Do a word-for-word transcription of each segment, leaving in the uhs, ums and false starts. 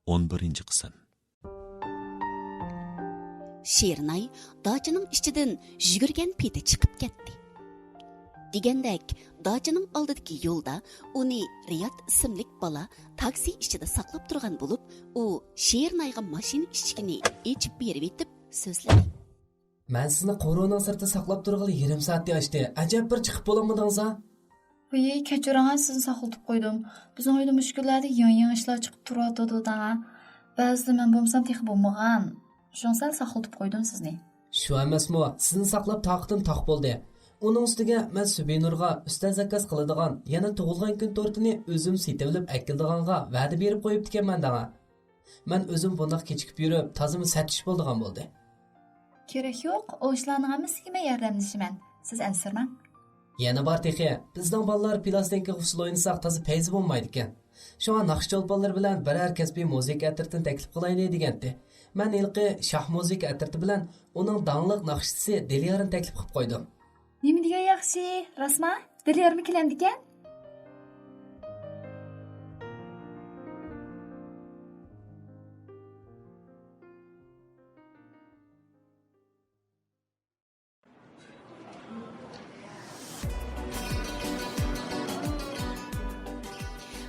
ئون بىرىنچى قىسىم. شېرىناي داچىنىڭ ئىچىدىن يۈگۈرگەن پېتى چىقىپ كەتتى. دېگەندەك، داچىنىڭ ئالدىدىكى يولدا ئۇنى رىياد ئىسىملىك بالا تاكسى ئىچىدە ساقلاپ تۇرغان بولۇپ، ئۇ شېرىنايغا ماشىنا ئىشىكىنى ئېچىپ بېرىۋېتىپ سۆزلىدى. مەن سىزنى قورۇنىڭ سىرتىدا ساقلاپ تۇرغىلى يېرىم سائەتتىن ئاشتى. ئەجەب بىر چىقىپ بولالمىدىڭىز ھە؟ ۋىي، كەچۈرۈڭ، سىزنى ساقلىتىپ قويدۇم. بىزنىڭ ئۆيدە مۇشۇ كۈنلەردە يېڭى-يېڭى ئىشلار چىقىپ تۇرۇۋاتىدۇ دەڭە. بەزىدە مەن بولمىسام تېخى بولمىغان. شۇڭا سەل ساقلىتىپ قويدۇم سىزنى. شۇ ئەمەسمۇ، سىزنى ساقلاپ تاقىتىم تاق بولدى. ئۇنىڭ ئۈستىگە مەن سۈبىنۇرغا ئۈستەل زاكاز قىلىدىغان، يەنە تۇغۇلغان كۈن تورتىنى ئۆزۈم سېتىۋېلىپ ئەكېلىدىغانغا ۋەدە بېرىپ قويۇپتىكەنمەن دەڭە. مەن ئۆزۈم بۇنداق كېچىكىپ يۈرۈپ، تازىمۇ سەتتىش بولىدىغان بولدى. كېرەك يوق، ئۇ ئىشلارنىڭ ھەممىسىگە مەن ياردەملىشىمەن. سىز ئەنسىرىمەڭ. يەنە بار تېخى، بىزنىڭ بالىلار پىلاستىنكىغا ئۇسسۇل ئوينىساق تازا پەيزى بولمايدىكەن. شۇڭا ناخشىچى چولپانلىرى بىلەن بىرەر كەسپىي مۇزىكا ئەترىتىنى تەكلىپ قىلايلى دېگەنتى. مەن ھېلىقى شاھ مۇزىكا ئەترىتى بىلەن ئۇنىڭ داڭلىق ناخشىچىسى دىليارنى تەكلىپ قىلىپ قويدۇم. نېمە دېگەن ياخشى، راستما؟ دىليارمۇ كېلەمدىكەن؟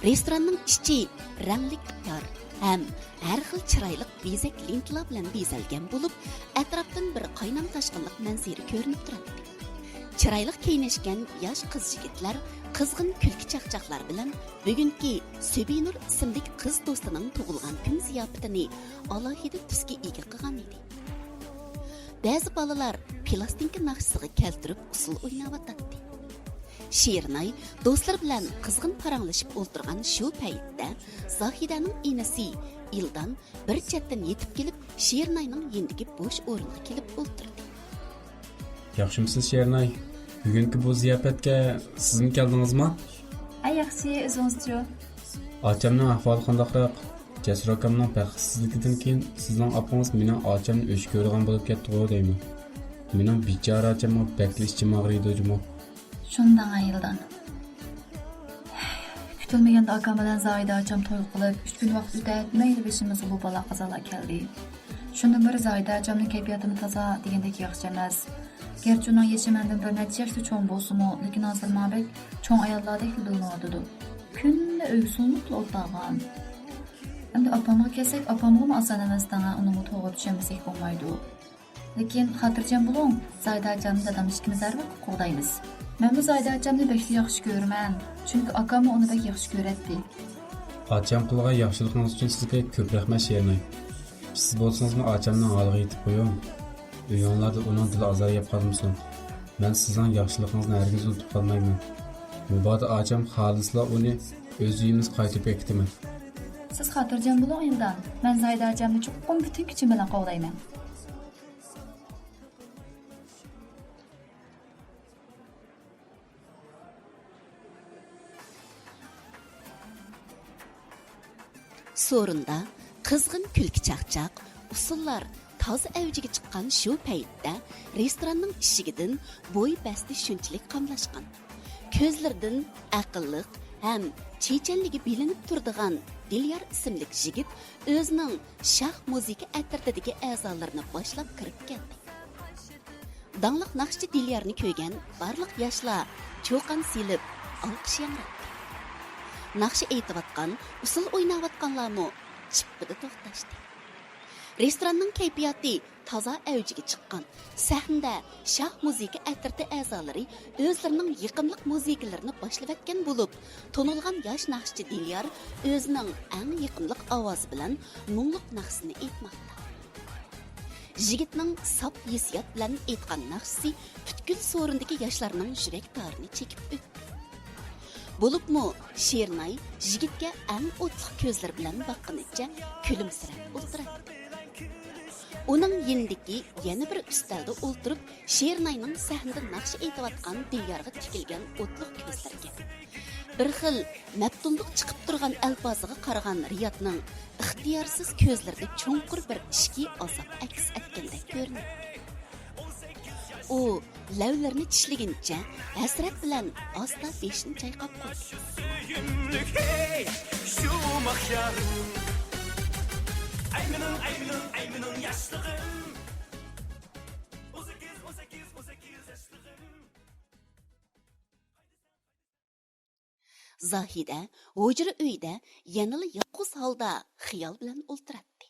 رېستوراننىڭ ئىچى رەڭلىك تار ھەم ھەر خىل چىرايلىق بېزەك لېنتىلار بىلەن بېزەلگەن بولۇپ، ئەتراپتىن بىر قاينام تاشقىنلىق مەنزىرە كۆرۈنۈپ تۇراتتى. چىرايلىق كىيىنىشكەن ياش قىز-يىگىتلەر قىزغىن كۈلكە-چاقچاقلار بىلەن بۈگۈنكى سۈبىنۇر ئىسىملىك قىز دوستىنىڭ تۇغۇلغان كۈن زىياپىتىنى ئالاھىدە تۈسكە ئىگە قىلغان ئىدى. بەزى بالىلار پىلاستىنكا ناخشىسىغا كەلتۈرۈپ ئۇسسۇل ئويناۋاتاتتى. شېرىناي دوستلىرى بىلەن قىزغىن پاراڭلىشىپ ئولتۇرغان شۇ پەيتتە زاھىدەنىڭ ئىنىسى ئىلدان بىر چەتتىن يېتىپ كېلىپ، شېرىناينىڭ يېنىدىكى بوش ئورۇنغا كېلىپ ئولتۇردى. ياخشىمۇسىز، شېرىناي؟ بۈگۈنكى بۇ زىياپەتكە سىزمۇ كەلدىڭىزمۇ؟ ھە، ياخشى، ئۆزىڭىزچۇ؟ ئاچامنىڭ ئەھۋالى قانداقراق؟ جەسۇر ئاكامنىڭ بەختسىزلىكىدىن كېيىن سىزنىڭ ئاپىڭىز مېنىڭ ئاچامنى ئۆچ كۆرىدىغان بولۇپ كەتتىغۇ دەيمەن. مېنىڭ بىچارە ئاچامغا بەكلا ئىچىم ئاغرىيدۇ جۇمۇ. شۇنداق ئايىلدان. كۈتۈلمىگەندە ئاكام بىلەن زاھىدە ئاچام توي قىلىپ، ئۈچ كۈن ۋاقىت ئۆتەتمەيلا بېشىمىزغا بۇ بالا قازالار كەلدى. شۇندىن بېرى زاھىدە ئاچامنىڭ كەيپىياتىمۇ تازا دېگەندەك ياخشى ئەمەس. گەرچە ئۇنىڭ يېشى مەندىن بىر نەچچە ياشلا چوڭ بولسىمۇ، لېكىن ھازىر ماڭا بەك چوڭ ئاياللاردەكلا بىلىنىۋاتىدۇ. كۈندە ئۆيگە سولىنىپلا ئولتۇرغان. ئەمدى ئاپامغا كەلسەك، ئاپامغىمۇ ئاسان ئەمەس دەڭە، ئۇنىڭغا توغرا چۈشەنمىسەك بولمايدۇ. لېكىن خاتىرجەم بولۇڭ، زاھىدە ئاچامنى دادام ئىككىمىز ھەر ۋاقىت قوغدايمىز. مەنمۇ زاھىدە ئاچامنى بەك ياخشى كۆرىمەن، چۈنكى ئاكاممۇ ئۇنى بەك ياخشى كۆرەتتى. ئاچام قىلغان ياخشىلىقىڭىز ئۈچۈن سىزگە كۆپ رەھمەت، شېرىناي. سىز بولسىڭىزمۇ ئاچامنىڭ ھالىغا يېتىپ قويۇڭ. ئۆيۈڭلاردا ئۇنىڭ دىلى ئازار يەپ قالمىسۇن. مەن سىزنىڭ ياخشىلىقىڭىزنى ھەرگىز ئۇنتۇپ قالمايمەن. مۇبادا ئاچام خالىسىلا ئۇنى ئۆز ئۆيىمىزگە قايتۇرۇپ ئەكېتىمەن. سىز خاتىرجەم بولۇڭ، ئىلدان. مەن زاھىدە ئاچامنى چوقۇم پۈتۈن كۈچۈم بىلەن قوغدايمەن. سورۇندا قىزغىن كۈلكە-چاقچاق، ئۇسسۇللار تازا ئەۋجىگە چىققان شۇ پەيتتە رېستوراننىڭ ئىشىكىدىن بوي بەستى شۇنچىلىك قاملاشقان، كۆزلىرىدىن ئەقىللىق ھەم چېچەنلىكى بىلىنىپ تۇرىدىغان دىليار ئىسىملىك يىگىت ئۆزىنىڭ شاھ مۇزىكا ئەترىتىدىكى ئەزالىرىنى باشلاپ كىرىپ كەلدى. داڭلىق ناخشىچى دىليارنى كۆرگەن بارلىق ياشلار چۇقان سېلىپ، ئالقىش ياڭراتتى. ناخشا ئېيتىۋاتقان، ئۇسسۇل ئويناۋاتقانلارمۇ چىپپىدە توختاشتى. رېستوراننىڭ كەيپىياتى تازا ئەۋجىگە چىققان. سەھنىدە شاھ مۇزىكا ئەترىتى ئەزالىرى ئۆزلىرىنىڭ يېقىملىق مۇزىكىلىرىنى باشلىۋەتكەن بولۇپ، تونۇلغان ياش ناخشىچى دىليار ئۆزىنىڭ ئەڭ يېقىملىق ئاۋازى بىلەن مۇڭلۇق ناخشىسىنى ئېيتماقتا. يىگىتنىڭ ساپ ھېسسىيات بىلەن ئېيتقان ناخشىسى پۈتكۈل سورۇندىكى ياشلارنىڭ يۈرەك تارىنى چېكىپ ئۆتتى. بولۇپمۇ شېرىناي يىگىتكە ئەڭ ئوتلۇق كۆزلىرى بىلەن باققىنىچە كۈلۈمسىرەپ ئولتۇراتتى. ئۇنىڭ يېنىدىكى يەنە بىر ئۈستەلدە ئولتۇرۇپ، شېرىناينىڭ سەھنىدە ناخشا ئېيتىۋاتقان دىليارغا تىكىلگەن ئوتلۇق كۆزلىرىگە، بىر خىل مەپتۇنلۇق چىقىپ تۇرغان ئەلپازىغا قارىغان رىيادنىڭ ئىختىيارسىز كۆزلىرىدە چوڭقۇر بىر ئىچكى ئازاب ئەكس ئەتكەندەك كۆرۈنەتتى. ئۇ لەۋلىرىنى چىشلىگىنىچە ھەسرەت بىلەن ئاستا بېشىنى چايقاپ قويدى. سۆيۈملۈك، ھەي، شۇماق يارىم. ئەي مېنىڭ، ئەي مېنىڭ، ئەي مېنىڭ ياشلىقىم. ئون سەككىز، ئون سەككىز، ئون سەككىز ياشلىقىم. زاھىدە ھۇجرا ئۆيدە يەنىلا يالغۇز ھالدا خىيال بىلەن ئولتۇراتتى.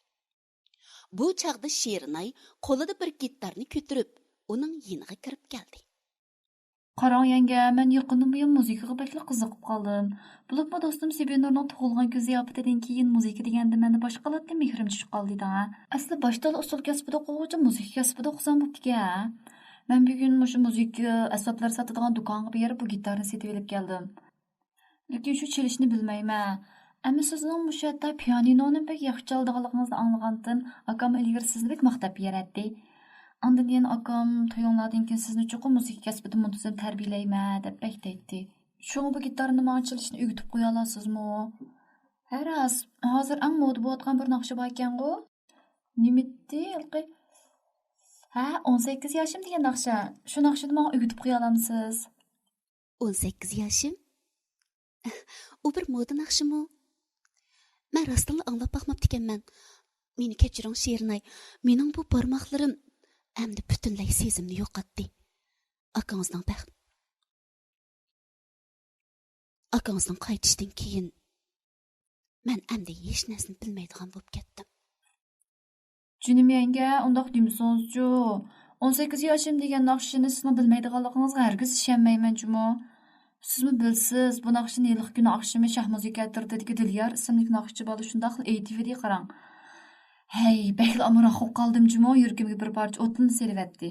بۇ چاغدا شېرىناي قولىدا بىر گىتارنى كۆتۈرۈپ، ئۇنىڭ يېنىغا كىرىپ كەلدى. قاراڭ يەڭگە، مەن يېقىندىن بۇيان مۇزىكىغا بەكلا قىزىقىپ قالدىم. بولۇپمۇ دوستۇم سېبىنۇرنىڭ تۇغۇلغان كۈن زىياپىتىدىن كېيىن مۇزىكا دېگەندە مەندە باشقىلاردىن مېھرىم چۈشۈپ قالدى دەڭە. ئەسلى باشتىلا ئۇسسۇل كەسپىدە ئوقۇغۇچە مۇزىكا كەسپىدە ئوقۇسام بوپتىكەن. مەن بۈگۈن مۇشۇ مۇزىكا ئەسۋابلىرى ساتىدىغان دۇكانغا بېرىپ بۇ گىتارنى سېتىۋېلىپ كەلدىم. لېكىن شۇ چېلىشنى بىلمەيمەن. ئەمما سىزنىڭ مۇشۇ يەردە پىيانىنونى بەك ياخشى چالىدىغانلىقىڭىزنى ئاڭلىغانتىم، ئاكام ئىلگىرى سىزنى بەك ماختاپ بېرەتتى. ئاندىن كېيىن ئاكام تويۇڭلاردىن كېيىن سىزنى چوقۇم مۇزىكا كەسپىدە مۇنتىزىم تەربىيەلەيمەن دەپ بەك دەيتتى. شۇڭا بۇ گىتارنى ماڭا چېلىشنى ئۆگىتىپ قويالامسىزمۇ؟ ھە راست، ھازىر ئەڭ مودا بولۇۋاتقان بىر ناخشا باركەنغۇ؟ نېمىتتى ھېلىقى؟ ھە، ئون سەككىز ياشىم دېگەن ناخشا. شۇ ناخشىنى ماڭا ئۆگىتىپ قويالامسىز؟ ئون سەككىز ياشىم؟ ئۇ بىر مودا ناخشىمۇ؟ مەن راستتىنلا ئاڭلاپ باقماپتىكەنمەن. مېنى كەچۈرۈڭ، شېرىناي. مېنىڭ بۇ بارماقلىرىم ئەمدى پۈتۈنلەي سېزىمنى يوقاتتى. ئاكىڭىزنىڭ بەخت-، ئاكىڭىزنىڭ قايتىشىدىن كېيىن مەن ئەمدى ھېچ نەرسىنى بىلمەيدىغان بولۇپ كەتتىم. جېنىم يەڭگە، ئۇنداق دېمىسىڭىزچۇ. ئون سەككىز ياشىم دېگەن ناخشىنى سىزنىڭ بىلمەيدىغانلىقىڭىزغا ھەرگىز ئىشەنمەيمەن جۇمۇ. سىزمۇ بىلسىز، بۇ ناخشىنى ھېلىقى كۈنى ئاخشىمى شاھ مۇزىكا ئەترىتىدىكى دىليار ئىسىملىك ناخشىچى بالا شۇنداقلا ئېيتىۋىدى قاراڭ. ھەي، بەكلا ئامراق بولۇپ قالدىم جۇمۇ، يۈرىكىمگە بىر پارچە ئوتلىنى سېلىۋەتتى.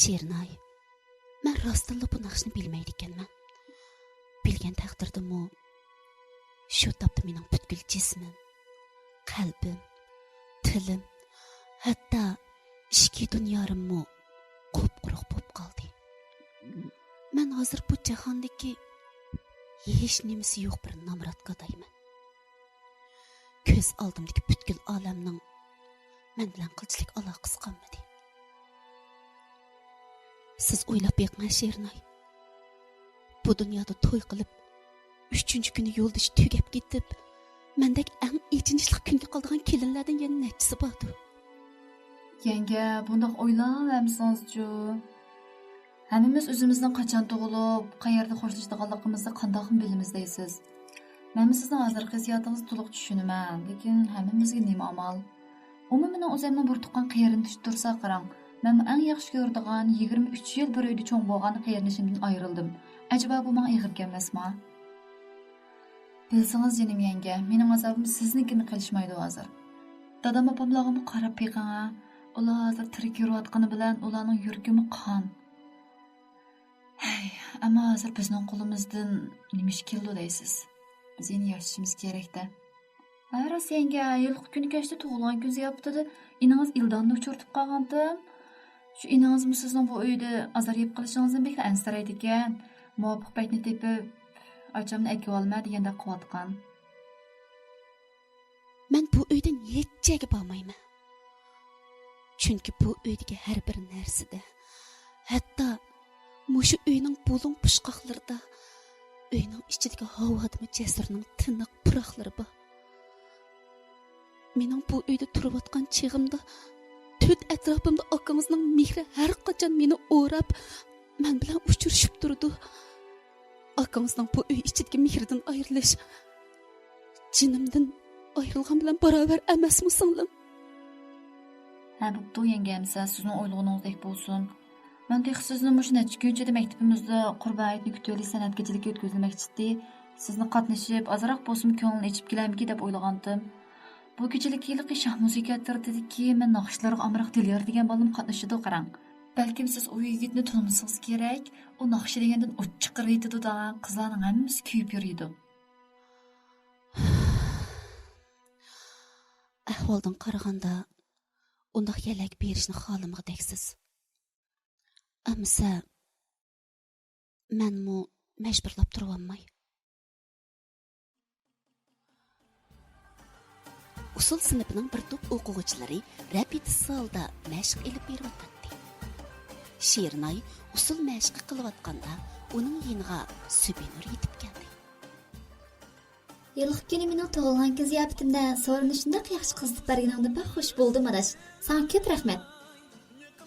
شېرىناي، مەن راستتىنلا بۇ ناخشىنى بىلمەيدىكەنمەن. بىلگەن تەقدىردىمۇ، شۇ تاپتا مېنىڭ پۈتكۈل جىسمىم، قەلبىم، تىلىم، ھەتتا ئىچكى دۇنيارىممۇ قۇپقۇرۇق بولۇپ قالدى. مەن ھازىر بۇ جاھاندىكى ھېچ نېمىسى يوق بىر نامرات گادايمەن. كۆز ئالدىمدىكى پۈتكۈل ئالەمنىڭ مەن بىلەن قىلچىلىك ئالاقىسى قالمىدى. سىز ئويلاپ بېقىڭ، شېرىناي. بۇ دۇنيادا توي قىلىپ، ئۈچىنچى كۈنى يولدىشى تۈگەپ كېتىپ، مەندەك ئەڭ ئېچىنىشلىق كۈنگە قالىدىغان كېلىنلەردىن يەنە نەچچىسى باردۇر؟ يەڭگە، بۇنداق ئويلاۋەرمىسىڭىزچۇ. ھەممىمىز ئۆزىمىزنىڭ قاچان تۇغۇلۇپ، قەيەردە خوشلىشىدىغانلىقىمىزنى قانداقمۇ بىلىمىز دەيسىز؟ مەنمۇ سىزنىڭ ھازىرقى ھېسسىياتىڭىزنى تولۇق چۈشىنىمەن، لېكىن ھەممىمىزگە نېمە ئامال؟ ئۇمۇ مېنىڭ ئۆزۈمنىڭ بىر تۇغقان قېرىندىشى تۇرسا قاراڭ، مەنمۇ ئەڭ ياخشى كۆرىدىغان، يىگىرمە ئۈچ يىل بىر ئۆيدە چوڭ بولغان قېرىندىشىمدىن ئايرىلدىم. ئەجەبا بۇ ماڭا ئېغىركەنمەسما؟ بىلسىڭىز جېنىم يەڭگە، مېنىڭ ئازابىم سىزنىڭكىدىن قېلىشمايدۇ ھازىر. دادام ئاپاملارغىمۇ قاراپ بېقىڭ ھە. ئۇلار ھازىر تىرىك يۈرۈۋاتقىنى بىلەن ئۇلارنىڭ يۈرىكىمۇ قان. ھەي، ئەمما ھازىر بىزنىڭ قولىمىزدىن نېمە ئىش كېلىدۇ دەيسىز؟ بىز يەنە ياشىشىمىز كېرەك-دە. ھە راست يەڭگە، ھېلىقى كۈنى كەچتە تۇغۇلغان كۈن زىياپىتىدە ئىنىڭىز ئىلداننى ئۇچرىتىپ قالغانتىم. شۇ ئىنىڭىزمۇ سىزنىڭ بۇ ئۆيدە ئازار يەپ قېلىشىڭىزدىن بەكلا ئەنسىرەيدىكەن. مۇۋاپىق پەيتنى تېپىپ، ئاچامنى ئەكىۋالىمەن دېگەندەك قىلىۋاتقان. مەن بۇ ئۆيدىن ھېچ يەرگە بارمايمەن. چۈنكى بۇ ئۆيدىكى ھەر بىر نەرسىدە، ھەتتا مۇشۇ ئۆينىڭ بۇلۇڭ پۇچقاقلىرىدا، ئۆينىڭ ئىچىدىكى ھاۋادىمۇ جەسۇرنىڭ تىنىق پۇراقلىرى بار. مېنىڭ بۇ ئۆيدە تۇرۇۋاتقان چېغىمدا تۆت ئەتراپىمدا ئاكىڭىزنىڭ مېھرى ھەر قاچان مېنى ئوراپ، مەن بىلەن ئۇچرىشىپ تۇرىدۇ. ئاكىڭىزنىڭ بۇ ئۆي ئىچىدىكى مېھرىدىن ئايرىلىش، جېنىمدىن ئايرىلغان بىلەن باراۋەر ئەمەسمۇ، سىڭلىم؟ ھە، بوپتۇ، يەڭگە، ئەمىسە سىزنىڭ ئويلىغىنىڭىزدەك بولسۇن. مەن تېخى سىزنى مۇشۇ نەچچە كۈن ئىچىدە مەكتىپىمىزدە قۇربان ھېيتنى كۈتۈۋېلىش سەنئەت كېچىلىكى ئۆتكۈزمەكچى ئىدى. سىزنى قاتنىشىپ، ئازراق بولسىمۇ كۆڭلىنى ئېچىپ كېلەرمىكىن دەپ ئويلىغانتىم. بۇ كېچىلىك ھېلىقى شاھ مۇزىكا ئەترىتىدىكى مەن ناخشىلارغا ئامراق دىليار دېگەن بالىمۇ قاتنىشىدۇ، قاراڭ. بەلكىم سىز ئۇ يىگىتنى تونۇمىسىڭىز كېرەك، ئۇ ناخشا دېگەندىن ئوت چىقىرىۋېتىدۇ-دە، قىزلارنىڭ ھەممىسى كۆيۈپ يۈرىدۇ. ئەھۋالدىن قارىغاندا، ئۇنداق يەلەك بېرىشنى خالىمىغۇدەكسىز. ئەمىسە، مەنمۇ مەجبۇرلاپ تۇرۇۋالماي. ئۇسسۇل سىنىپىنىڭ بىر توپ ئوقۇغۇچىلىرى رەپىدىسىز ھالدا مەشىق ئېلىپ بېرىۋاتاتتى. شېرىناي ئۇسسۇل مەشىقى قىلىۋاتقاندا، ئۇنىڭ يېنىغا سۈبىنۇر يېتىپ كەلدى. ھېلىقى كۈنى مېنىڭ تۇغۇلغان كۈن زىياپىتىمدە سورۇننى شۇنداق ياخشى قىزىتىپ بەرگىنىڭدىن بەك خۇش بولدۇم، ئاداش. ساڭا كۆپ رەھمەت.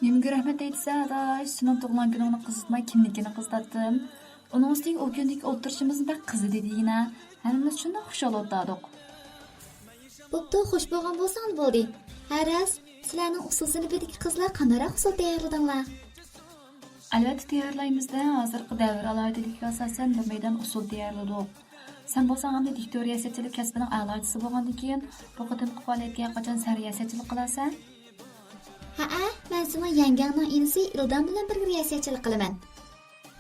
نېمىگە رەھمەت ئېيتىسەن، ئاداش؟ سېنىڭ تۇغۇلغان كۈنۈڭنى قىزىتماي كىمنىڭكىنى قىزىتاتتىم؟ ئۇنىڭ ئۈستىگە ئۇ كۈندىكى ئولتۇرۇشىمىزمۇ بەك قىزىدى دېگىنە. ھەممىمىز شۇنداق خۇشال ئولتۇردۇق. بوپتۇ، خۇش بولغان بولساڭلا بولدى. ھە راست، سىلەرنىڭ ئۇسسۇل سىنىپىدىكى قىزلار قانداقراق ئۇسسۇل تەييارلىدىڭلار؟ ئەلۋەتتە تەييارلايمىز-دە، ھازىرقى دەۋر ئالاھىدىلىكىگە ئاساسەن بىر مەيدان ئۇسسۇل تەييارلىدۇق. سەن بولساڭ ئەمدى دىكتور رىياسەتچىلىك كەسپىنىڭ ئەلاتىسى بولغاندىكىن، بۇ قېتىمقى پائالىيەتكە ھەرقاچان سەن رىياسەتچىلىك قىلارسەن؟ ھەئە، مەن سېنىڭ يەڭگەڭنىڭ ئىنىسى ئىلدام بىلەن بىرگە رىياسەتچىلىك قىلىمەن.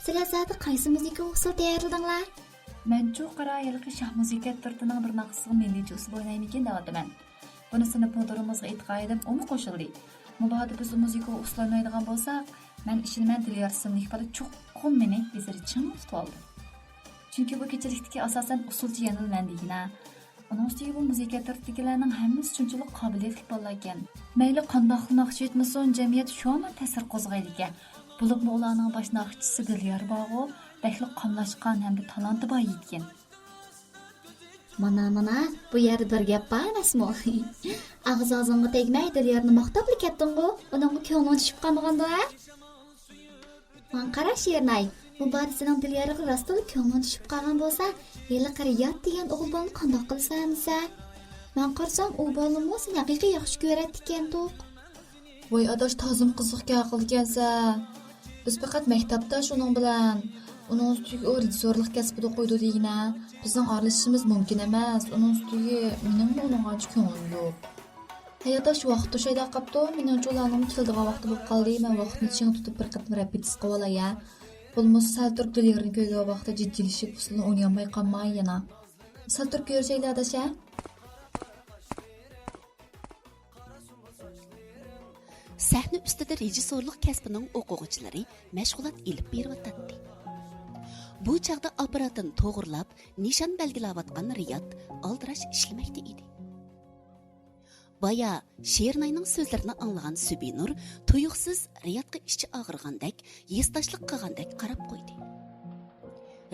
سىلەر زادى قايسى مۇزىكا ئۇسسۇل تەييارلىدىڭلار؟ مەنچۇ قارا ھېلىقى شاھ مۇزىكا ئەترىتىنىڭ بىر ناخشىسىغا مىللىيچە ئۇسسۇل ئوينايمىكىن دەۋاتىمەن. بۇنى سىنىپ مۇدىرىمىزغا ئېيتقانىدىم، ئۇمۇ قوشۇلدى. مۇبادا بىز ئۇ مۇزىكا ئۇسسۇل ئوينايدىغان بولساق، مەن ئىشىنىمەن دىليار ئىسىملىك بالا چوقۇم مېنى ئۆزىگە چىڭ تۇتۇۋالىدۇ. چۈنكى بۇ كېچىلىكتىكى ئاساسەن ئۇسسۇلچى يەنىلا مەن دېگىنە. ئۇنىڭ ئۈستىگە بۇ مۇزىكا ئەترىتىدىكىلەرنىڭ ھەممىسى شۇنچىلىك قابىلىيەتلىك بالىلاركەن. مەيلى قانداقلا ناخشا ئېيتمىسۇن، جەمئىيەتتە شۇ ھامان تەسىر قوزغايدىكەن. بولۇپمۇ ئۇلارنىڭ باش ناخشىچىسى دىليار بارغۇ، بەكلا قاملاشقان ھەمدە تالانتى بار يىگىتكەن. مانا، مانا، بۇ يەردە بىر گەپ بار ئەمەسمۇ؟ ئاغزى-ئاغزىڭغا تەگمەي، دىليارنى ماختاپلا كەتتىڭغۇ؟ ئۇنىڭغا كۆڭلۈڭ چۈشۈپ قالمىغاندۇ، ھە؟ ماڭا قارا، شېرىناي، مۇبارىسىنىڭ دىليارغا راستلا كۆڭلۈڭ چۈشۈپ قالغان بولسا، ھېلىقى رىياد دېگەن ئوغۇل بالىنى قانداق قىلىسەن دېسە؟ مەن قارىسام، ئۇ بالىمۇ سېنى ھەقىقىي ياخشى كۆرەتتىكەنتۇق. ۋاي ئاداش، تازىمۇ قىزىق گەپ قىلىدىكەنسەن. بىز پەقەت مەكتەپداش ئۇنىڭ بىلەن. ئۇنىڭ ئۈستىگە ئۇ رېژىسسورلۇق كەسپىدە ئوقۇيدۇ دېگىنە. بىزنىڭ ئارىلىشىشىمىز مۇمكىن ئەمەس. ئۇنىڭ ئۈستىگە مېنىڭمۇ ئۇنىڭغا ئانچە كۆڭلۈم يوق. ھەي ئاداش، ۋاقىت توشاي دەپ قاپتۇ. مېنىڭچە ئۇلارنىڭمۇ كېلىدىغان ۋاقتى بولۇپ قالدى. مەن ۋاقىتنى چىڭ تۇتۇپ بىر قېتىم رېپېتىتسىيە قىلىۋالاي ھە. بولمىسا سەل تۇرۇپ دىليارنى كۆرگەن ۋاقىتتا جىددىيلىشىپ ئۇسسۇلنى ئوينىيالماي قالماي يەنە. سەل تۇرۇپ كۆرۈشەيلى ئاداش ھە. سەھنە ئۈستىدە رېژىسسورلۇق كەسپىنىڭ ئوقۇغۇچىلىرى مەشغۇلات ئېلىپ بېرىۋاتاتتى. بۇ چاغدا ئاپپاراتىنى توغرىلاپ، نىشان بەلگىلەۋاتقان رىياد ئالدىراش ئىشلىمەكتە ئىدى. بايا شېرىناينىڭ سۆزلىرىنى ئاڭلىغان سۈبىنۇر تۇيۇقسىز رىيادقا ئىچى ئاغرىغاندەك، ھېسداشلىق قىلغاندەك قاراپ قويدى.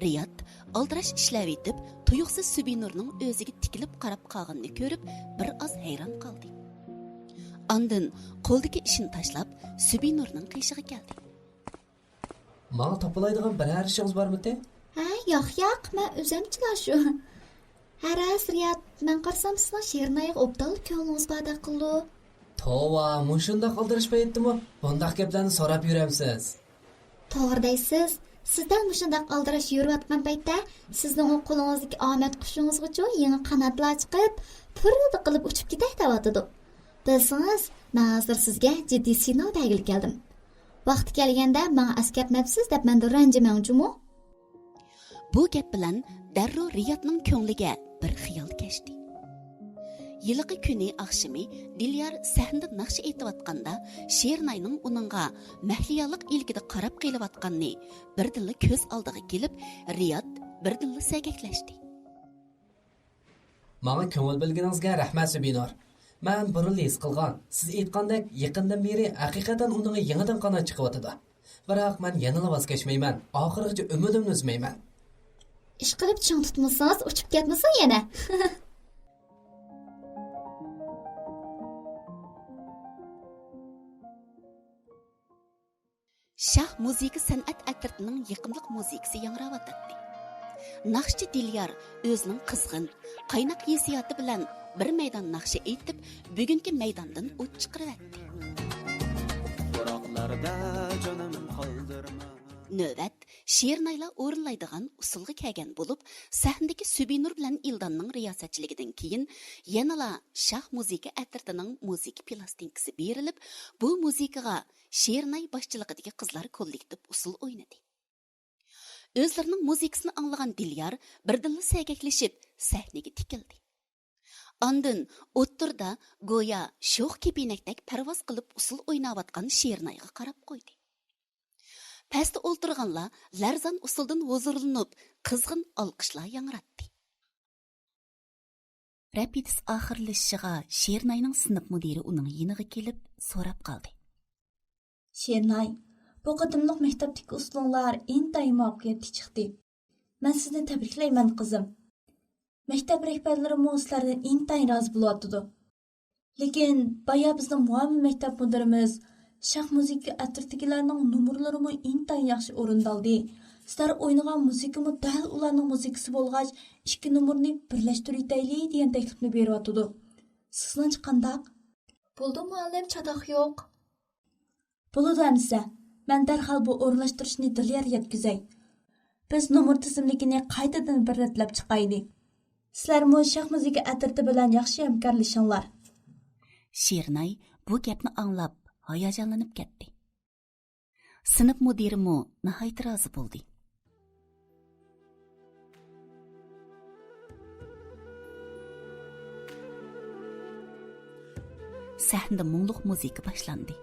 رىياد ئالدىراش ئىشلەۋېتىپ، تۇيۇقسىز سۈبىنۇرنىڭ ئۆزىگە تىكىلىپ قاراپ قالغىنىنى كۆرۈپ، بىر ئاز ھەيران قالدى. ئاندىن قولىدىكى ئىشىنى تاشلاپ، سۈبىنۇرنىڭ قېشىغا كەلدى. ماڭا تاپىلايدىغان بىرەر ئىشىڭىز بارمىتى؟ ھە، ياق، ياق، مەن ئۆزۈمچىلا شۇ. ھە راست، رىياد، مەن قارىسام سىزنىڭ شېرىنايغا ئوبدانلا كۆڭلىڭىز باردەك قىلىدۇ. توۋا، مۇشۇنداق ئالدىراش پەيتتىمۇ بۇنداق گەپلەرنى سوراپ يۈرەمسىز؟ توغرا دەيسىز. سىز دەل مۇشۇنداق ئالدىراش يۈرۈۋاتقان پەيتتە سىزنىڭ ئۇ قولىڭىزدىكى ئامەت قۇشىڭىزغىچۇ يېڭى قاناتلار چىقىپ، پىررىدە قىلىپ ئۇچۇپ كېتەي دەۋاتىدۇ. بىلسىڭىز، مەن ھازىر سىزگە جىددىي سىناۋ بەرگىلى كەلدىم. ۋاقتى كەلگەندە ماڭا ئەسكەرتمەپسىز دەپ مەندىن رەنجىمەڭچۇمۇ؟ بۇ گەپ بىلەن دەررۇ رىيادنىڭ كۆڭلىگە بىر خىيال كەچتى. ھېلىقى كۈنى ئاخشىمى دىليار سەھنىدە ناخشا ئېيتىۋاتقاندا، شېرىناينىڭ ئۇنىڭغا مەھلىيالىق ئىلكىدە قاراپ قېلىۋاتقاننى بىردىنلا كۆز ئالدىغا كېلىپ، رىياد بىردىنلا سەگەكلەشتى. ماڭا كۆڭۈل بۆلگىنىڭىزگە رەھمەت، سۈبىنۇر. مەن بۇرۇنلا ھېس قىلغان، سىز ئېيتقاندەك، يېقىندىن بېرى ھەقىقەتەن ئۇنىڭغا يېڭىدىن قانات چىقىۋاتىدۇ. بىراق مەن يەنىلا ۋاز كەچمەيمەن، ئاخىرغىچە ئۈمىدىمنى ئۈزمەيمەن. ئىشقىلىپ چىڭ تۇتمىسىڭىز، ئۇچۇپ كەتمىسۇن يەنە. شاھ مۇزىكا سەنئەت ئەترىتىنىڭ يېقىملىق مۇزىكىسى ياڭراۋاتاتتى. ناخشىچى دىليار ئۆزىنىڭ قىزغىن، قايناق ھېسسىياتى بىلەن بىر مەيدان ناخشا ئېيتىپ، بۈگۈنكى مەيداندىن ئوت چىقىرىۋەتتى. سوراقلاردا جانىم قالدۇرما. نۆۋەت شېرىنايلار ئورۇنلايدىغان ئۇسسۇلغا كەلگەن بولۇپ، سەھنىدىكى سۈبىنۇر بىلەن ئىلدامنىڭ رىياسەتچىلىكىدىن كېيىن، يەنىلا شاھ مۇزىكا ئەترىتىنىڭ مۇزىكا پىلاستىنكىسى بېرىلىپ، بۇ مۇزىكىغا شېرىناي باشچىلىقىدىكى قىزلار كوللېكتىپ ئۇسسۇل ئوينىدى. ئۆزلىرىنىڭ مۇزىكىسىنى ئاڭلىغان دىليار بىردىنلا سەگەكلىشىپ، سەھنىگە تىكىلدى. ئاندىن ئوتتۇرىدا گويا شوخ كېپىنەكتەك پەرۋاز قىلىپ ئۇسسۇل ئويناۋاتقان شېرىنايغا قاراپ قويدى. پەستە ئولتۇرغانلار لەرزان ئۇسسۇلدىن ھۇزۇرلىنىپ، قىزغىن ئالقىشلار ياڭراتتى. رېپېتىتسىيە ئاخىرلىشىشىغا شېرىناينىڭ سىنىپ مۇدىرى ئۇنىڭ يېنىغا كېلىپ سوراپ قالدى. شېرىناي، بۇ قېتىملىق مەكتەپتىكى ئۇسسۇلۇڭلار ئىنتايىن مۇۋەپپەقىيەتلىك چىقتى. مەن سىزنى تەبرىكلەيمەن، قىزىم. مەكتەپ رەھبەرلىرىمۇ سىلەردىن ئىنتايىن رازى بولۇۋاتىدۇ. لېكىن بايا بىزنىڭ مۇئاۋىن مەكتەپ مۇدىرىمىز شاخ مۇزىكا ئەترىتىدىكىلەرنىڭ نومۇرلىرىمۇ ئىنتايىن ياخشى ئورۇندالدى. سىلەر ئوينىغان مۇزىكىمۇ دەل ئۇلارنىڭ مۇزىكىسى بولغاچ، ئىككى نومۇرنى بىرلەشتۈرۈۋېتەيلى دېگەن تەكلىپنى بېرىۋاتىدۇ. سىزنىڭچە قانداق؟ بولىدۇ مۇئەللىم، چاتاق يوق. بولىدۇ ئەمىسە، مەن دەرھال بۇ ئورۇنلاشتۇرۇشنى دىليارغا يەتكۈزەي. بىز نومۇر تىزىملىكىنى قايتىدىن بىر رەتلەپ چىقايلى. سىلەرمۇ شاخ مۇزىكا ئەترىتى بىلەن ياخشى ھەمكارلىشىڭلار. شېرىناي بۇ گەپنى ئاڭلاپ ھاياجانلىنىپ كەتتى. سىنىپ مۇدىرىمۇ ناھايىتى رازى بولدى. سەھنىدە مۇڭلۇق مۇزىكا باشلاندى.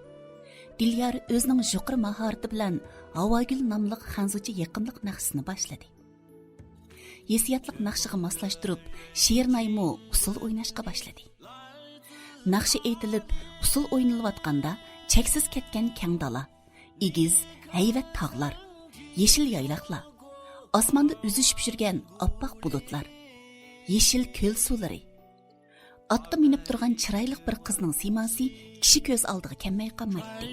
دىليار ئۆزىنىڭ يۇقىرى ماھارىتى بىلەن ھاۋاگۈل ناملىق خەنزۇچە يېقىملىق ناخشىسىنى باشلىدى. ھېسسىياتلىق ناخشىغا ماسلاشتۇرۇپ، شېرىنايمۇ ئۇسسۇل ئويناشقا باشلىدى. ناخشا ئېيتىلىپ، ئۇسسۇل ئوينىلىۋاتقاندا، چەكسىز كەتكەن كەڭ دالا، ئېگىز، ھەيۋەت تاغلار، يېشىل يايلاقلار، ئاسماندا ئۈزۈشۈپ يۈرگەن ئاپئاق بۇلۇتلار، يېشىل كۆل سۇلىرى، ئاتقا مىنىپ تۇرغان چىرايلىق بىر قىزنىڭ سىيماسى كىشى كۆز ئالدىغا كەلمەي قالمايتتى.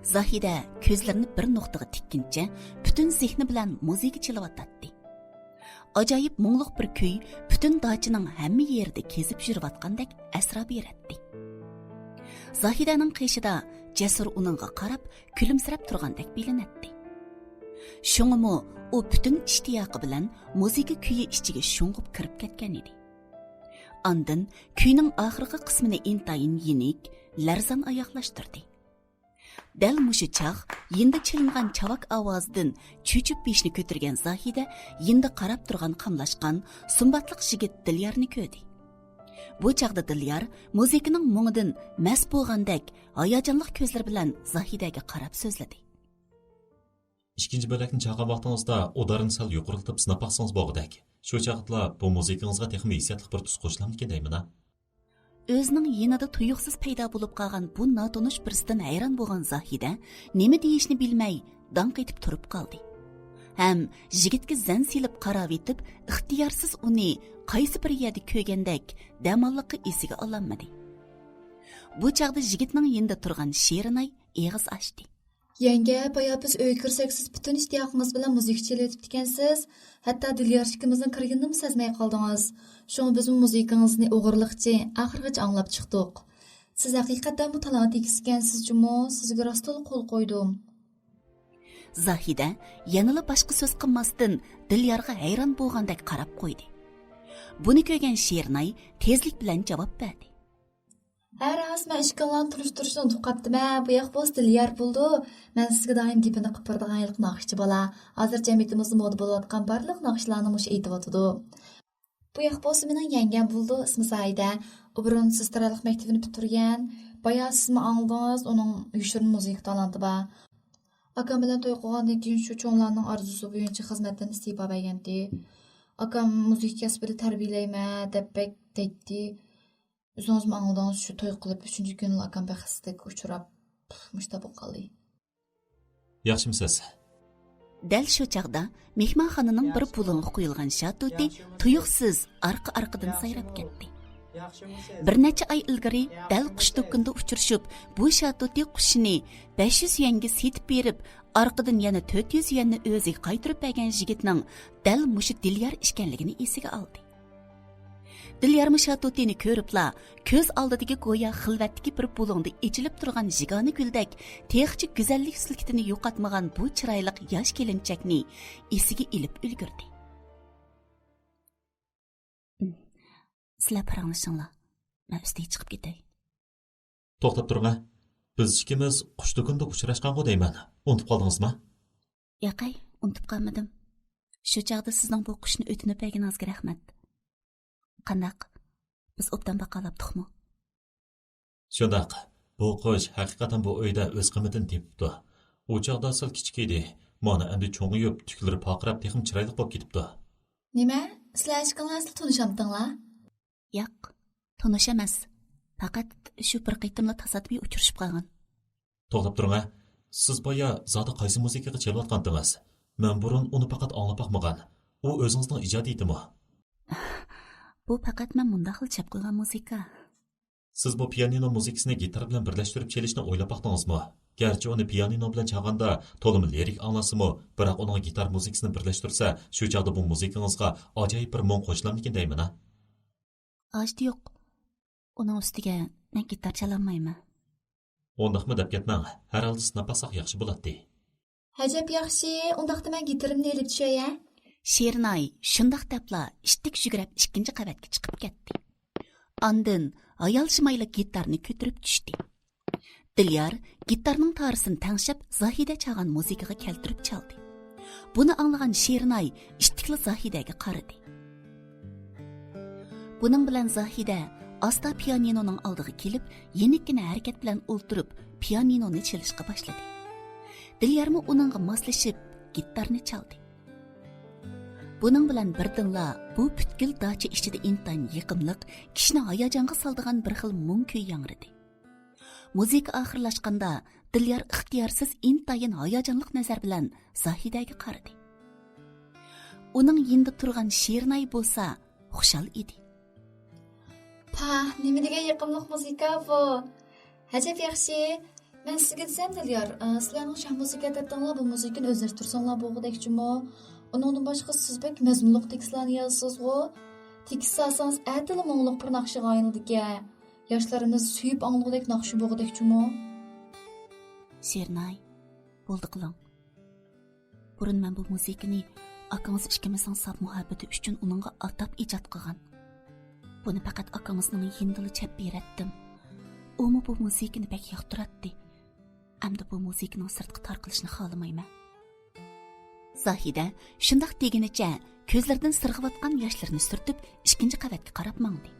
زاھىدە كۆزلىرىنى بىر نۇقتىغا تىككىنىچە پۈتۈن زېھنى بىلەن مۇزىكا چېلىۋاتاتتى. ئاجايىپ مۇڭلۇق بىر كۈي پۈتۈن داچىنىڭ ھەممە يېرىدە كېزىپ يۈرۈۋاتقاندەك ئەسرا بېرەتتى. زاھىدەنىڭ قېشىدا جەسۇر ئۇنىڭغا قاراپ كۈلۈمسىرەپ تۇرغاندەك بىلىنەتتى. شۇڭىمۇ ئۇ پۈتۈن ئىشتىياقى بىلەن مۇزىكا كۈيى ئىچىگە شۇڭغۇپ كىرىپ كەتكەن ئىدى. ئاندىن كۈينىڭ ئاخىرقى قىسمىنى ئىنتايىن يېنىك، لەرزان ئاياغلاشتۇردى. دەل مۇشۇ چاغ يېنىدا چېلىنغان چاۋاك ئاۋازىدىن چۆچۈپ بېشىنى كۆتۈرگەن زاھىدە يېنىدا قاراپ تۇرغان قاملاشقان، سۇمباتلىق يىگىت دىليارنى كۆردى. بۇ چاغدا دىليار مۇزىكىنىڭ مۇڭىدىن مەست بولغاندەك ھاياجانلىق كۆزلىرى بىلەن زاھىدەگە قاراپ سۆزلىدى. ئىككىنچى بۆلەكنى چالغان ۋاقتىڭىزدا ئۇدارنى سەل يۇقىرىلىتىپ سىناپ باقسىڭىز بولغۇدەك. شۇ چاغدىلا بۇ مۇزىكىڭىزغا تېخىمۇ ھېسسىياتلىق بىر تۈس قوشۇلامدىكىن دەيمەن-ھە. ئۆزىنىڭ يېنىدا تۇيۇقسىز پەيدا بولۇپ قالغان بۇ ناتونۇش بىرسىدىن ھەيران بولغان زاھىدە نېمە دېيىشنى بىلمەي داڭ قېتىپ تۇرۇپ قالدى. ھەم يىگىتكە زەن سېلىپ قاراۋېتىپ، ئىختىيارسىز ئۇنى قايسى بىر يەردە كۆرگەندەك دەماللىققا ئېسىگە ئالالمىدى. بۇ چاغدا يىگىتنىڭ يېنىدا تۇرغان شېرىناي ئېغىز ئاچتى. يەڭگە، بايا بىز ئۆيگە كىرسەك، سىز پۈتۈن ئىشتىياقىڭىز بىلەن مۇزىكا چېلىۋېتىپتىكەنسىز. ھەتتا دىليار ئىككىمىزنىڭ كىرگىنىنىمۇ سەزمەي قالدىڭىز. شۇڭا بىزمۇ مۇزىكىڭىزنى ئوغرىلىقچە ئاخىرغىچە ئاڭلاپ چىقتۇق. سىز ھەقىقەتەنمۇ تالانت ئىگىسىكەنسىز جۇمۇ، سىزگە راستتىنلا قول قويدۇم. زاھىدە يەنىلا باشقا سۆز قىلماستىن، دىليارغا ھەيران بولغاندەك قاراپ قويدى. بۇنى كۆرگەن شېرىناي تېزلىك بىلەن جاۋاب بەردى. ھە راست، مەن ئىككىڭلارنى تونۇشتۇرۇشنى ئۇنتۇپ قاپتىمەن. بۇ ياق بولسا دىليار بولىدۇ. مەن سىزگە دائىم گېپىنى قىلىپ بېرىدىغان ھېلىقى ناخشىچى بالا. ھازىر جەمئىيىتىمىزدە مودا بولۇۋاتقان بارلىق ناخشىلارنى مۇشۇ ئېيتىۋاتىدۇ. بۇ ياق بولسا مېنىڭ يەڭگەم بولىدۇ، ئىسمى زاھىدە. ئۇ بۇرۇن سىز تەرەللىك مەكتىپىنى پۈتتۈرگەن. بايا سىزمۇ ئاڭلىدىڭىز، ئۇنىڭ يوشۇرۇن مۇزىكا تالانتى بار. ئاكام بىلەن توي قىلغاندىن كېيىن شۇ چوڭلارنىڭ ئارزۇسى بويىچە خىزمەتتىن ئىستېپا بەرگەنتى. ئاكام مۇزىكا كەسپىدە تەربىيەلەيمەن دەپ بەك دەيتتى. ئۆزىڭىزمۇ ئاڭلىدىڭىز، شۇ توي قىلىپ ئۈچىنچى كۈنىلا ئاكام بەختسىزلىككە ئۇچراپ، مۇشۇنداق بولۇپ قالدى. ياخشىمۇسىز؟ دەل شۇ چاغدا مېھمانخانىنىڭ بىر بۇلۇڭغا قويۇلغان شاتۇتى تۇيۇقسىز ئارقا-ئارقىدىن سايراپ كەتتى. بىر نەچچە ئاي ئىلگىرى دەل قۇش دۇكىنىدا ئۇچرىشىپ، بۇ شاتۇتى قۇشىنى بەش يۈز يۈەنگە سېتىپ بېرىپ، ئارقىدىن يەنە تۆت يۈز يۈەننى ئۆزىگە قايتۇرۇپ بەرگەن يىگىتنىڭ دەل مۇشۇ دىليار ئىكەنلىكىنى ئېسىگە ئالدى. دىليارمۇ شاتۇتىنى كۆرۈپلا، كۆز ئالدىدىكى گويا خىلۋەتتىكى بىر بۇلۇڭدا ئېچىلىپ تۇرغان يېگانە گۈلدەك تېخىچە گۈزەللىك سۈلكىتىنى يوقاتمىغان بۇ چىرايلىق ياش كېلىنچەكنى ئېسىگە ئېلىپ ئۈلگۈردى. سىلەر پاراڭلىشىڭلار، مەن ئۈستىگە چىقىپ كېتەي. توختاپ تۇرۇڭ ھە. بىز ئىككىمىز قۇش دۇكىنىدا ئۇچراشقانغۇ دەيمەن. ئۇنتۇپ قالدىڭىزمۇ؟ ياقەي، ئۇنتۇپ قالمىدىم. شۇ چاغدا سىزنىڭ بۇ قۇشنى ئۆتۈنۈپ بەرگىنىڭىزگە رەھمەت. قانداق؟ بىز ئوبدان باقالاپتۇقمۇ؟ شۇنداق. بۇ قۇش ھەقىقەتەن بۇ ئۆيدە ئۆز قىممىتىنى تېپىپتۇ. ئۇ چاغدا سەل كىچىك ئىدى. مانا ئەمدى چوڭىيىپ، تۈكلىرى پارقىراپ، تېخىمۇ چىرايلىق بولۇپ كېتىپتۇ. نېمە؟ سىلەر ئىككىڭلار ئەسلى تونۇشامتىڭلار؟ ياق، تونۇش ئەمەس. پەقەت شۇ بىر قېتىملا تاسادىپىي ئۇچرىشىپ قالغان. توختاپ تۇرۇڭ ھە. سىز بايا زادى قايسى مۇزىكىغا چېلىۋاتقانتىڭىز؟ مەن بۇرۇن ئۇنى پەقەت ئاڭلاپ باقمىغان. ئۇ ئۆزىڭىزنىڭ ئىجادىيىتىمۇ؟ بۇ پەقەت مەن مۇنداق خىل چاپ قىلغان مۇزىكا. سىز بۇ پىيانىنو مۇزىكىسىنى گىتار بىلەن بىرلەشتۈرۈپ چېلىشنى ئويلاپ باقتىڭىزمۇ؟ گەرچە ئۇنى پىيانىنو بىلەن چالغاندا تولىمۇ لىرىك ئاڭلانسىمۇ، بىراق ئۇنىڭغا گىتار مۇزىكىسىنى بىرلەشتۈرسە، شۇ چاغدا بۇ مۇزىكىڭىزغا ئاجايىپ بىر مۇڭ قوشۇلامدىكىن دەيمەن ھە. ھاجىتى يوق. ئۇنىڭ ئۈستىگە مەن گىتار چالالمايمەن. ئۇنداقمۇ دەپ كەتمەڭ، ھەر ھالدا سىناپ باقساق ياخشى بولاتتى. ئەجەب ياخشى، ئۇنداقتا مەن گىتىرىمنى ئېلىپ چۈشەي ھە؟ شېرىناي شۇنداق دەپلا ئىتتىك يۈگرەپ ئىككىنچى قەۋەتكە چىقىپ كەتتى. ئاندىن ھايالشىمايلا گىتارنى كۆتۈرۈپ چۈشتى. دىليار گىتارنىڭ تارىسىنى تەڭشەپ زاھىدە چالغان مۇزىكىغا كەلتۈرۈپ چالدى. بۇنى ئاڭلىغان شېرىناي ئىتتىكلا زاھىدەگە قارىدى. بۇنىڭ بىلەن زاھىدە ئاستا پىيانىنونىڭ ئالدىغا كېلىپ، يېنىككىنە ھەرىكەت بىلەن ئولتۇرۇپ، پىيانىنونى چېلىشقا باشلىدى. دىليارمۇ ئۇنىڭغا ماسلىشىپ، گىتارنى چالدى. بۇنىڭ بىلەن بىردىنلا بۇ پۈتكۈل داچا ئىچىدە ئىنتايىن يېقىملىق، كىشىنى ھاياجانغا سالىدىغان بىر خىل مۇڭ كۈي ياڭرىدى. مۇزىكا ئاخىرلاشقاندا، دىليار ئىختىيارسىز ئىنتايىن ھاياجانلىق نەزەر بىلەن زاھىدەگە قارىدى. ئۇنىڭ يېنىدا تۇرغان شېرىناي بولسا خۇشال ئىدى. پاھ، نېمە دېگەن يېقىملىق مۇزىكا بۇ! ئەجەب ياخشى! مەن سىزگە دېسەم، دىليار، ئە، سىلەرنىڭ شاھ مۇزىكا ئەترىتىڭلار بۇ مۇزىكىنى ئۆزلەشتۈرسەڭلار بولغۇدەكچىمۇ؟ ئۇنىڭدىن باشقا سىز بەك مەزمۇنلۇق تېكىستلارنى يازىسىزغۇ؟ تېكىست سالسىڭىز ئەتىلا مۇڭلۇق بىر ناخشىغا ئايلىنىدىكەن. ياشلىرىمىز سۆيۈپ ئاڭلىغۇدەك ناخشا بولغۇدەكچىمۇ؟ شېرىناي، بولدى قىلىڭ. بۇرۇن مەن بۇ مۇزىكىنى ئاكىڭىز ئىككىمىزنىڭ ساپ مۇھەببىتى ئۈچۈن ئۇنىڭغا ئاتاپ ئىجاد قىلغان. بۇنى پەقەت ئاكىڭىزنىڭ يېنىدىلا چەپ بېرەتتىم. ئۇمۇ بۇ مۇزىكىنى بەك ياقتۇراتتى. ئەمدى بۇ مۇزىكىنىڭ سىرتقا تارقىلىشىنى خالىمايمەن. زاھىدە شۇنداق دېگىنىچە كۆزلىرىدىن سىرغىۋاتقان ياشلىرىنى سۈرتۈپ، ئىككىنچى قەۋەتكە قاراپ ماڭدى.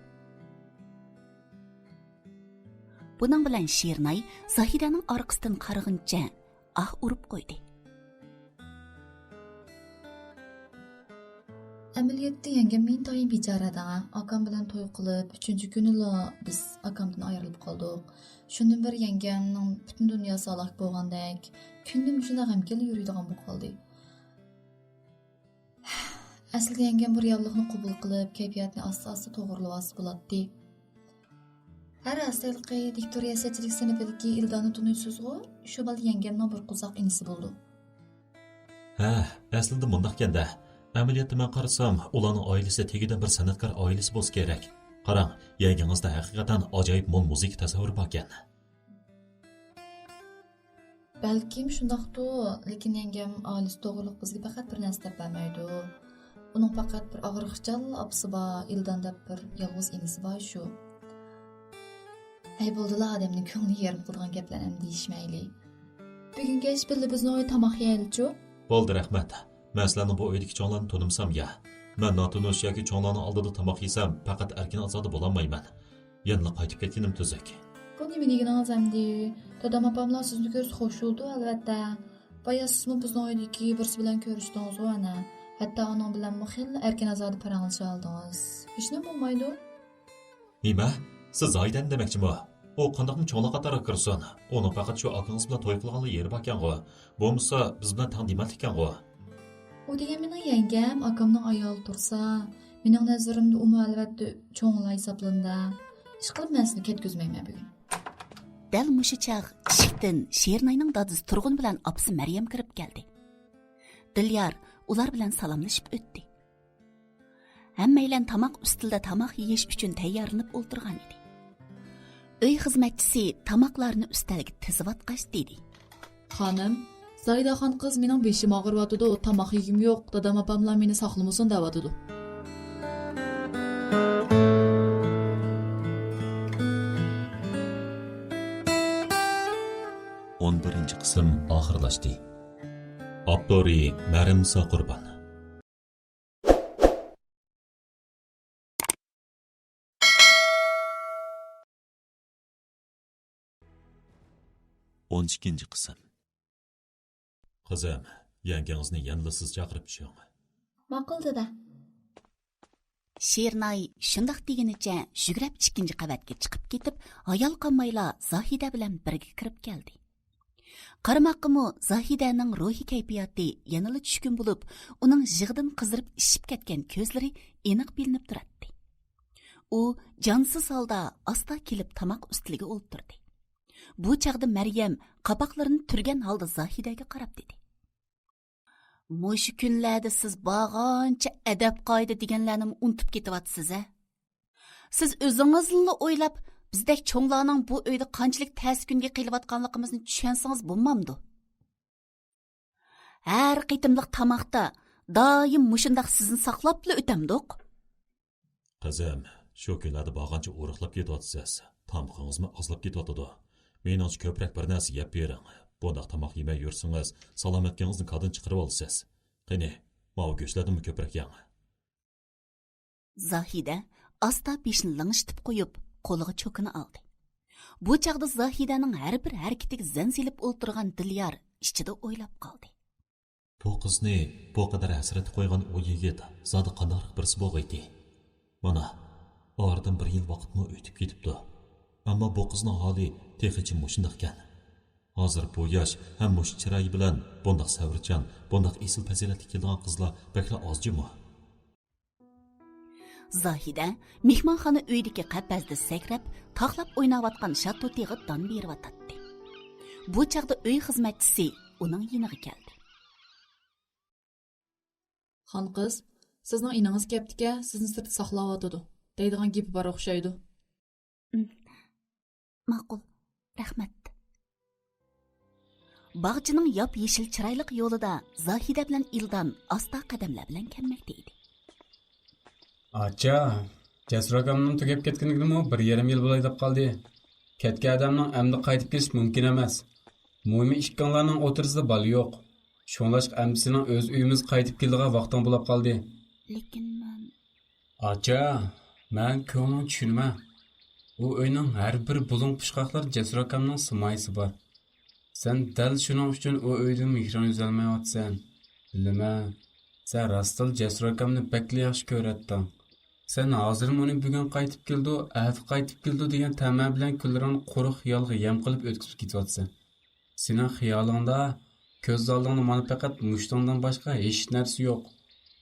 بۇنىڭ بىلەن شېرىناي زاھىدەنىڭ ئارقىسىدىن قارىغىنىچە ئاھ ئۇرۇپ قويدى. ئەمەلىيەتتە يەڭگەم ئىنتايىن بىچارە دەڭە. ئاكام بىلەن توي قىلىپ، ئۈچىنچى كۈنىلا بىز ئاكامدىن ئايرىلىپ قالدۇق. شۇندىن بېرى يەڭگەمنىڭ پۈتۈن دۇنياسى ھالاك بولغاندەك، كۈندە مۇشۇنداق غەمكىنلا يۈرىدىغان بولۇپ قالدى. ئەسلىدە يەڭگەم بۇ رېئاللىقنى قوبۇل قىلىپ، كەيپىياتنى ئاستا-ئاستا توغرىلىۋالسا بولاتتى. ھە راست، ھېلىقى دىكتورىيە سەتچىلىك سىنىپىدىكى ئىلدانى تونۇيسىزغۇ؟ شۇ بالا يەڭگەمنىڭ بىر قورساق ئىنىسى بولىدۇ. ھە، ئەسلىدە مۇنداقكەن-دە. ئەمەلىيەتتە مەن قارىسام، ئۇلارنىڭ ئائىلىسى تېگىدىن بىر سەنئەتكار ئائىلىسى بولسا كېرەك. قاراڭ، يەڭگىڭىزدە ھەقىقەتەن ئاجايىپ مول مۇزىكا تەسەۋۋۇرى باركەن. بەلكىم شۇنداقتۇ، لېكىن يەڭگەم ئائىلىسى توغرۇلۇق بىزگە پەقەت بىر نەرسە دەپ بەرمەيدۇ. ئۇنىڭ پەقەت بىر ئاغرىقچان ئاپىسى بار، ئىلدان دەپ بىر يالغۇز ئىنىسى بار شۇ. ھەي، بولدىلا، ئادەمنىڭ كۆڭلىنى يېرىم قىلىدىغان گەپلەرنى ئەمدى دېيىشمەيلى. بۈگۈن كەچ بىللە بىزنىڭ ئۆيدە تاماق يەيلىچۇ؟ بولدى، رەھمەت. مەن سىلەرنىڭ بۇ ئۆيدىكى چوڭلارنى تونۇمىسام يا. مەن ناتونۇش ياكى چوڭلارنىڭ ئالدىدا تاماق يېسەم، پەقەت ئەركىن ئازادە بولالمايمەن. يەنىلا قايتىپ كەتكىنىم تۈزۈك. بۇ نېمە دېگىنىڭىز ئەمدى؟ دادام ئاپاملار سىزنى كۆرسە خوش بولىدۇ، ئەلۋەتتە. بايا سىزمۇ بىزنىڭ ئۆيدىكى بىرسى بىلەن كۆرۈشتىڭىزغۇ ئەنە. ھەتتا ئۇنىڭ بىلەنمۇ خېلى ئەركىن ئازادە پاراڭلىشالىدىڭىز. ھېچنېمە بولمايدۇ. نېمە؟ سىز زاھىدەنى دېمەكچىمۇ؟ ئۇ قانداقمۇ چوڭلار قاتارىغا كىرسۇن؟ ئۇنىڭ پەقەت شۇ ئاكىڭىز بىلەن توي قىلغانلا يېرى باركەنغۇ. بولمىسا، بىز بىلەن تەڭ دېمەتلىككەنغۇ. ئۇ دېگەن مېنىڭ يەڭگەم، ئاكامنىڭ ئايالى تۇرسا، مېنىڭ نەزىرىمدە ئۇمۇ ئەلۋەتتە چوڭلار ھېسابلىنىدۇ. ئىشقىلىپ، مەن سىزنى كەتكۈزمەيمەن بۈگۈن. دەل مۇشۇ چاغ ئىشىكتىن شېرىناينىڭ دادىسى تۇرغۇن بىلەن ئاپىسى مەريەم كىرىپ كەلدى. دىليار ئۇلار بىلەن سالاملىشىپ ئۆتتى. ھەممەيلەن تاماق ئۈستىلىدە تاماق يېيىش ئۈچۈن تەييارلىنىپ ئولتۇرغان ئىدى. ئۆي خىزمەتچىسى تاماقلارنى ئۈستەلگە تىزىۋاتقاچ دېدى. خانىم، زاھىدە خان قىز مېنىڭ بېشىم ئاغرىۋاتىدۇ، تاماق يېگۈم يوق، دادام ئاپاملار مېنى ساقلىمىسۇن دەۋاتىدۇ. ئون بىرىنچى قىسىم ئاخىرلاشتى. ئاپتورى مەرىمنىسا قۇربان. ئون ئىككىنچى قىسىم. قىزىم، يەڭگىڭىزنى يەنىلا سىز چاقىرىپ چۈشۈڭ. ماقۇل، دادا. شېرىناي شۇنداق دېگىنىچە يۈگۈرۈپ ئىككىنچى قەۋەتكە چىقىپ كېتىپ، ھايال قالمايلا زاھىدە بىلەن بىرگە كىرىپ كەلدى. قارىماققىمۇ زاھىدەنىڭ روھىي كەيپىياتى يەنىلا چۈشكۈن بولۇپ، ئۇنىڭ يىغىدىن قىزىرىپ ئىششىپ كەتكەن كۆزلىرى ئېنىق بىلىنىپ تۇراتتى. ئۇ جانسىز ھالدا ئاستا كېلىپ تاماق ئۈستىلىگە ئولتۇردى. بۇ چاغدا مەريەم قاپاقلىرىنى تۈرگەن ھالدا زاھىدەگە قاراپ دېدى: مۇشۇ كۈنلەردە سىز بارغانچە ئەدەپ-قائىدە دېگەنلەرنىمۇ ئۇنتۇپ كېتىۋاتىسىز ھە؟ سىز ئۆزىڭىزنىلا ئويلاپ، بىزدەك چوڭلارنىڭ بۇ ئۆيدە قانچىلىك تەس كۈنگە قېلىۋاتقانلىقىمىزنى چۈشەنسىڭىز بولمامدۇ؟ ھەر قېتىملىق تاماقتا دائىم مۇشۇنداق سىزنى ساقلاپلا ئۆتەمدۇق؟ قىزىم، شۇ كۈنلەردە بارغانچە ئورۇقلاپ كېتىۋاتىسىز. تامىقىڭىزمۇ ئازلاپ كېتىۋاتىدۇ. مېنىڭچە كۆپرەك بىر نەرسە يەپ بېرىڭ. بۇنداق تاماق يېمەي يۈرسىڭىز، سالامەتلىكىڭىزنى كادىن چىقىرىۋالىسىز. قېنى، ماۋۇ گۆشلەردىنمۇ كۆپرەك يەڭ. زاھىدە ئاستا بېشىنى لىڭشىتىپ قويۇپ، قولىغا چوكىنى ئالدى. بۇ چاغدا زاھىدەنىڭ ھەر بىر ھەرىكىتىگە زەن سېلىپ ئولتۇرغان دىليار ئىچىدە ئويلاپ قالدى. بۇ قىزنى بۇ قەدەر ھەسرەتكە قويغان ئۇ يىگىت زادى قانداقراق بىرسى بولغىيتى؟ مانا، ئارىدىن بىر يىل ۋاقىتمۇ ئۆتۈپ كېتىپتۇ. ئەمما بۇ قىزنىڭ ھالى تېخىچە مۇشۇنداقكەن. ھازىر بۇ ياش ھەم مۇشۇ چىرايى بىلەن بۇنداق سەۋرچان، بۇنداق ئېسىل پەزىلەتكە كېلىدىغان قىزلار بەكلا ئاز جۇمۇ. زاھىدە مېھمانخانا ئۆيىدىكى قەپەستە سەكرەپ، تاقلاپ ئويناۋاتقان شاتۇتىغا دان بېرىۋاتاتتى. بۇ چاغدا ئۆي خىزمەتچىسى ئۇنىڭ يېنىغا كەلدى. خان قىز، سىزنىڭ ئىنىڭىز كەپتىكەن، سىزنى سىرتتا ساقلاۋاتىدۇ، دەيدىغان گېپى بار ئوخشايدۇ. ئىم، ماقۇل، رەھمەت. باغچىنىڭ ياپيېشىل چىرايلىق يولىدا زاھىدە بىلەن ئىلدان ئاستا قەدەملەر بىلەن كەلمەكتە ئىدى. ئاچا، جەسۇر ئاكامنىڭ تۈگەپ كەتكىنىگىمۇ بىر يېرىم يىل بولاي دەپ قالدى. كەتكەن ئادەمنىڭ ئەمدى قايتىپ كېلىشى مۇمكىن ئەمەس. مۇھىمى ئىككىڭلارنىڭ ئوتتۇرىسىدا بالا يوق. شۇڭلاشقا ئەمدى سېنىڭ ئۆز ئۆيىمىزگە قايتىپ كېلىدىغان ۋاقتىڭ بولاپ قالدى. لېكىن مەن. ئاچا، مەن كۆڭلۈڭنى چۈشىنىمەن. ئۇ ئۆينىڭ ھەر بىر بۇلۇڭ پۇچقاقلىرىدا جەسۇر ئاكامنىڭ سىمايىسى بار. سەن دەل شۇنىڭ ئۈچۈن ئۇ ئۆيدىن مېھرىڭنى ئۈزەلمەيۋاتىسەن. بىلىمەن، سەن راستلا جەسۇر ئاكامنى بەكلا ياخشى كۆرەتتىڭ. سەن ھازىرمۇ ئۇنى بۈگۈن قايتىپ كېلىدۇ، ئەتە قايتىپ كېلىدۇ دېگەن تەمە بىلەن كۈنلىرىڭنى قۇرۇق خىيالغا يەم قىلىپ ئۆتكۈزۈپ كېتىۋاتىسەن. سېنىڭ خىيالىڭدا، كۆز ئالدىڭدا مانا پەقەت مۇشتۇڭدىن باشقا ھېچ نەرسە يوق.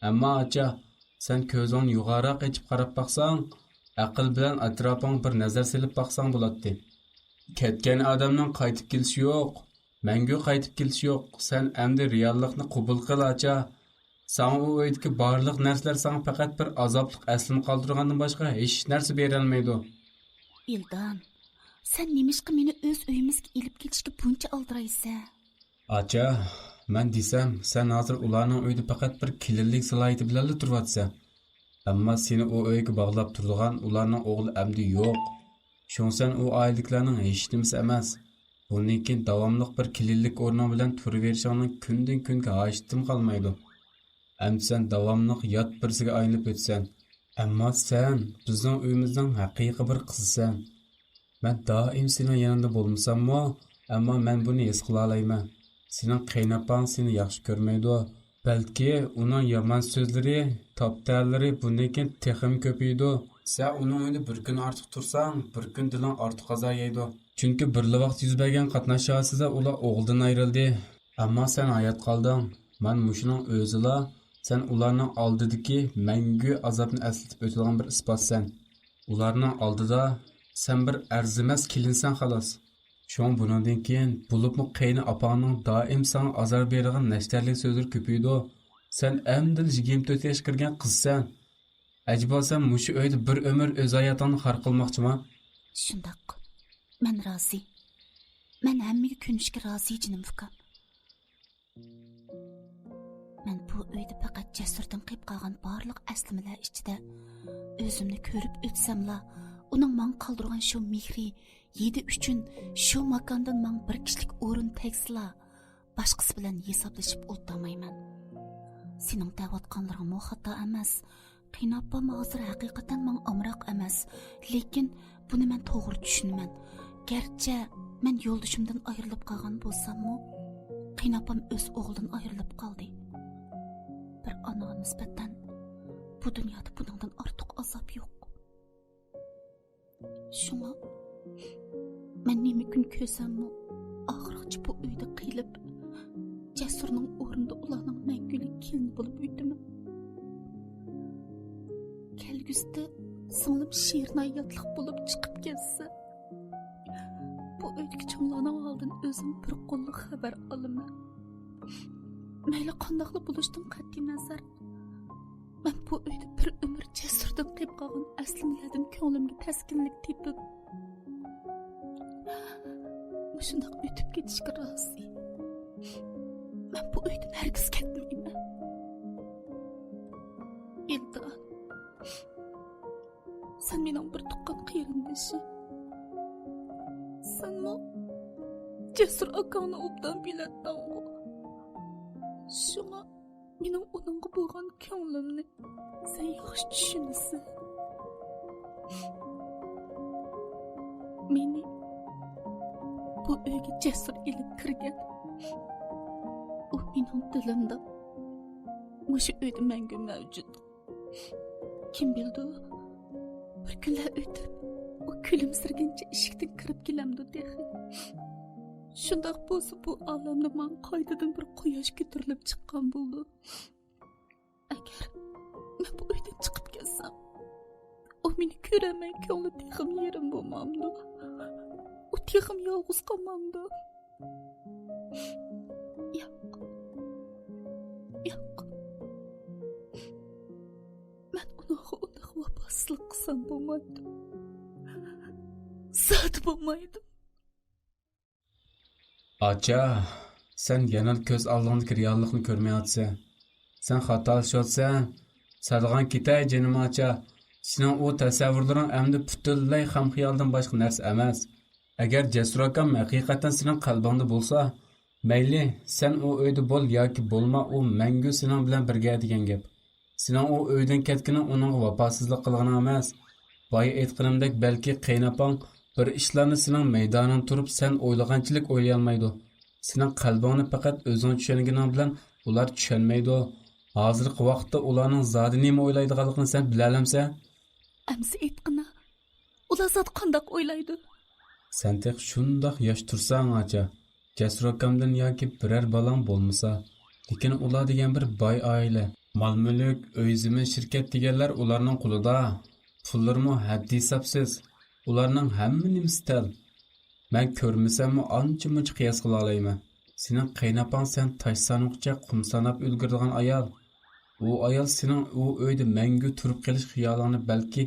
ئەمما ئاچا، سەن كۆزۈڭنى يۇقىرىراق ئېچىپ قاراپ باقساڭ، ئەقىل بىلەن ئەتراپىڭغا بىر نەزەر سېلىپ باقساڭ بولاتتى. كەتكەن ئادەمنىڭ قايتىپ كېلىشى يوق، مەڭگۈ قايتىپ كېلىشى يوق. سەن ئەمدى رېئاللىقنى قوبۇل قىل، ئاچا. ساڭا ئۇ ئۆيدىكى بارلىق نەرسىلەر ساڭا پەقەت بىر ئازابلىق ئەسلىمە قالدۇرغاندىن باشقا ھېچ نەرسە بېرەلمەيدۇ. ئىلدان، سەن نېمىشقا مېنى ئۆز ئۆيىمىزگە ئېلىپ كېلىشكە بۇنچە ئالدىرايسەن؟ ئاچا، مەن دېسەم، سەن ھازىر ئۇلارنىڭ ئۆيىدە پەقەت بىر كېلىنلىك سالاھىيىتى بىلەنلا تۇرۇۋاتىسەن. ئەمما سېنى ئۇ ئۆيگە باغلاپ تۇرىدىغان ئۇلارنىڭ ئوغلى ئەمدى يوق. شۇڭا سەن ئۇ ئائىلىدىكىلەرنىڭ ھېچنېمىسى ئەمەس. بۇندىن كېيىن داۋاملىق بىر كېلىنلىك ئورنۇڭ بىلەن تۇرۇۋېرىشىڭنىڭ كۈندىن-كۈنگە ھاجىتىمۇ قالمايدۇ. ئەمدى سەن داۋاملىق يات بىرسىگە ئايلىنىپ ئۆتىسەن. ئەمما سەن بىزنىڭ ئۆيىمىزنىڭ ھەقىقىي بىر قىزىسەن. مەن دائىم سېنىڭ يېنىڭدا بولمىساممۇ، ئەمما مەن بۇنى ھېس قىلالايمەن. سېنىڭ قېيىنئاپاڭ سېنى ياخشى كۆرمەيدۇ. بەلكى ئۇنىڭ يامان سۆزلىرى، تاپتەلىرى بۇندىن كېيىن تېخىمۇ كۆپىيىدۇ. سەن ئۇنىڭ ئۆيىدە بىر كۈن ئارتۇق تۇرساڭ، بىر كۈن دىلىڭ ئارتۇق ئازار يەيدۇ. چۈنكى بىرلا ۋاقىت يۈز بەرگەن قاتناش ھادىسىسىدە ئۇلار ئوغلىدىن ئايرىلدى. ئەمما سەن ھايات قالدىڭ. مانا مۇشۇنىڭ ئۆزىلا سەن ئۇلارنىڭ ئالدىدىكى مەڭگۈ ئازابنى ئەسلىتىپ ئۆتىدىغان بىر ئىسپاتسەن. ئۇلارنىڭ ئالدىدا سەن بىر ئەرزىمەس كېلىنسەن، خالاس. شۇڭا بۇنىڭدىن كېيىن، بولۇپمۇ قېيىنئاپاڭنىڭ دائىم ساڭا ئازار بېرىدىغان نەشتەرلىك سۆزلىرى كۆپىيىدۇ. سەن ئەمدىلا يىگىرمە تۆت ياشقا كىرگەن قىزسەن. ئەجەبا سەن مۇشۇ ئۆيدە بىر ئۆمۈر ئۆز ھاياتىڭنى خار قىلماقچىما؟ شۇنداق. مەن رازى. مەن ھەممىگە كۆنۈشكە رازى، جېنىم ئۇكام. مەن بۇ ئۆيدە پەقەت جەسۇردىن قېلىپ قالغان بارلىق ئەسلىمىلەر ئىچىدە ئۆزۈمنى كۆرۈپ ئۆتسەملا، ئۇنىڭ ماڭا قالدۇرغان شۇ مېھرى، ھىدى ئۈچۈن شۇ ماكاندىن ماڭا بىر كىشىلىك ئورۇن تەگسىلا، باشقىسى بىلەن ھېسابلىشىپ ئولتۇرمايمەن. سېنىڭ دەۋاتقانلىرىڭمۇ خاتا ئەمەس. قېيىنئاپام ھازىر ھەقىقەتەن ماڭا ئامراق ئەمەس، لېكىن بۇنى مەن توغرا چۈشىنىمەن. گەرچە مەن يولدىشىمدىن ئايرىلىپ قالغان بولساممۇ، قېيىنئاپام ئۆز ئوغلىدىن ئايرىلىپ قالدى. بىر ئانىغا نىسبەتەن بۇ دۇنيادا بۇنىڭدىن ئارتۇق ئازاب يوق. شۇڭا مەن نېمە كۈن كۆرسەممۇ، ئاخىرقى بۇ ئۆيدە قېلىپ، جەسۇرنىڭ ئورنىدا ئۇلارنىڭ مەڭگۈلۈك كېلىنى بولۇپ ئۆتىمەن. كەلگۈسىدە سىڭلىم شېرىناي ياتلىق بولۇپ چىقىپ كەتسە، بۇ ئۆيدىكى چوڭلارنىڭ ھالىدىن ئۆزۈم بىر قوللۇق خەۋەر ئالىمەن. مەيلى قانداقلا بولۇشتىن قەتئىينەزەر، مەن بۇ ئۆيدە بىر ئۆمۈر جەسۇردىن قېلىپ قالغان ئەسلىمىلەردىن كۆڭلۈمگە تەسكىنلىك تېپىپ، مۇشۇنداق ئۆتۈپ كېتىشكە رازى. مەن بۇ ئۆيدىن ھەرگىز كەتمەيمەن. ئىلدان، سەن مېنىڭ بىر تۇغقان قېرىندىشىم. سەنمۇ جەسۇر ئاكاڭنى ئوبدان بىلەتتىڭغۇ؟ شۇڭا مېنىڭ ئۇنىڭغا بولغان كۆڭلۈمنى سەن ياخشى چۈشىنىسەن. مېنى بۇ ئۆيگە جەسۇر ئېلىپ كىرگەن. ئۇ مېنىڭ دىلىمدا، مۇشۇ ئۆيدە مەڭگۈ مەۋجۇت. كىم بىلىدۇ، بىر كۈنلەر ئۆتۈپ، ئۇ كۈلۈمسىرىگىنچە ئىشىكتىن كىرىپ كېلەمدۇ تېخى؟ شۇنداق بولسا، بۇ ئالەمدە ماڭا قايتىدىن بىر قۇياش كۆتۈرۈلۈپ چىققان بولىدۇ. ئەگەر مەن بۇ ئۆيدىن چىقىپ كەتسەم، ئۇ مېنى كۆرەلمەي، كۆڭلى تېخىمۇ يېرىم بولمامدۇ؟ ئۇ تېخىمۇ يالغۇز قالمامدۇ؟ ياق. ياق. مەن ئۇنىڭغا ئۇنداق ۋاپاسىزلىق قىلسام بولمايدۇ. زادى بولمايدۇ. ئاچا، سەن يەنىلا كۆز ئالدىڭدىكى رېئاللىقنى كۆرمەيۋاتىسەن. سەن خاتالىشىۋاتىسەن. سالغان كېتەي جېنىم ئاچا. سېنىڭ ئۇ تەسەۋۋۇرلىرىڭ ئەمدى پۈتۈنلەي خام خىيالدىن باشقا نەرسە ئەمەس. ئەگەر جەسۇر ئاكام ھەقىقەتەن سېنىڭ قەلبىڭدە بولسا، مەيلى، سەن ئۇ ئۆيدە بول ياكى بولما، ئۇ مەڭگۈ سېنىڭ بىلەن بىرگە دېگەن گەپ. سېنىڭ ئۇ ئۆيدىن كەتكىنىڭ ئۇنىڭغا ۋاپاسىزلىق قىلغىنىڭ ئەمەس. بايا ئېيتقىنىمدەك، بەلكى قېيىنئاپاڭ بىر ئىشلارنى سېنىڭ مەيدانىڭدا تۇرۇپ سەن ئويلىغانچىلىك ئويلىيالمايدۇ. سېنىڭ قەلبىڭنى پەقەت ئۆزۈڭ چۈشەنگىنىڭ بىلەن ئۇلار چۈشەنمەيدۇ. ھازىرقى ۋاقىتتا ئۇلارنىڭ زادى نېمە ئويلايدىغانلىقىنى سەن بىلەلەمسەن؟ ئەمسە ئېيتقىنا، ئۇلار زادى قانداق ئويلايدۇ؟ سەن تېخى شۇنداق ياش تۇرساڭ، ئاچا. جەسۇر ئاكامدىن ياكى بىرەر بالاڭ بولمىسا. لېكىن ئۇلار دېگەن بىر باي ئائىلە. مال-مۈلۈك، ئۆي-زېمىن، شىركەت دېگەنلەر ئۇلارنىڭ قولىدا. پۇللىرىمۇ ھەددى-ھېسابسىز. ئۇلارنىڭ ھەممە نېمىسى تەل. مەن كۆرمىسەممۇ ئانچە-مۇنچە قىياس قىلالايمەن. سېنىڭ قېيىنئاپاڭ سەن تاش سانىقىچە قۇم ساناپ ئۈلگۈرىدىغان ئايال. ئۇ ئايال سېنىڭ ئۇ ئۆيدە مەڭگۈ تۇرۇپ قېلىش خىيالىڭنى بەلكى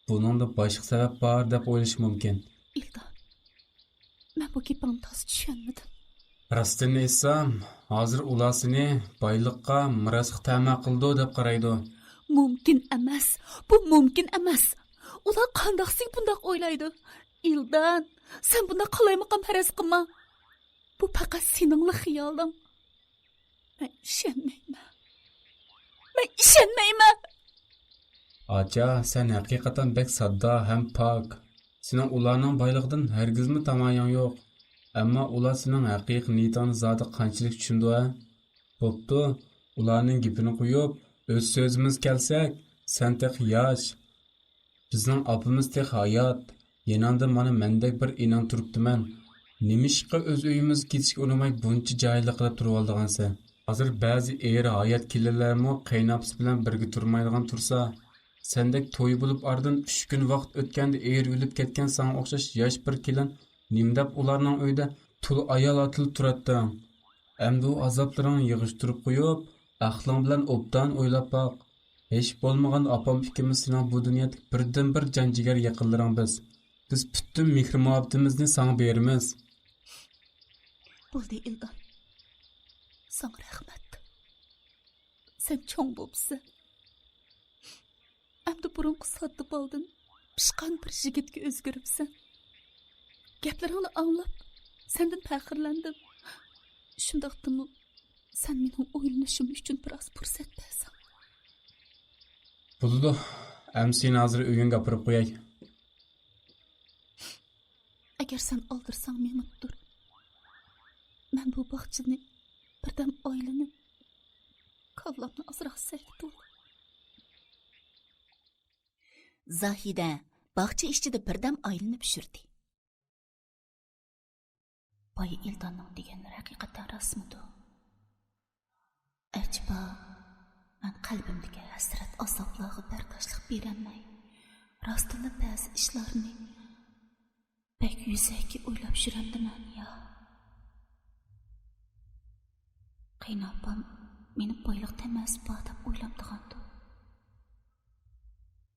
بۇنىڭدا باشقا سەۋەب بار دەپ ئويلىشى مۇمكىن. ئىلدان، مەن بۇ گېپىڭنى تازا چۈشەنمىدىم. راستىنى ئېيتسام، ھازىر ئۇلار سېنى بايلىققا، مىراسقا تەمە قىلىدۇ دەپ قارايدۇ. مۇمكىن ئەمەس. بۇ مۇمكىن ئەمەس. ئۇلار قانداقسىگە بۇنداق ئويلايدۇ؟ ئىلدان، سەن بۇنداق قالايمىقان پەرەز قىلما. بۇ پەقەت سېنىڭلا خىيالىڭ. مەن ئىشەنمەيمەن. مەن ئىشەنمەيمەن. ئاچا، سەن ھەقىقەتەن بەك ساددا ھەم پاك. سېنىڭ ئۇلارنىڭ بايلىقىدىن ھەرگىزمۇ تامايىڭ يوق. ئەمما ئۇلار سېنىڭ ھەقىقىي نىيىتىڭنى زادى قانچىلىك چۈشىنىدۇ ھە؟ بوپتۇ، ئۇلارنىڭ گېپىنى قويۇپ، ئۆز سۆزىمىزگە كەلسەك، سەن تېخى ياش. بىزنىڭ ئاپىمىز تېخى ھايات. يېنىڭدا مانا مەندەك بىر ئىنىڭ تۇرۇپتىمەن. نېمىشقا ئۆز ئۆيىمىزگە كېتىشكە ئۇنىماي بۇنچە جاھىللىق قىلىپ تۇرۇۋالىدىغانسەن؟ ھازىر بەزى ئېرى ھايات كېلىنلەرمۇ قېيىنئاپىسى بىلەن بىرگە تۇرمايدىغان تۇرسا، سەندەك توي بولۇپ ئارىدىن ئۈچ كۈن ۋاقىت ئۆتكەندە ئېرى ئۆلۈپ كەتكەن ساڭا ئوخشاش ياش بىر كېلىن نېمە دەپ ئۇلارنىڭ ئۆيىدە تۇل ئايال ئاتىلىپ تۇراتتىڭ؟ ئەمدى ئۇ ئازابلىرىڭنى يىغىشتۇرۇپ قويۇپ، ئەقلىڭ بىلەن ئوبدان ئويلاپ باق. ھېچ بولمىغاندا ئاپام ئىككىمىز سېنىڭ بۇ دۇنيادىكى بىردىنبىر جان جىگەر يېقىنلىرىڭ بىز. بىز پۈتۈن مېھرى مۇھەببىتىمىزنى ساڭا بېرىمىز. بولدى ئىلدان. ساڭا رەھمەت. سەن چوڭ بوپسەن. ئەمدى بۇرۇنقى ساددا بالىدىن پىشقان بىر يىگىتكە ئۆزگىرىپسەن. گەپلىرىڭنى ئاڭلاپ، سەندىن پەخىرلەندىم. شۇنداقتىمۇ، سەن مېنىڭ ئويلىنىشىم ئۈچۈن بىراز پۇرسەت بەرسەڭ. بولىدۇ، ئەمسە سېنى ھازىر ئۆيۈڭگە ئاپىرىپ قوياي. ئەگەر سەن ئالدىرىساڭ مېڭىپ تۇر. مەن بۇ باغچىنى بىردەم ئايلىنىپ، كاللامنى ئازراق سەكتىۋالاي. زاھىدە باغچە ئىچىدە بىردەم ئايلىنىپ يۈردى. بايا ئىلدارنىڭ دېگەنلىرى ھەقىقەتەن راستمىدۇ؟ ئەجەبا، مەن قەلبىمدىكى ھەسرەت-ئازابلارغا بەرداشلىق بېرەلمەي، راستتىنلا بەزى ئىشلارنى بەك يۈزەكى ئويلاپ يۈرەمدىمەن يا؟ قېيىنئاپام مېنى بايلىق تەمەسى بار دەپ ئويلامدىغاندۇ؟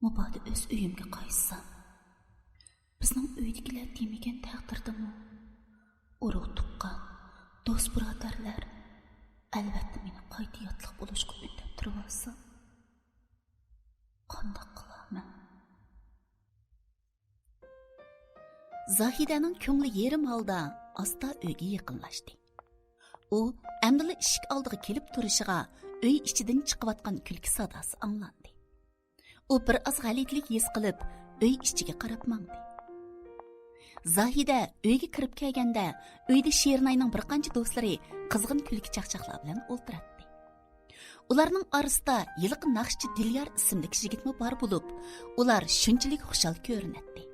مۇبادا ئۆز ئۆيۈمگە قايتسام، بىزنىڭ ئۆيدىكىلەر دېمىگەن تەقدىردىمۇ، ئۇرۇق-تۇغقان، دوست-بۇرادەرلەر ئەلۋەتتە مېنى قايتا ياتلىق بولۇشقا ئۈندەپ تۇرۇۋالسا، قانداق قىلارمەن؟ زاھىدەنىڭ كۆڭلى يېرىم ھالدا ئاستا ئۆيگە يېقىنلاشتى. ئۇ ئەمدىلا ئىشىك ئالدىغا كېلىپ تۇرۇشىغا، ئۆي ئىچىدىن چىقىۋاتقان كۈلكە ساداسى ئاڭلاندى. ئۇ بىر ئاز غەلىتىلىك ھېس قىلىپ، ئۆي ئىچىگە قاراپ ماڭدى. زاھىدە ئۆيگە كىرىپ كەلگەندە، ئۆيدە شېرىناينىڭ بىر قانچە دوستلىرى قىزغىن كۈلكە-چاقچاقلار بىلەن ئولتۇراتتى. ئۇلارنىڭ ئارىسىدا ھېلىقى ناخشىچى دىليار ئىسىملىك يىگىتمۇ بار بولۇپ، ئۇلار شۇنچىلىك خۇشال كۆرۈنەتتى.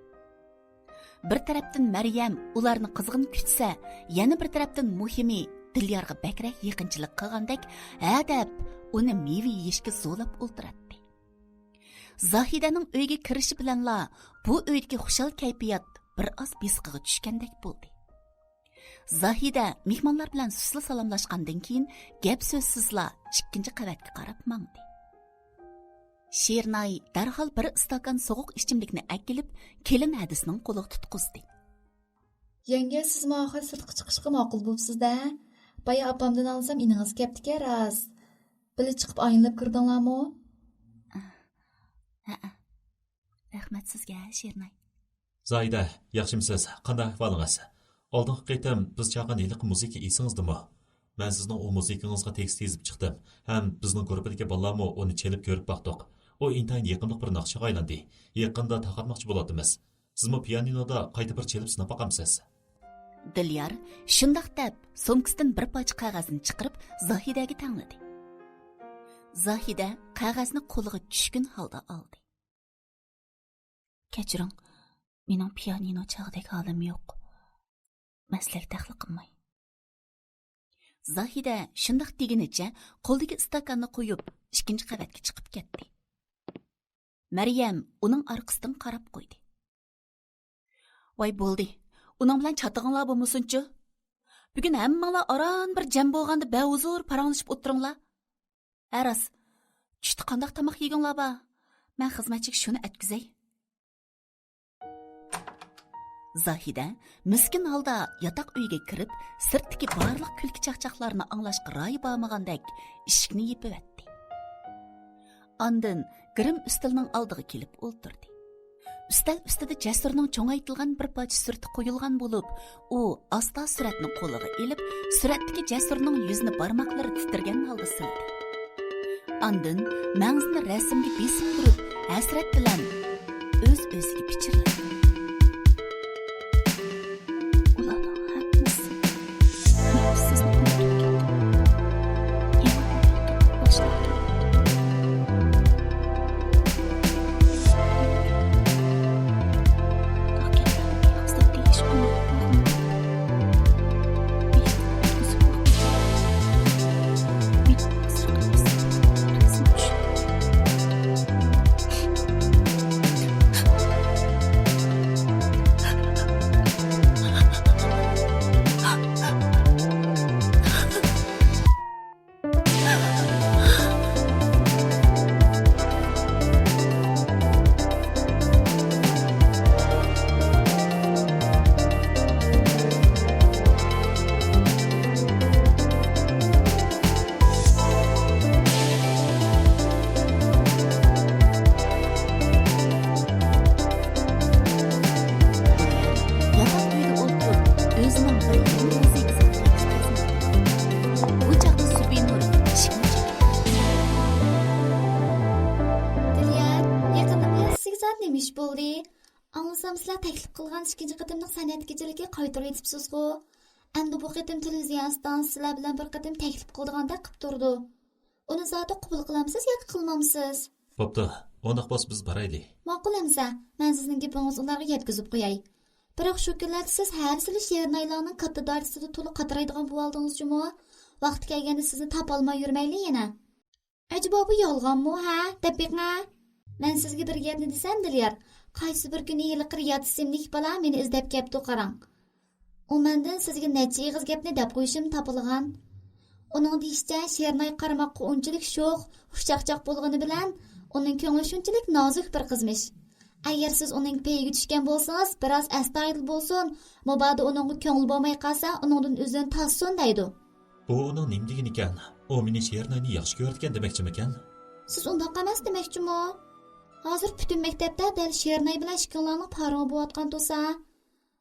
بىر تەرەپتىن مەريەم ئۇلارنى قىزغىن كۈتسە، يەنە بىر تەرەپتىن مۇھىمى دىليارغا بەكرەك يېقىنچىلىق قىلغاندەك ھە دەپ ئۇنى مېۋە يېيىشكە زورلاپ ئولتۇراتتى. زاھىدەنىڭ ئۆيگە كىرىشى بىلەنلا بۇ ئۆيدىكى خۇشال كەيپىيات بىر ئاز بېسىقىغا چۈشكەندەك بولدى. زاھىدە مېھمانلار بىلەن سۇسلا سالاملاشقاندىن كېيىن، گەپ-سۆزسىزلا ئىككىنچى قەۋەتكە قاراپ ماڭدى. شېرىناي دەرھال بىر ئىستاكان سوغۇق ئىچىملىكنى ئەكېلىپ، كېلىن ھەدىسىنىڭ قولىغا تۇتقۇزدى. يەڭگە، سىزمۇ ئاخىر سىرتقا چىقىشقا ماقۇل بوپسىز-دە. بايا ئاپامدىن ئاڭلىسام، ئىنىڭىز كەپتىكەن راست. بىللە چىقىپ ئايلىنىپ كىردىڭلارمۇ؟ ھەئە. رەھمەت سىزگە، شېرىناي. زاھىدە، ياخشىمسىز؟ قانداق ئەھۋالىڭىز؟ ئالدىنقى قېتىم بىز چالغان ھېلىقى مۇزىكا ئېسىڭىزدىمۇ؟ مەن سىزنىڭ ئۇ مۇزىكىڭىزغا تېكىست يېزىپ چىقتىم ھەم بىزنىڭ گۇرۇپپىدىكى بالىلارمۇ ئۇنى چېلىپ كۆرۈپ باقتۇق. ئۇ ئىنتايىن يېقىملىق بىر ناخشىغا ئايلاندى. يېقىندا تارقاتماقچى بولۇۋاتىمىز. سىزمۇ پىيانىنودا قايتا بىر چېلىپ سىناپ باقامسىز؟ دىليار شۇنداق دەپ، سومكىسىدىن بىر پارچە قەغەزنى چىقىرىپ، زاھىدەگە تەڭلىدى. زاھىدە قەغەزنى قولىغا چۈشكۈن ھالدا ئالدى. كەچۈرۈڭ، مېنىڭ پىيانىنو چالغۇدەك ھالىم يوق. مەن سىلەرگە دەخلى قىلماي. زاھىدە شۇنداق دېگىنىچە قولىدىكى ئىستاكاننى قويۇپ، ئىككىنچى قەۋەتكە چىقىپ كەتتى. مەريەم ئۇنىڭ ئارقىسىدىن قاراپ قويدى. ۋاي بولدى، ئۇنىڭ بىلەن چاتىقىڭلار بولمىسۇنچۇ؟ بۈگۈن ھەممىڭلار ئاران بىر جەم بولغاندا بەھۇزۇر پاراڭلىشىپ ئولتۇرۇڭلار. ھە راست، چۈشتە قانداق تاماق يېگۈڭلار بار؟ مەن خىزمەتچىگە شۇنى ئەتكۈزەي. زاھىدە مىسكىن ھالدا ياتاق ئۆيگە كىرىپ، سىرتتىكى بارلىق كۈلكە-چاقچاقلارنى ئاڭلاشقا رايى بارمىغاندەك ئىشىكنى يېپىۋەتتى. ئاندىن گىرىم ئۈستىلىنىڭ ئالدىغا كېلىپ ئولتۇردى. ئۈستەل ئۈستىدە جەسۇرنىڭ چوڭايتىلغان بىر پارچە سۈرىتى قويۇلغان بولۇپ، ئۇ ئاستا سۈرەتنى قولىغا ئېلىپ، سۈرەتتىكى جەسۇرنىڭ يۈزىنى بارماقلىرى تىترىگەن ھالدا سىلىدى. ئاندىن مەڭزىنى رەسىمگە بېسىپ تۇرۇپ، ھەسرەت بىلەن ئۆز-ئۆزىگە پىچىرلىدى. ئۇلارنىڭ ھەممىسى مەن سىزنى ئۇنتۇپ كەتتىم. يامان ئۇنتۇپ باشلاپتۇ. ياتاق ئۆيدە ئولتۇرۇپ، ئۆزىنىڭ بىر يېڭى مۇزىكىسىنى تەكلىپ قىلسۇن. بۇ چاغدا سۈبھىنۇر ئىشىكنى چېكىپ. دىليار، يېقىندا مۇيەسسىگە زادى نېمە ئىش بولدى؟ ئاڭلىسام، سىلەر تەكلىپ قىلغان ئىككىنچى قېتىملىق سەنئەت كېچىلىكىگە قايتۇرۇۋېتىپسىزغۇ؟ ئەمدى بۇ قېتىم تېلېۋىزىيە ئىستانسىسى سىلەر بىلەن بىر قېتىم تەكلىپ قىلىدىغاندەك قىپ تۇرىدۇ. ئۇنى زادى قوبۇل قىلامسىز ياكى قىلمامسىز؟ بوپتۇ، ئۇنداق بولسا بىز بارايلى. ماقۇل ئەمىسە، مەن سىزنىڭ گېپىڭىزنى ئۇلارغا يەتكۈزۈپ قوياي. بىراق شۇ كۈنلەردە سىز ھەرىسىلا شېرىنايلارنىڭ كاتتا دائىرىسىدا تولا قاترايدىغان بولۇۋالدىڭىز جۇمۇ؟ ۋاقتى كەلگەندە سىزنى تاپالماي يۈرمەيلى يەنە. ئەجەبا بۇ يالغانمۇ ھە؟ دەپ بېقىڭە. مەن سىزگە بىر گەپنى دېسەم، دىليار، قايسى بىر كۈنى ھېلىقى رىياد ئىسىملىك بالا مېنى ئىزدەپ كەپتۇ، قاراڭ. ئۇ مەندىن سىزگە نەچچە ئېغىز گەپنى دەپ قويۇشۇمنى تاپىلىغان. ئۇنىڭ دېيىشىچە، شېرىناي قارىماققا ئۇنچىلىك شوخ، خۇشچاقچاق بولغىنى بىلەن، ئۇنىڭ كۆڭلى شۇنچىلىك نازۇك بىر قىزمىش. ئەگەر سىز ئۇنىڭ پېيىگە چۈشكەن بولسىڭىز، بىراز ئەستايىدىل بولسۇن، مۇبادا ئۇنىڭغا كۆڭلى بولماي قالسا، ئۇنىڭدىن ئۆزىنى تازىسۇن دەيدۇ. بۇ ئۇنىڭ نېمە دېگىنىكەن؟ ئۇ مېنى شېرىناينى ياخشى كۆرىدىكەن دېمەكچىمىكەن؟ سىز ئۇنداق ئەمەس دېمەكچىمۇ؟ ھازىر پۈتۈن مەكتەپتە دەل شېرىناي بىلەن ئىككىڭلارنىڭ پارىڭى بولۇۋاتقان تۇرسا،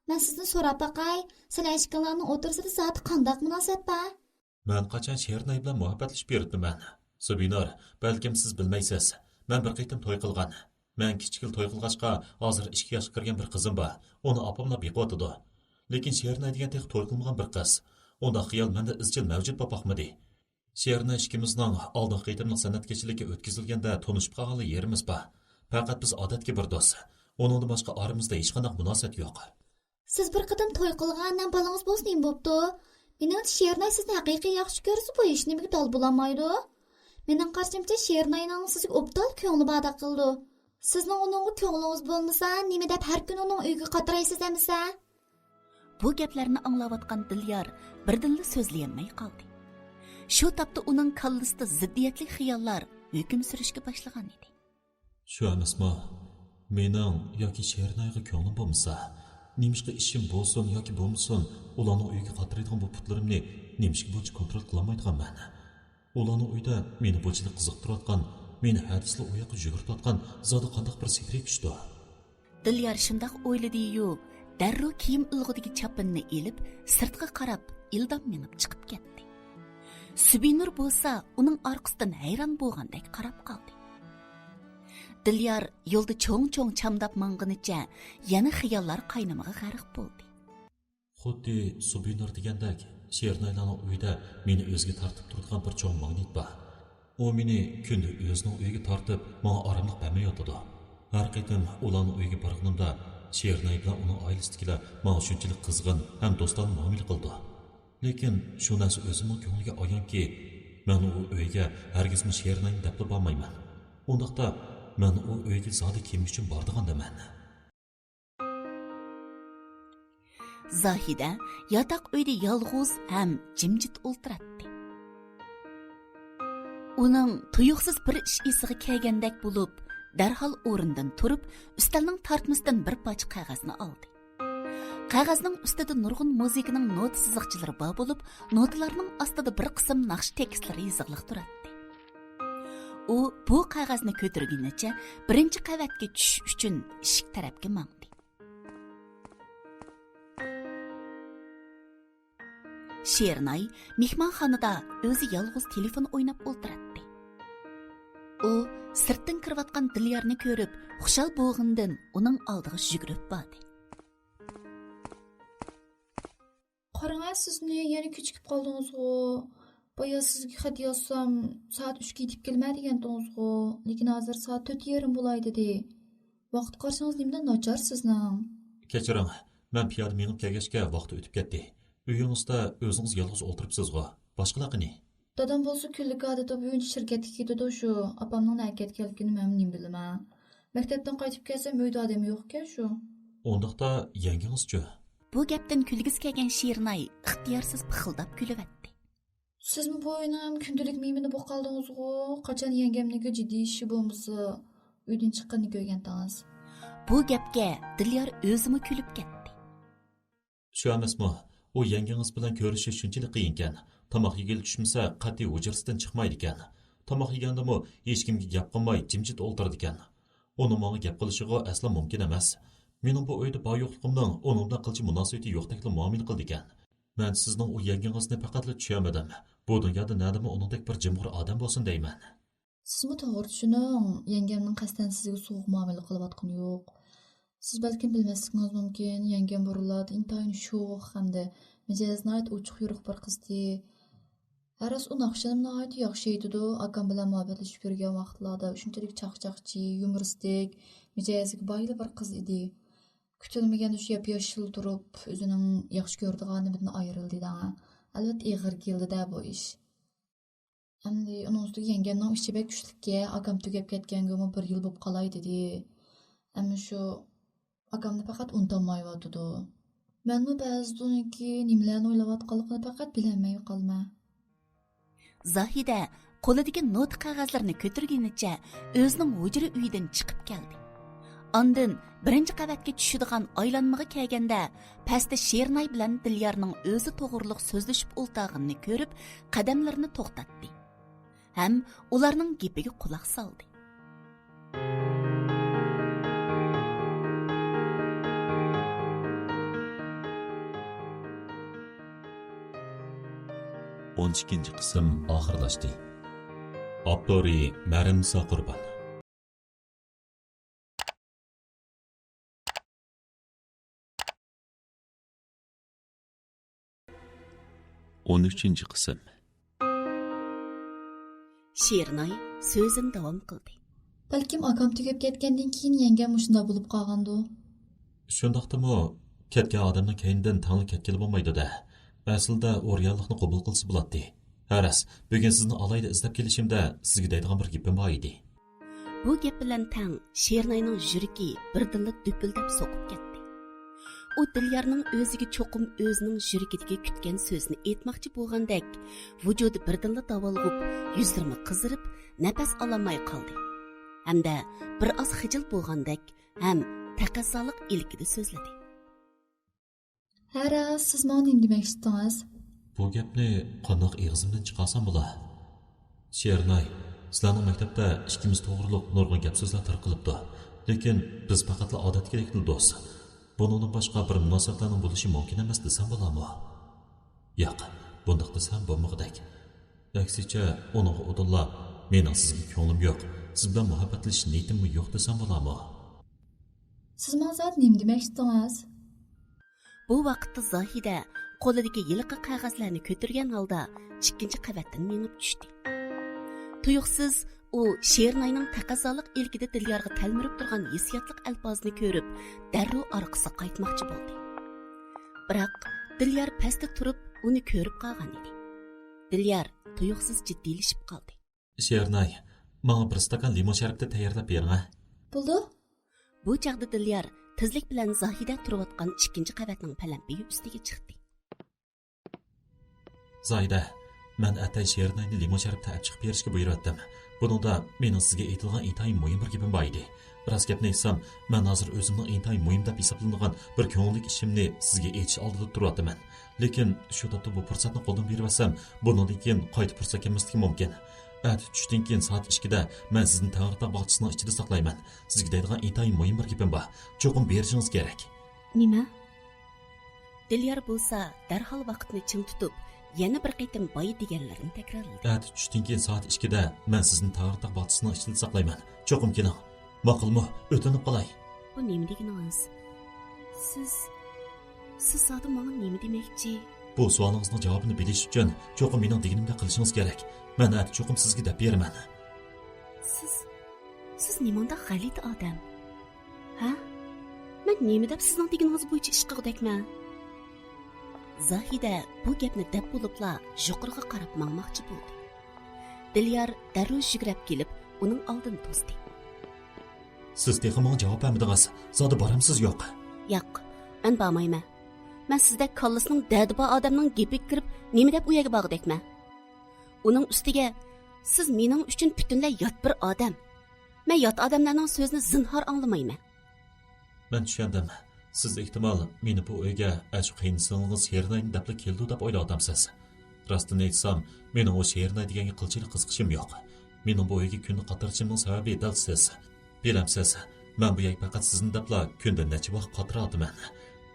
مەن سىزدىن سوراپ باقاي، سىلەر ئىككىڭلارنىڭ ئوتتۇرىسىدا زادى قانداق مۇناسىۋەت بار؟ مەن قاچان شېرىناي بىلەن مۇھەببەتلىشىپ يۈرۈپتىمەن؟ سۇبىنۇر، بەلكىم سىز بىلمەيسىز، مەن بىر قېتىم توي قىلغان. مەن كىچىكلا توي قىلغاچقا، ھازىر ئىككى ياشقا كىرگەن بىر قىزىم بار. ئۇنى ئاپاملا بېقىۋاتىدۇ. لېكىن شېرىناي دېگەن تېخى توي قىلمىغان بىر قىز. ئۇنداق خىيال مەندە ئىزچىل مەۋجۇت بولۇپ باقمىدى. شېرىناي ئىككىمىزنىڭ ئالدىنقى قېتىملىق سەنئەت كېچىلىكى ئۆتكۈزۈلگەندە تونۇشۇپ قالغانلا يېرىمىز بار. پەقەت بىز ئادەتتىكى بىر دوست. ئۇنىڭدىن باشقا ئارىمىزدا ھېچقانداق مۇناسىۋەت يوق. سىز بىر قېتىم توي قىلغان ھەم بالىڭىز بولسا نېمە بوپتۇ؟ مېنىڭچە، شېرىناي سىزنى ھەقىقىي ياخشى كۆرسە، بۇ ھېچنېمىگە دال بولالمايدۇ. مېنىڭ قارىشىمچە، شېرىناينىڭ سىزگە ئوبدان كۆڭلى باردەك قىلىدۇ. سىزنىڭ ئۇنىڭغا كۆڭلىڭىز بولمىسا، نېمە دەپ ھەر كۈنى ئۇنىڭ ئۆيىگە قاترايسىز ئەمىسە؟ بۇ گەپلەرنى ئاڭلاۋاتقان دىليار بىردىنلا سۆزلىيەلمەي قالدى. شۇ تاپتا ئۇنىڭ كاللىسىدا زىددىيەتلىك خىياللار ھۆكۈم سۈرۈشكە باشلىغان ئىدى. شۇ ئەمەسمۇ؟ مېنىڭ ياكى شېرىنايغا كۆڭلۈم بولمىسا، نېمىشقا ئىشىم بولسۇن ياكى بولمىسۇن، ئۇلارنىڭ ئۆيىگە قاترايدىغان بۇ پۇتلىرىمنى نېمىشقا بۇنچە كونترول قىلالمايدىغانمەن؟ ئۇلارنىڭ ئۆيىدە مېنى بۇنچىلىك قىزىقتۇرۇۋاتقان، مېنى ھەدىسىلا ئۇ ياققا يۈگۈرتۈۋاتقان زادى قانداق بىر سېھرىي كۈچتۇ؟ دىليار شۇنداق ئويلىدى-يۇ، دەررۇ كىيىم ئىلغىدىكى چاپىنىنى ئېلىپ، سىرتقا قاراپ ئىلدام مېڭىپ چىقىپ كەتتى. سۈبىنۇر بولسا ئۇنىڭ ئارقىسىدىن ھەيران بولغاندەك قاراپ قالدى. دىليار يولدا چوڭ-چوڭ چامداپ ماڭغىنىچە يەنە خىياللار قاينىمىغا غەرق بولدى. خۇددى سۇبىنۇر دېگەندەك، شېرىنايلارنىڭ ئۆيىدە مېنى ئۆزىگە تارتىپ تۇرىدىغان بىر چوڭ ماگنىت بار. ئۇ مېنى كۈندە ئۆزىنىڭ ئۆيىگە تارتىپ، ماڭا ئاراملىق بەرمەيۋاتىدۇ. ھەر قېتىم ئۇلارنىڭ ئۆيىگە بارغىنىمدا، شېرىناي بىلەن ئۇنىڭ ئائىلىسىدىكىلەر ماڭا شۇنچىلىك قىزغىن ھەم دوستانە مۇئامىلە قىلىدۇ. لېكىن شۇ نەرسە ئۆزىمنىڭ كۆڭلىگە ئايانكى، مەن ئۇ ئۆيگە ھەرگىزمۇ شېرىناينى دەپلا بارمايمەن. ئۇنداقتا، مەن ئۇ ئۆيگە زادى كىم ئۈچۈن بارىدىغاندىمەن؟ زاھىدە ياتاق ئۆيدە يالغۇز ھەم جىمجىت ئولتۇراتتى. ئۇنىڭ تۇيۇقسىز بىر ئىش ئېسىگە كەلگەندەك بولۇپ، دەرھال ئورنىدىن تۇرۇپ، ئۈستەلنىڭ تارتمىسىدىن بىر پارچە قەغەزنى ئالدى. قەغەزنىڭ ئۈستىدە نۇرغۇن مۇزىكىنىڭ نوتا سىزىقچىلىرى بار بولۇپ، نوتىلارنىڭ ئاستىدا بىر قىسىم ناخشا تېكىستلىرى يېزىقلىق تۇراتتى. ئۇ بۇ قەغەزنى كۆتۈرگىنىچە بىرىنچى قەۋەتكە چۈشۈش ئۈچۈن ئىشىك تەرەپكە ماڭدى. شېرىناي مېھمانخانىدا ئۆزى يالغۇز تېلېفون ئويناپ ئولتۇراتتى. ئۇ سىرتتىن كىرىۋاتقان دىليارنى كۆرۈپ، خۇشال بولغىنىدىن ئۇنىڭ ئالدىغا يۈگۈرۈپ باردى. قاراڭە، سىزمۇ يەنە كېچىكىپ قالدىڭىزغۇ؟ بايا سىزگە خەت يازسام، سائەت ئۈچكە يېتىپ كېلىمەن دېگەنتىڭىزغۇ؟ لېكىن ھازىر سائەت تۆت يېرىم بولاي دېدى. ۋاقىت قارىشىڭىز نېمىدىن ناچار سىزنىڭ؟ كەچۈرۈڭ، مەن پىيادە مېڭىپ كەلگەچكە ۋاقىت ئۆتۈپ كەتتى. ئۆيىڭىزدە ئۆزىڭىز يالغۇز ئولتۇرۇپسىزغۇ؟ باشقىلار قېنى؟ دادام بولسا كۈنلۈك ئادىتى بويىچە شىركەتكە كېتىدۇ شۇ. ئاپامنىڭ نەگە كەتكەنلىكىنى مەنمۇ نېمە بىلىمەن. مەكتەپتىن قايتىپ كەلسەم ئۆيدە ئادەم يوقكەن شۇ. ئۇنداقتا يەڭگىڭىزچۇ؟ بۇ گەپتىن كۈلگۈسى كەلگەن شېرىناي ئىختىيارسىز پىخىلداپ كۈلۈۋەتتى. سىزمۇ بۇ ئۆينىڭ كۈندىلىك مېھمىنى بولۇپ قالدىڭىزغۇ؟ قاچان يەڭگەمنىڭكى جىددىي ئىشى بولمىسا، ئۆيدىن چىققىنىنى كۆرگەنتىڭىز. بۇ گەپكە دىليار ئۆزىمۇ كۈلۈپ كەتتى. شۇ ئەمەسمۇ؟ ئۇ يەڭگىڭىز بىلەن كۆرۈشۈش شۇنچىلىك قىيىنكەن. تاماق يېگىلى چۈشمىسە، قەتئىي ھۇجرىسىدىن چىقمايدىكەن. تاماق يېگەندىمۇ ھېچكىمگە گەپ قىلماي، جىمجىت ئولتۇرىدىكەن. ئۇنىڭ ماڭا گەپ قىلىشىغۇ ئەسلا مۇمكىن ئەمەس. مېنىڭ بۇ ئۆيدە بار-يوقلۇقۇمنىڭ ئۇنىڭ بىلەن قىلچە مۇناسىۋىتى يوقتەكلا مۇئامىلە قىلىدىكەن. مەن سىزنىڭ ئۇ يەڭگىڭىزنى پەقەتلا چۈشەنمىدىم. بۇ دۇنيادا نەدىمۇ ئۇنىڭدەك بىر جىمغۇر ئادەم بولسۇن دەيمەن. سىزمۇ توغرا چۈشىنىڭ، يەڭگەمنىڭ قەستەن سىزگە سوغۇق مۇئامىلە قىلىۋاتقىنى يوق. سىز بەلكىم بىلمەسلىكىڭىز مۇمكىن، يەڭگەم بۇرۇنلاردا ئىنتايىن شوخ ھەمدە مىجەزى ناھايىتى ئوچۇق يورۇق بىر قىزدى. ھە، راست، ئۇ ناخشىنىمۇ ناھايىتى ياخشى ئېيتىدۇ. ئاكام بىلەن مۇھەببەتلىشىپ يۈرگەن ۋاقىتلاردا شۇنچىلىك چاقچاقچى، يۇمۇرىستىك، مىجەزىگە بايلا بىر قىز ئىدى. كۈتۈلمىگەندە شۇ ياپياشىل تۇرۇپ، ئۆزىنىڭ ياخشى كۆرىدىغان ئادىمىدىن ئايرىلدى دەڭە. ئەلۋەتتە، ئېغىر كېلىدۇ-دە بۇ ئىش. ئەمدى ئۇنىڭ ئۈستىگە يەڭگەمنىڭ ئىچى بەك كۈچلۈككەن، ئاكام تۈگەپ كەتكەنگىمۇ بىر يىل بولۇپ قالاي دېدى. ئەمما شۇ ئاكامنى پەقەت ئۇنتالمايۋاتىدۇ. مەنمۇ بەزىدە ئۇنىڭكى نېمىلەرنى ئويلاۋاتقانلىقىنى پەقەت بىلەلمەي قالىمەن. زاھىدە قولىدىكى نوتا قەغەزلىرىنى كۆتۈرگىنىچە ئۆزىنىڭ ھۇجرا ئۆيىدىن چىقىپ كەلدى. ئاندىن بىرىنچى قەۋەتكە چۈشىدىغان ئايلانمىغا كەلگەندە، پەستە شېرىناي بىلەن دىليارنىڭ ئۆزى توغرۇلۇق سۆزلىشىپ ئولتۇرغىنىنى كۆرۈپ، قەدەملىرىنى توختاتتى ھەم ئۇلارنىڭ گېپىگە قۇلاق سالدى. ئون ئىككىنچى قىسىم ئاخىرلاشتى. ئاپتورى مەرىمنىسا قۇربان. ئون ئۈچىنچى قىسىم. شېرىناي سۆزىنى داۋام قىلدى. بەلكىم ئاكام تۈگەپ كەتكەندىن كېيىن يەڭگەم مۇشۇنداق بولۇپ قالغاندۇ؟ شۇنداقتىمۇ، كەتكەن ئادەمنىڭ كەينىدىن تەڭلا كەتكىلى بولمايدۇ-دە. ئەسلىدە ئۇ رېئاللىقنى قوبۇل قىلسا بولاتتى. ھە راست، بۈگۈن سىزنى ئالاھىدە ئىزدەپ كېلىشىمدە سىزگە دەيدىغان بىر گېپىم بار ئىدى. بۇ گەپ بىلەن تەڭ شېرىناينىڭ يۈرىكى بىردىنلا دۈپۈلدەپ سوقۇپ كەتتى. ئۇ دىليارنىڭ ئۆزىگە چوقۇم ئۆزىنىڭ يۈرىكىدىكى كۈتكەن سۆزىنى ئېيتماقچى بولغاندەك، ۋۇجۇدى بىردىنلا داۋالغۇپ، يۈزلىرىمۇ قىزىرىپ، نەپەس ئالالماي قالدى. ھەمدە بىر ئاز خىجىل بولغاندەك ھەم تەقەززالىق ئىلكىدە سۆزلىدى. ھە راست، سىز ماڭا نېمە دېمەكچى ئىدىڭىز؟ بۇ گەپنى قانداق ئېغىزىمدىن چىقارسام بولا؟ شېرىناي، سىلەرنىڭ مەكتەپتە ئىككىمىز توغرۇلۇق نۇرغۇن گەپ-سۆزلەر تارقىلىپتۇ. لېكىن بىز پەقەتلا ئادەتتىكىدەكلا دوست. بۇنىڭدىن باشقا بىر مۇناسىۋەتلەرنىڭ بولۇشى مۇمكىن ئەمەس دېسەم بولامۇ؟ ياق، بۇنداق دېسەم بولمىغۇدەك. ئەكسىچە، ئۇنىڭغا ئۇدۇللا، مېنىڭ سىزگە كۆڭلۈم يوق، سىز بىلەن مۇھەببەتلىشىش نىيىتىممۇ يوق دېسەم بولامۇ؟ سىز ماڭا زادى نېمە دېمەكچى ئىدىڭىز؟ بۇ ۋاقىتتا زاھىدە قولىدىكى ھېلىقى قەغەزلەرنى كۆتۈرگەن ھالدا ئىككىنچى قەۋەتتىن مېڭىپ چۈشتى. تۇيۇقسىز ئۇ شېرىناينىڭ تەقەززالىق ئىلكىدە دىليارغا تەلمۈرۈپ تۇرغان ھېسسىياتلىق ئەلپازىنى كۆرۈپ، دەررۇ ئارقىسىغا قايتماقچى بولدى. بىراق، دىليار پەستە تۇرۇپ ئۇنى كۆرۈپ قالغان ئىدى. دىليار تۇيۇقسىز جىددىيلىشىپ قالدى. شېرىناي، ماڭا بىر ئىستاكان لىمون شەربىتى تەييارلاپ بېرىڭە. بولىدۇ. بۇ چاغدا دىليار تېزلىك بىلەن زاھىدە تۇرۇۋاتقان ئىككىنچى قەۋەتنىڭ پەلەمپىيى ئۈستىگە چىقتى. زاھىدە، مەن ئەتەي شېرىناينى لىمون شەربىتى ئەپ چىقىپ بېرىشكە بۇيرۇۋەتتىم. بۇنىڭدا مېنىڭ سىزگە ئېيتىدىغان ئىنتايىن مۇھىم بىر گېپىم بار ئىدى. راست گەپنى ئېيتسام، مەن ھازىر ئۆزۈمنىڭ ئىنتايىن مۇھىم دەپ ھېسابلىنىدىغان بىر كۆڭۈللۈك ئىشىمنى سىزگە ئېيتىش ئالدىدا تۇرۇۋاتىمەن. لېكىن شۇ تاپتا بۇ پۇرسەتنى قولدىن بېرىۋەتسەم، بۇنىڭدىن كېيىن قايتا پۇرسەت كەلمەسلىكى مۇمكىن. ئەتە چۈشتىن كېيىن سائەت ئىككىدە مەن سىزنى تەڭرىتاغ باغچىسىنىڭ ئىچىدە ساقلايمەن. سىزگە دەيدىغان ئىنتايىن مۇھىم بىر گېپىم بار. چوقۇم بېرىشىڭىز كېرەك. نېمە؟ دىليار بولسا دەرھال ۋاقىتنى چىڭ تۇتۇپ، يەنە بىر قېتىم بايا دېگەنلىرىنى تەكرارلىدى. ئەتە چۈشتىن كېيىن سائەت ئىككىدە مەن سىزنى تاغرىتاغ باغچىسىنىڭ ئىچىدە ساقلايمەن. چوقۇم كېلىڭ. ماقۇلمۇ؟ ئۆتۈنۈپ قالاي. بۇ نېمە دېگىنىڭىز؟ سىز، سىز زادى ماڭا نېمە دېمەكچى؟ بۇ سوئالىڭىزنىڭ جاۋابىنى بىلىش ئۈچۈن چوقۇم مېنىڭ دېگىنىمدەك قىلىشىڭىز كېرەك. مەن ئەتە چوقۇم سىزگە دەپ بېرىمەن. سىز، سىز نېمانداق غەلىتە ئادەم؟ ھە؟ مەن نېمە دەپ سىزنىڭ دېگىنىڭىز بويىچە ئىش قىلغۇدەكمەن؟ زاھىدە بۇ گەپنى دەپ بولۇپلا يۇقىرىغا قاراپ ماڭماقچى بولدى. دىليار دەررۇ يۈگرەپ كېلىپ ئۇنىڭ ئالدىنى توستى. سىز تېخى ماڭا جاۋاب بەرمىدىڭىز. زادى بارامسىز يوق؟ ياق، مەن بارمايمەن. مەن سىزدەك كاللىسىنىڭ دەردى بار ئادەمنىڭ گېپىگە كىرىپ نېمە دەپ ئۇ يەرگە بارغۇدەكمەن؟ ئۇنىڭ ئۈستىگە سىز مېنىڭ ئۈچۈن پۈتۈنلەي يات بىر ئادەم. مەن يات ئادەملەرنىڭ سۆزىنى زىنھار ئاڭلىمايمەن. مەن چۈشەندىم. سىز ئېھتىمال مېنى بۇ ئۆيگە ئاشۇ قېيىنسىڭلىڭىز شېرىناينى دەپلا كېلىدۇ دەپ ئويلاۋاتامسىز. راستىنى ئېيتسام، مېنىڭ ئۇ شېرىناي دېگەنگە قىلچىلىك قىزىقىشىم يوق. مېنىڭ بۇ ئۆيگە كۈندە قاترىشىمنىڭ سەۋەبى دەل سىز. بىلەمسىز، مەن بۇ يەرگە پەقەت سىزنى دەپلا كۈندە نەچچە ۋاقىت قاترىۋاتىمەن.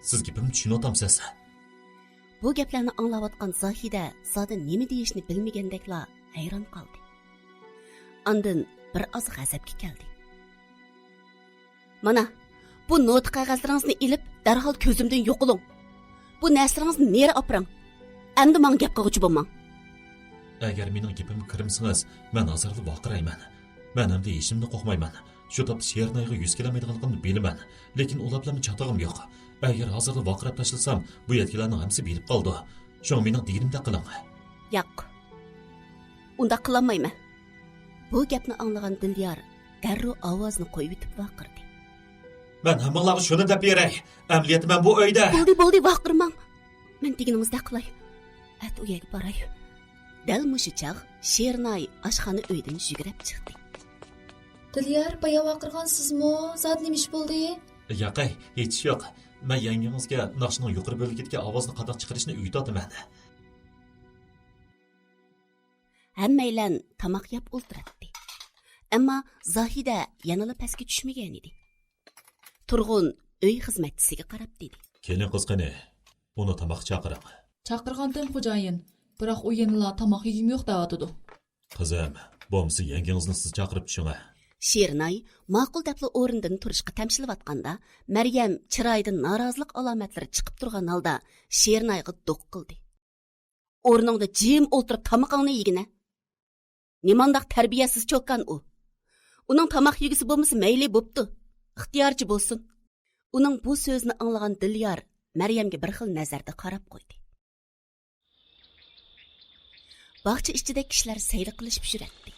سىز گېپىمنى چۈشىنىۋاتامسىز؟ بۇ گەپلەرنى ئاڭلاۋاتقان زاھىدە زادى نېمە دېيىشنى بىلمىگەندەكلا ھەيران قالدى. ئاندىن بىر ئاز غەزەپكە كەلدى. مانا، بۇ نوتا قەغەزلىرىڭىزنى ئېلىپ، دەرھال كۆزۈمدىن يوقىلىڭ. بۇ نەرسىلىرىڭىزنى نېرى ئاپىرىڭ. ئەمدى ماڭا گەپ قىلغۇچى بولماڭ. ئەگەر مېنىڭ گېپىمگە كىرمىسىڭىز، مەن ھازىرلا ۋارقىرايمەن. مەن ئەمدى ھېچنېمىدىن قورقمايمەن. شۇ تاپتا شېرىنايغا يۈز كېلەلمەيدىغانلىقىمنى بىلىمەن، لېكىن ئۇلاپ بىلەنمۇ چاتىقىم يوق. ئەگەر ھازىرلا ۋارقىراپ تاشلىسام، بۇ يەتكىلەرنىڭ ھەممىسى بىلىپ قالىدۇ. شۇڭا مېنىڭ دېگىنىمدەك قىلىڭ. ياق، ئۇنداق قىلالمايمەن. بۇ گەپنى ئاڭلىغان دىليار دەررۇ ئاۋازىنى قويۇۋېتىپ ۋارقىرىدى. مەن ھەممىڭلارغا شۇنى دەپ بېرەي، ئەمەلىيەتتە مەن بۇ ئۆيدە. بولدى، بولدى، ۋارقىرىماڭ. مەن دېگىنىڭىزدەك قىلاي. ئەتە ئۇ يەرگە باراي. دەل مۇشۇ چاغ شېرىناي ئاشخانا ئۆيدىن يۈگۈرۈپ چىقتى. دىليار، بايا ۋارقىرىغان سىزمۇ؟ زادى نېمە ئىش بولدى؟ ياقەي، ھېچ ئىش يوق. مەن يەڭگىڭىزگە ناخشىنىڭ يۇقىرى بۆلىكىدىكى ئاۋازنى قانداق چىقىرىشنى ئۆگىتىۋاتىمەن. ھەممەيلەن تاماق يەپ ئولتۇراتتى. ئەمما زاھىدە يەنىلا پەسكە چۈشمىگەنىدى. تۇرغۇن ئۆي خىزمەتچىسىگە قاراپ دېدى. كېلىڭ قىز قېنى، ئۇنى تاماققا چاقىرىڭ. چاقىرغانتىم خوجايىن، بىراق ئۇ يەنىلا تاماق يېگۈم يوق دەۋاتىدۇ. قىزىم، بولمىسا يەڭگىڭىزنى سىز چاقىرىپ چۈشىڭە. شېرىناي ماقۇل دەپلا ئورنىدىن تۇرۇشقا تەمشىلىۋاتقاندا، مەريەم چىرايىدىن نارازىلىق ئالامەتلىرى چىقىپ تۇرغان ھالدا شېرىنايغا دوق قىلدى. ئورنۇڭدا جىم ئولتۇرۇپ تامىقىڭنى يېگىنە. نېمانداق تەربىيەسىز چوكان ئۇ! ئۇنىڭ تاماق يېگۈسى بولمىسا مەيلى بوپتۇ. ئىختىيارىچە بولسۇن. ئۇنىڭ بۇ سۆزىنى ئاڭلىغان دىليار مەريەمگە بىر خىل نەزەردە قاراپ قويدى. باغچە ئىچىدە كىشىلەر سەيلە قىلىشىپ يۈرەتتى.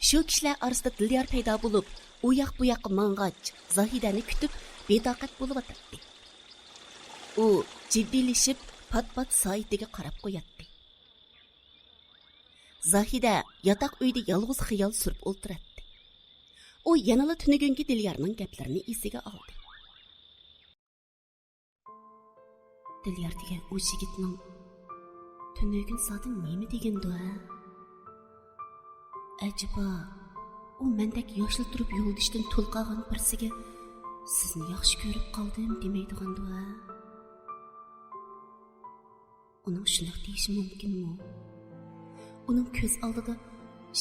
شۇ كىشىلەر ئارىسىدا دىليار پەيدا بولۇپ، ئۇ ياق بۇ ياققا ماڭغاچ، زاھىدەنى كۈتۈپ، بىتاقەت بولۇۋاتاتتى. ئۇ جىددىيلىشىپ، پات-پات سائىتىگە قاراپ قوياتتى. زاھىدە ياتاق ئۆيدە يالغۇز خىيال سۈرۈپ ئولتۇراتتى. ئۇ يەنىلا تۈنۈگۈنكى دىليارنىڭ گەپلىرىنى ئېسىگە ئالدى. دىليار دېگەن ئۇ يىگىتنىڭ تۈنۈگۈن زادى نېمە دېگىنىدۇ ھە؟ ئەجەبا، ئۇ مەندەك ياشلا تۇرۇپ يولدىشىدىن تۇل قالغان بىرسىگە سىزنى ياخشى كۆرۈپ قالدىم دېمەيدىغاندۇ ھە؟ ئۇنىڭ شۇنداق دېيىشى مۇمكىنمۇ؟ ئۇنىڭ كۆز ئالدىدا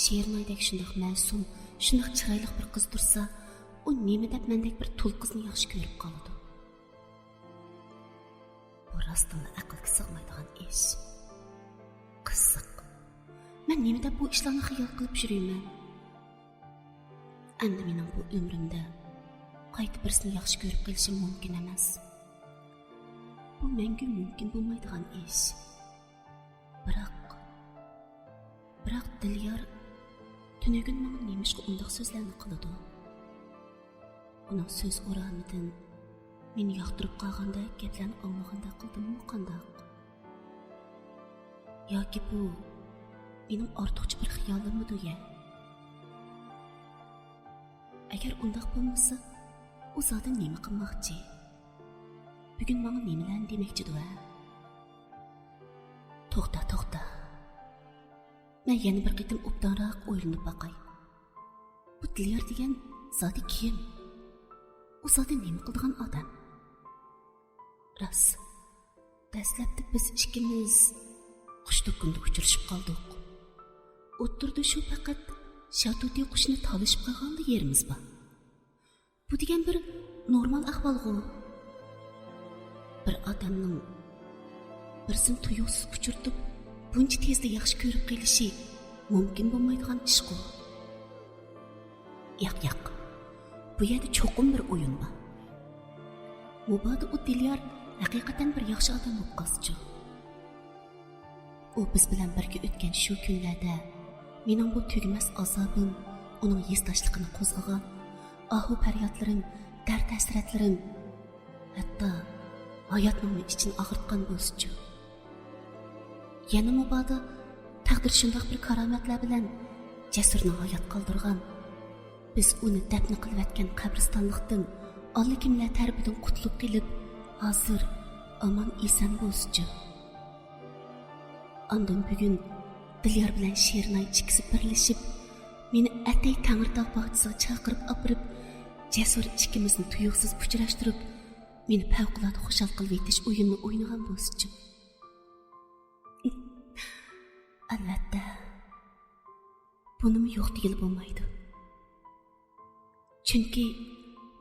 شېرىنايدەك شۇنداق مەسۇم، شۇنداق چىرايلىق بىر قىز تۇرسا، ئۇ نېمە دەپ مەندەك بىر تۇل قىزنى ياخشى كۆرۈپ قالىدۇ؟ بۇ راستتىنلا ئەقىلگە سىغمايدىغان ئىش. قىزىق. مەن نېمە دەپ بۇ ئىشلارنى خىيال قىلىپ يۈرىمەن؟ ئەمدى مېنىڭ بۇ ئۆمرۈمدە قايتا بىرسىنى ياخشى كۆرۈپ قېلىشىم مۇمكىن ئەمەس. بۇ مەڭگۈ مۇمكىن بولمايدىغان ئىش. بىراق، بىراق دىليار تۈنۈگۈن ماڭا نېمىشقا ئۇنداق سۆزلەرنى قىلىدۇ؟ ئۇنىڭ سۆز ئورامىدىن مېنى ياقتۇرۇپ قالغاندەك گەپلەرنى ئاڭلىغاندەك قىلدىممۇ قانداق؟ ياكى بۇ مېنىڭ ئارتۇقچە بىر خىيالىممىدۇ يە؟ ئەگەر ئۇنداق بولمىسا، ئۇ زادى نېمە قىلماقچى؟ بۈگۈن ماڭا نېمىلەرنى دېمەكچىدۇ ھە؟ توختا، توختا. مەن يەنە بىر قېتىم ئوبدانراق ئويلىنىپ باقاي. بۇ دىليار دېگەن زادى كىم؟ ئۇ زادى نېمە قىلىدىغان ئادەم؟ راست، دەسلەپتە بىز ئىككىمىز قۇش دۇكىنىدا ئۇچرىشىپ قالدۇق. ئوتتۇرىدا شۇ پەقەت شاتۇتى قۇشنى تالىشىپ قالغانلا يېرىمىز بار. بۇ دېگەن بىر نورمال ئەھۋالغۇ. بىر ئادەمنىڭ بىرسىنى تۇيۇقسىز ئۇچرىتىپ، بۇنچە تېزلا ياخشى كۆرۈپ قېلىشى مۇمكىن بولمايدىغان ئىشقۇ. ياق، ياق. بۇ يەردە چوقۇم بىر ئويۇن بار. مۇبادا ئۇ دىليار ھەقىقەتەن بىر ياخشى ئادەم بولۇپ قالسىچۇ؟ ئۇ بىز بىلەن بىرگە ئۆتكەن شۇ كۈنلەردە مېنىڭ بۇ تۈگىمەس ئازابىم، ئۇنىڭ ھېسداشلىقىنى قوزغىغان ئاھۇ پەريادلىرىم، دەرد ھەسرەتلىرىم، ھەتتا ھاياتنىڭمۇ ئىچىنى ئاغرىتقان بولسىچۇ؟ يەنە مۇبادا تەقدىر شۇنداق بىر كارامەتلەر بىلەن جەسۇرنى ھايات قالدۇرغان، بىز ئۇنى دەپنە قىلىۋەتكەن قەبرىستانلىقتىن ئاللىكىملەر تەرىپىدىن قۇتۇلۇپ قېلىپ، ھازىر ئامان ئېسەن بولسىچۇ؟ ئاندىن بۈگۈن دىليار بىلەن شېرىناي ئىككىسى بىرلىشىپ، مېنى ئەتەي تەڭرىتاغ باغچىسىغا چاقىرىپ ئاپىرىپ، جەسۇر ئىككىمىزنى تۇيۇقسىز ئۇچراشتۇرۇپ، مېنى پەۋقۇلئاددە خۇشال قىلىۋېتىش ئويۇنىنى ئوينىغان بولسىچۇ؟ ئەلۋەتتە، بۇنىمۇ يوق دېگىلى بولمايدۇ. چۈنكى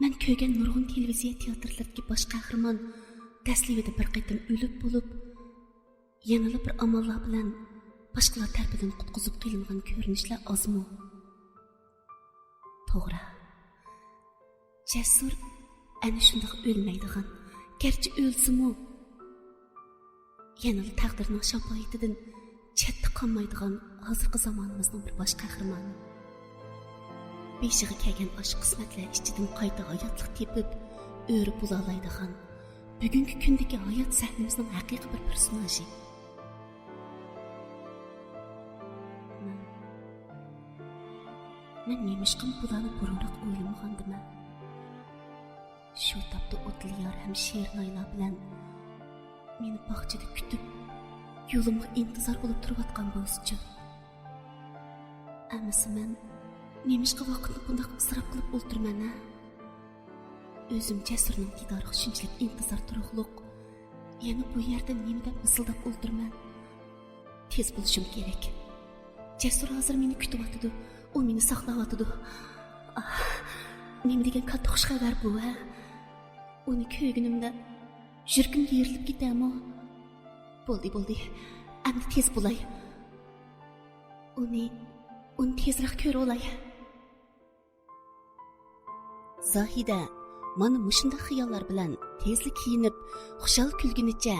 مەن كۆرگەن نۇرغۇن تېلېۋىزىيە تىياتىرلىرىدىكى باش قەھرىمان دەسلىۋىدە بىر قېتىم ئۆلۈپ بولۇپ، يەنىلا بىر ئاماللار بىلەن باشقىلار تەرىپىدىن قۇتقۇزۇپ قېلىنغان كۆرۈنۈشلەر ئازمۇ؟ توغرا، جەسۇر ئەنە شۇنداق ئۆلمەيدىغان، گەرچە ئۆلسىمۇ، يەنىلا تەقدىرنىڭ شاپائىتىدىن چەتتە قالمايدىغان ھازىرقى زامانىمىزنىڭ بىر باش قەھرىمانى. بېشىغا كەلگەن ئاشۇ قىسمەتلەر ئىچىدىن قايتا ھاياتلىق تېپىپ، ئۆرە بولالايدىغان، بۈگۈنكى كۈندىكى ھايات سەھنىمىزنىڭ ھەقىقىي بىر پېرسوناژى. مەن، مەن نېمىشقىمۇ بۇلارنى بۇرۇنراق ئويلىمىغاندىمەن؟ شۇ تاپتا ئوتلىيار ھەم شېرىنايلار بىلەن مېنى باغچىدا كۈتۈپ، يولۇمغا ئىنتىزار بولۇپ تۇرۇۋاتقان بولسىچۇ؟ ئەمىسە مەن نېمىشقا ۋاقىتنى بۇنداق ئىسراپ قىلىپ ئولتۇرىمەن، ھە؟ ئۆزۈم جەسۇرنىڭ دىدارىغا شۇنچىلىك ئىنتىزار تۇرۇقلۇق، يەنە بۇ يەردە نېمە دەپ مىسىلداپ ئولتۇرىمەن؟ تېز بولۇشۇم كېرەك. جەسۇر ھازىر مېنى كۈتۈۋاتىدۇ. ئۇ مېنى ساقلاۋاتىدۇ. ئاھ، نېمە دېگەن كاتتا خۇش خەۋەر بۇ، ھە؟ ئۇنى كۆرگىنىمدە يۈرىكىم يېرىلىپ كېتەرمۇ؟ بولدى، بولدى. ئەمدى تېز بولاي. ئۇنى، ئۇنى تېزرەك كۆرۈۋالاي. زاھىدە مانا مۇشۇنداق خىياللار بىلەن تېزلا كىيىنىپ، خۇشال كۈلگىنىچە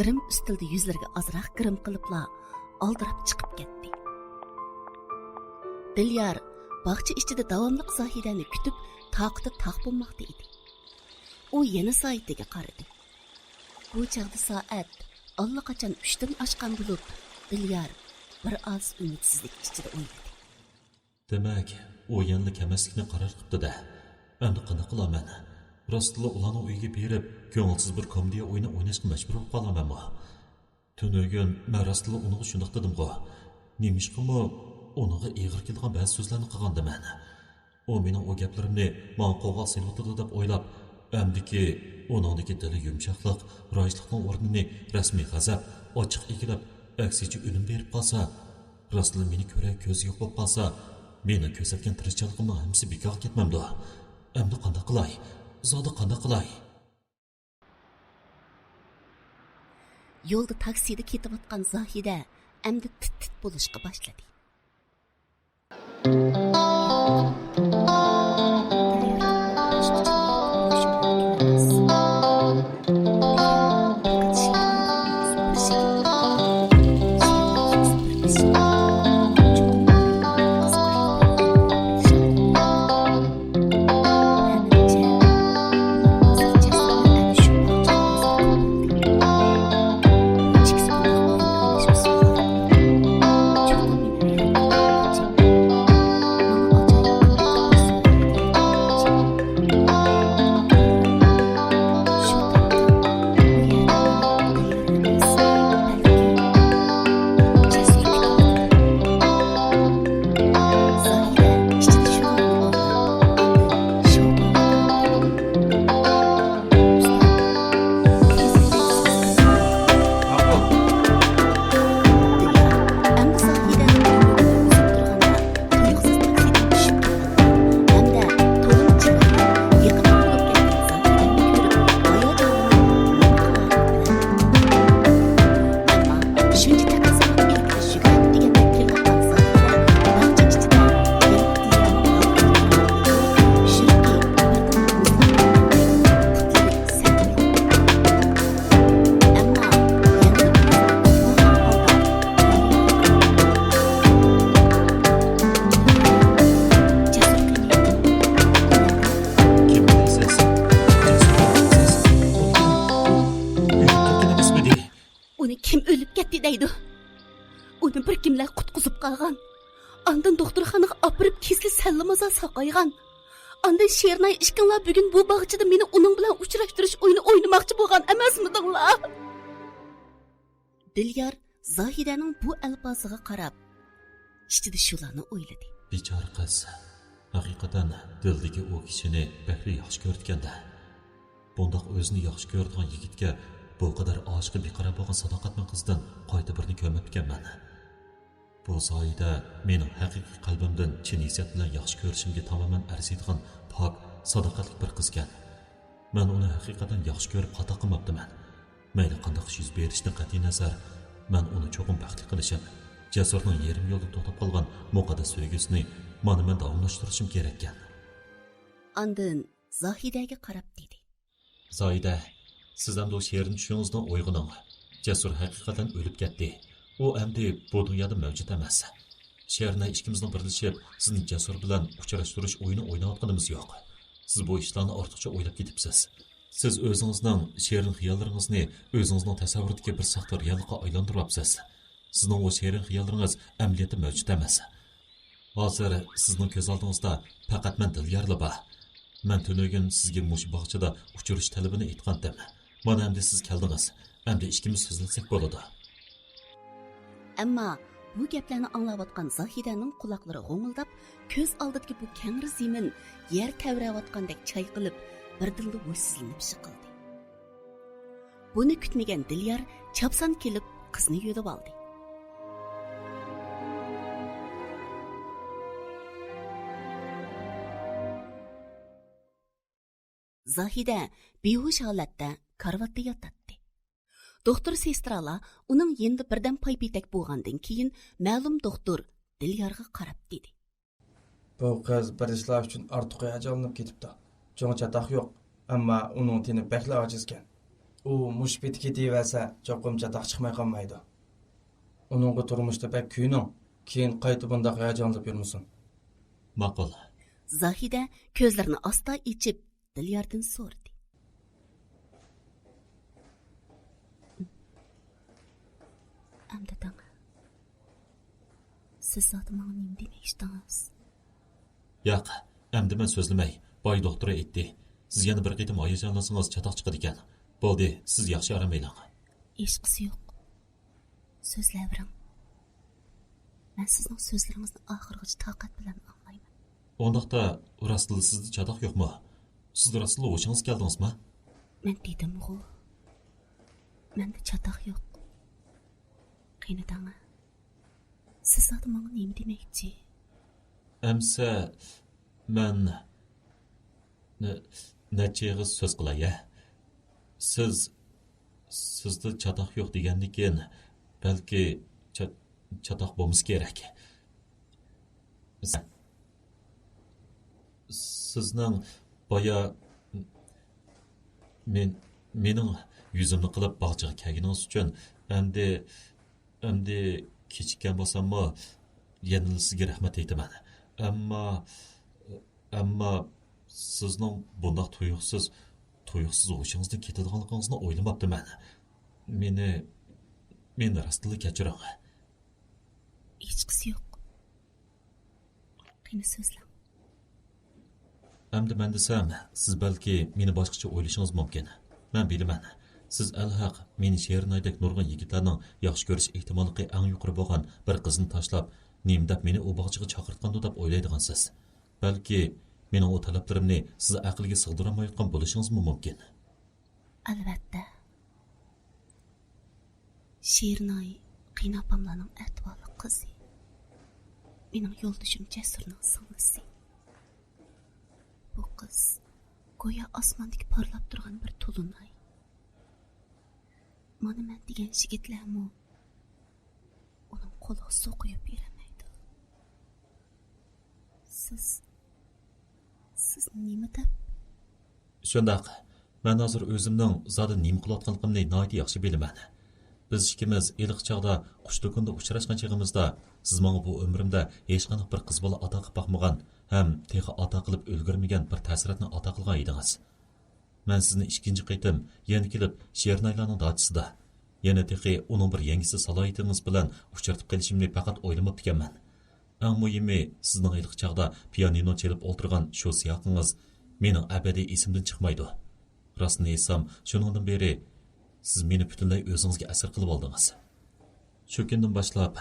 گىرىم ئۈستىلىدە يۈزلىرىگە ئازراق گىرىم قىلىپلا ئالدىراپ چىقىپ كەتتى. دىليار باغچە ئىچىدە داۋاملىق زاھىدەنى كۈتۈپ، تاقىتى تاق بولماقتا ئىدى. ئۇ يەنە سائىتىگە قارىدى. بۇ چاغدا سائەت ئاللىقاچان ئۈچتىن ئاشقان بولۇپ، دىليار بىر ئاز ئۈمىدسىزلىك ئىچىدە ئويلىدى. دېمەك، ئۇ يەنىلا كەلمەسلىكنى قارار قىپتۇ-دە. ئەمدى قانداق قىلارمەن؟ راستلا ئۇلارنىڭ ئۆيىگە بېرىپ، كۆڭۈلسىز بىر كومېدىيە ئويۇنى ئويناشقا مەجبۇر بولۇپ قالارمەنمۇ؟ تۈنۈگۈن مەن راستلا ئۇنىڭغا شۇنداق دېدىمغۇ. نېمىشقىمۇ ئۇنىڭغا ئېغىر كېلىدىغان بەزى سۆزلەرنى قىلغانىدىمەن. ئۇ مېنىڭ ئۇ گەپلىرىمنى ماڭا قوغلاق سېلىۋاتىدۇ دەپ ئويلاپ، ئەمدىكى ئۇنىڭدىكى دىلى يۇمشاقلىق، رايىشلىقنىڭ ئورنىنى رەسمىي غەزەپ، ئاچچىق ئېگىلىپ، ئەكسىچە ئۈنۈم بېرىپ قالسا، راستلا مېنى كۆرەر كۆزى يوق بولۇپ قالسا، مېنىڭ كۆرسەتكەن تىرىشچانلىقىمنىڭ ھەممىسى بىكارغا كەتمەمدۇ؟ ئەمدى قانداق قىلاي؟ زادى قانداق قىلاي؟ يولدا تاكسىدا كېتىۋاتقان زاھىدە ئەمدى تىت-تىت بولۇشقا باشلىدى. ئۇنى كىم ئۆلۈپ كەتتى دەيدۇ؟ ئۇنى بىر كىملەر قۇتقۇزۇپ قالغان. ئاندىن دوختۇرخانىغا ئاپىرىپ كېسىلى سەللىمازا ساقايغان. ئاندىن شېرىناي ئىككىڭلار بۈگۈن بۇ باغچىدا مېنى ئۇنىڭ بىلەن ئۇچراشتۇرۇش ئويۇنى ئوينىماقچى بولغان ئەمەسمىدىڭلار؟ دىليار زاھىدەنىڭ بۇ ئەلپازىغا قاراپ، ئىچىدە شۇلارنى ئويلىدى. بىچارە قىز، ھەقىقەتەن دىلدىكى ئۇ كىشىنى بەكلا ياخشى كۆرىدىكەن-دە. بۇنداق ئۆزىنى ياخشى كۆرىدىغان يىگىتكە بۇ قەدەر ئاشىقى بىقارار بولغان ساداقەتمەن قىزدىن قايتا بىرنى كۆرمەپتىكەنمەن. بۇ زاھىدە مېنىڭ ھەقىقىي قەلبىمدىن چىن ھېسسىيات بىلەن ياخشى كۆرۈشۈمگە تامامەن ئەرزىيدىغان پاك، ساداقەتلىك بىر قىزكەن. مەن ئۇنى ھەقىقەتەن ياخشى كۆرۈپ خاتا قىلماپتىمەن. مەيلى قانداق ئىش يۈز بېرىشىدىن قەتئىينەزەر، مەن ئۇنى چوقۇم بەختلىك قىلىشىم، جەسۇرنىڭ يېرىم يولدا توختاپ قالغان مۇقەددەس سۆيگۈسىنى مانا مەن داۋاملاشتۇرۇشۇم كېرەككەن. ئاندىن زاھىدەگە قاراپ دېدى. زاھىدە، سىز ئەمدى ئۇ شېرىن چۈشىڭىزدىن ئويغىنىڭ. جەسۇر ھەقىقەتەن ئۆلۈپ كەتتى. ئۇ ئەمدى بۇ دۇنيادا مەۋجۇت ئەمەس. شېرىن ئىككىمىزنىڭ بىرلىشىپ سىزنى جەسۇر بىلەن ئۇچراشتۇرۇش ئويۇنى ئويناۋاتقىنىمىز يوق. سىز بۇ ئىشلارنى ئارتۇقچە ئويلاپ كېتىپسىز. سىز ئۆزىڭىزنىڭ شېرىن خىياللىرىڭىزنى ئۆزىڭىزنىڭ تەسەۋۋۇرىدىكى بىر ساختا رېئاللىققا ئايلاندۇرۇۋاپسىز. سىزنىڭ ئۇ شېرىن خىياللىرىڭىز ئەمەلىيەتتە مەۋجۇت ئەمەس. ھازىر سىزنىڭ كۆز ئالدىڭىزدا پەقەت مەن دىليارلا بار. مەن تۈنۈگۈن سىزگە مۇشۇ باغچىدا ئۇچرىشىش تەلىپىنى ئېيتقانتىم. مانا ئەمدى سىز كەلدىڭىز. ئەمدى ئىككىمىز سۆزلەشسەك بولىدۇ. ئەمما بۇ گەپلەرنى ئاڭلاۋاتقان زاھىدەنىڭ قۇلاقلىرى غوڭۇلداپ، كۆز ئالدىدىكى بۇ كەڭرى زېمىن يەر تەۋرەۋاتقاندەك چايقىلىپ، بىردىنلا ھوشسىزلىنىپ شىقىلدى. بۇنى كۈتمىگەن دىليار چاپسان كېلىپ قىزنى يۆلىۋالدى. زاھىدە بىھوش ھالەتتە كارىۋاتتا ياتاتتى. دوختۇر سېسترالار ئۇنىڭ يېنىدا بىردەم پايپېتەك بولغاندىن كېيىن، مەلۇم دوختۇر دىليارغا قاراپ دېدى. بۇ قىز بىر ئىشلار ئۈچۈن ئارتۇق ھاياجانلىنىپ كېتىپتۇ. چوڭ چاتاق يوق، ئەمما ئۇنىڭ تېنى بەكلا ئاجىزكەن. ئۇ مۇشۇ پېتى كېتىۋەرسە، چوقۇم چاتاق چىقماي قالمايدۇ. ئۇنىڭغا تۇرمۇشتا بەك كۆيۈنۈڭ، كېيىن قايتا بۇنداق ھاياجانلىنىپ يۈرمىسۇن. ماقۇل. زاھىدە كۆزلىرىنى ئاستا ئېچىپ، دىلياردىن سورىدى. ئەمدى دەڭ، سىز زادى ماڭا نېمە دېمەكچىدىڭىز؟ ياق، ئەمدى مەن سۆزلىمەي. باي دوختۇر ئېيتتى، سىز يەنە بىر قېتىم ھاياجانلانسىڭىز، چاتاق چىقىدىكەن. بولدى، سىز ياخشى ئارام ئېلىڭ. ھېچقىسى يوق. سۆزلەۋېرىڭ. مەن سىزنىڭ سۆزلىرىڭىزنى ئاخىرغىچە تاقەت بىلەن ئاڭلايمەن. ئۇنداقتا، راستلا سىزدە چاتاق يوقمۇ؟ سىز راستلا ھوشىڭىزغا كەلدىڭىزمۇ؟ مەن دېدىمغۇ، مەندە چاتاق يوق. قېنى دەڭە، سىز زادى ماڭا نېمە دېمەكچى؟ ئەمسە مەن نە-، نەچچە ئېغىز سۆز قىلاي، ھە؟ سىز، سىزدە چاتاق يوق دېگەندىكىن، بەلكى چا-، چاتاق بولمىسا كېرەك. سىزنىڭ بايا مېن-، مېنىڭ يۈزۈمنى قىلىپ باغچىغا كەلگىنىڭىز ئۈچۈن ئەمدى، ئەمدى كېچىككەن بولساممۇ، يەنىلا سىزگە رەھمەت ئېيتىمەن. ئەمما، ئەمما سىزنىڭ بۇنداق تۇيۇقسىز، تۇيۇقسىز ھوشىڭىزدىن كېتىدىغانلىقىڭىزنى ئويلىماپتىمەن. مېنى، مېنى راستتىنلا كەچۈرۈڭ. ھېچقىسى يوق. قېنى سۆزلەڭ. ئەمدى مەن دېسەم، سىز بەلكى مېنى باشقىچە ئويلىشىڭىز مۇمكىن. مەن بىلىمەن، سىز ئەلھەق مېنى شېرىنايدەك نۇرغۇن يىگىتلەرنىڭ ياخشى كۆرۈش ئېھتىماللىقى ئەڭ يۇقىرى بولغان بىر قىزنى تاشلاپ، نېمە دەپ مېنى ئۇ باغچىغا چاقىرتقاندۇ دەپ ئويلايدىغانسىز. بەلكى مېنىڭ ئۇ تەلەپلىرىمنى سىز ئەقىلگە سىغدۇرالمايۋاتقان بولۇشىڭىزمۇ مۇمكىن. ئەلۋەتتە. شېرىناي قېيىنئاپاملارنىڭ ئەتىۋارلىق قىزى. مېنىڭ يولدىشىم جەسۇرنىڭ سىڭلىسى. بۇ قىز گويا ئاسماندىكى پارلاپ تۇرغان بىر تولۇنئاي. مانا مەن دېگەن يىگىتلەرمۇ ئۇنىڭ قولىغا سوقۇيۇپ يۈرەلمەيدۇ. سىز، سىز نېمە دەپ؟ شۇنداق. مەن ھازىر ئۆزۈمنىڭ زادى نېمە قىلىۋاتقانلىقىمنى ناھايىتى ياخشى بىلىمەن. بىز ئىككىمىز ھېلىقى چاغدا قۇش دۇكىنىدا ئۇچراشقان چېغىمىزدا، سىز ماڭا بۇ ئۆمرۈمدە ھېچقانداق بىر قىز بالا ئاتا قىلىپ باقمىغان ھەم تېخى ئاتا قىلىپ ئۈلگۈرمىگەن بىر تەسىراتنى ئاتا قىلغان ئىدىڭىز. مەن سىزنى ئىككىنچى قېتىم يەنە كېلىپ شېرىنايلارنىڭ داچىسىدا، يەنە تېخى ئۇنىڭ بىر يەڭگىسى سالاھىيىتىڭىز بىلەن ئۇچرىتىپ قېلىشىمنى پەقەت ئويلىماپتىكەنمەن. ئەڭ مۇھىمى، سىزنىڭ ھېلىقى چاغدا پىيانىنو چېلىپ ئولتۇرغان شۇ سىياقىڭىز مېنىڭ ئەبەدىي ئېسىمدىن چىقمايدۇ. راستىنى ئېيتسام، شۇنىڭدىن بېرى سىز مېنى پۈتۈنلەي ئۆزىڭىزگە ئەسىر قىلىۋالدىڭىز. شۇ كۈندىن باشلاپ،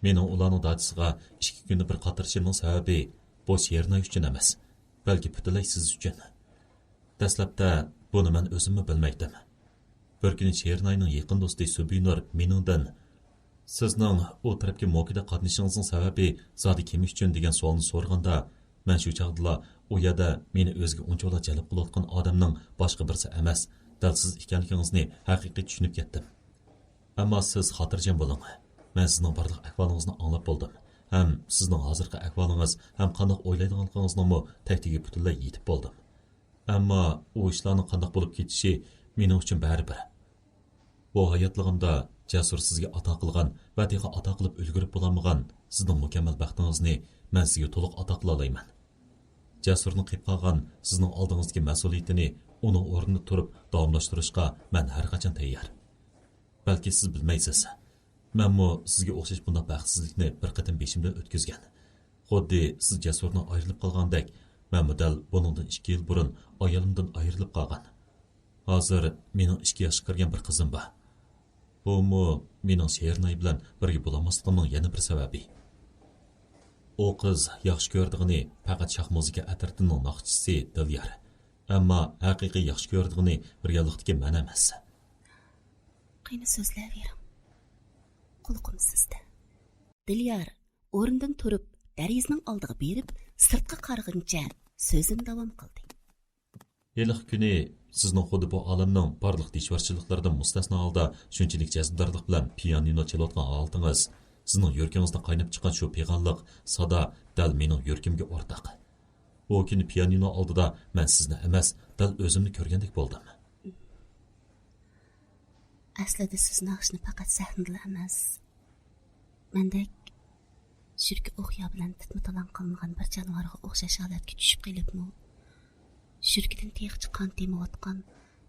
مېنىڭ ئۇلارنىڭ داچىسىغا ئىككى كۈندە بىر قاترىشىمنىڭ سەۋەبى بۇ شېرىناي ئۈچۈن ئەمەس، بەلكى پۈتۈنلەي سىز ئۈچۈن. دەسلەپتە بۇنى مەن ئۆزۈممۇ بىلمەيتتىم. بىر كۈنى شېرىناينىڭ يېقىن دوستى سۈبۈينۇر مېنىڭدىن، سىزنىڭ ئۇ تەرەپكە موكىدە قاتنىشىڭىزنىڭ سەۋەبى زادى كىم ئۈچۈن دېگەن سوئالنى سورىغاندا، مەن شۇ چاغدىلا ئۇ يەردە مېنى ئۆزىگە ئۇنچىۋالا جەلپ قىلىۋاتقان ئادەمنىڭ باشقا بىرسى ئەمەس، دەل سىز ئىكەنلىكىڭىزنى ھەقىقىي چۈشىنىپ كەتتىم. ئەمما سىز خاتىرجەم بولۇڭ. مەن سىزنىڭ بارلىق ئەھۋالىڭىزنى ئاڭلاپ بولدۇم ھەم سىزنىڭ ھازىرقى ئەھۋالىڭىز ھەم قانداق ئويلايدىغانلىقىڭىزنىڭمۇ تەكتىگە پۈتۈنلەي يېتىپ بولدۇم. ئەمما ئۇ ئىشلارنىڭ قانداق بولۇپ كېتىشى مېنىڭ ئۈچۈن بەرىبىر. بۇ ھاياتلىقىمدا جەسۇر سىزگە ئاتا قىلغان ۋە تېخى ئاتا قىلىپ ئۈلگۈرۈپ بولالمىغان سىزنىڭ مۇكەممەل بەختىڭىزنى مەن سىزگە تولۇق ئاتا قىلالايمەن. جەسۇرنىڭ قېلىپ قالغان سىزنىڭ ئالدىڭىزدىكى مەسئۇلىيىتىنى ئۇنىڭ ئورنىدا تۇرۇپ داۋاملاشتۇرۇشقا مەن ھەر قاچان تەييار. بەلكى سىز بىلمەيسىز، مەنمۇ سىزگە ئوخشاش بۇنداق بەختسىزلىكنى بىر قېتىم بېشىمدىن ئۆتكۈزگەن. خۇددى سىز جەسۇردىن ئايرىلىپ قالغاندەك، مەنمۇ دەل بۇنىڭدىن ئىككى يىل بۇرۇن ئايالىمدىن ئايرىلىپ قالغان. ھازىر مېنىڭ ئىككى ياشقا كىرگەن بىر قىزىم بار. بۇمۇ مېنىڭ شېرىناي بىلەن بىرگە بولالماسلىقىمنىڭ يەنە بىر سەۋەبى. ئۇ قىز ياخشى كۆرىدىغىنى پەقەت شاھ مۇزىكا ئەترىتىنىڭ ناخشىچىسى دىليار. ئەمما ھەقىقىي ياخشى كۆرىدىغىنى رېئاللىقتىكى مەن ئەمەس. قېنى سۆزلەۋېرىڭ. قۇلىقىم سىزدە. دىليار ئورنىدىن تۇرۇپ، دېرىزىنىڭ ئالدىغا بېرىپ، سىرتقا قارىغىنىچە سۆزىنى داۋام قىلدى. ھېلىقى كۈنى سىزنىڭ خۇددى بۇ ئالەمنىڭ بارلىق دىشۋارچىلىقلىرىدىن مۇستەسنا ھالدا شۇنچىلىك جەزبىدارلىق بىلەن پىيانىنو چېلىۋاتقان ھالىتىڭىز، سىزنىڭ يۈرىكىڭىزدىن قايناپ چىققان شۇ پىغانلىق سادا دەل مېنىڭ يۈرىكىمگە ئورتاق. ئۇ كۈنى پىيانىنو ئالدىدا مەن سىزنى ئەمەس، دەل ئۆزۈمنى كۆرگەندەك بولدۇم. ئەسلىدە سىز ناخشىنى پەقەت سەھنىدىلا ئەمەس، مەندەك يۈرىكى ئوقيا بىلەن تىتما-تالاڭ قىلىنغان بىر جانىۋارغا ئوخشاش ھالەتكە چۈشۈپ قېلىپمۇ، يۈرىكىدىن تېخىچە قان تېمىۋاتقان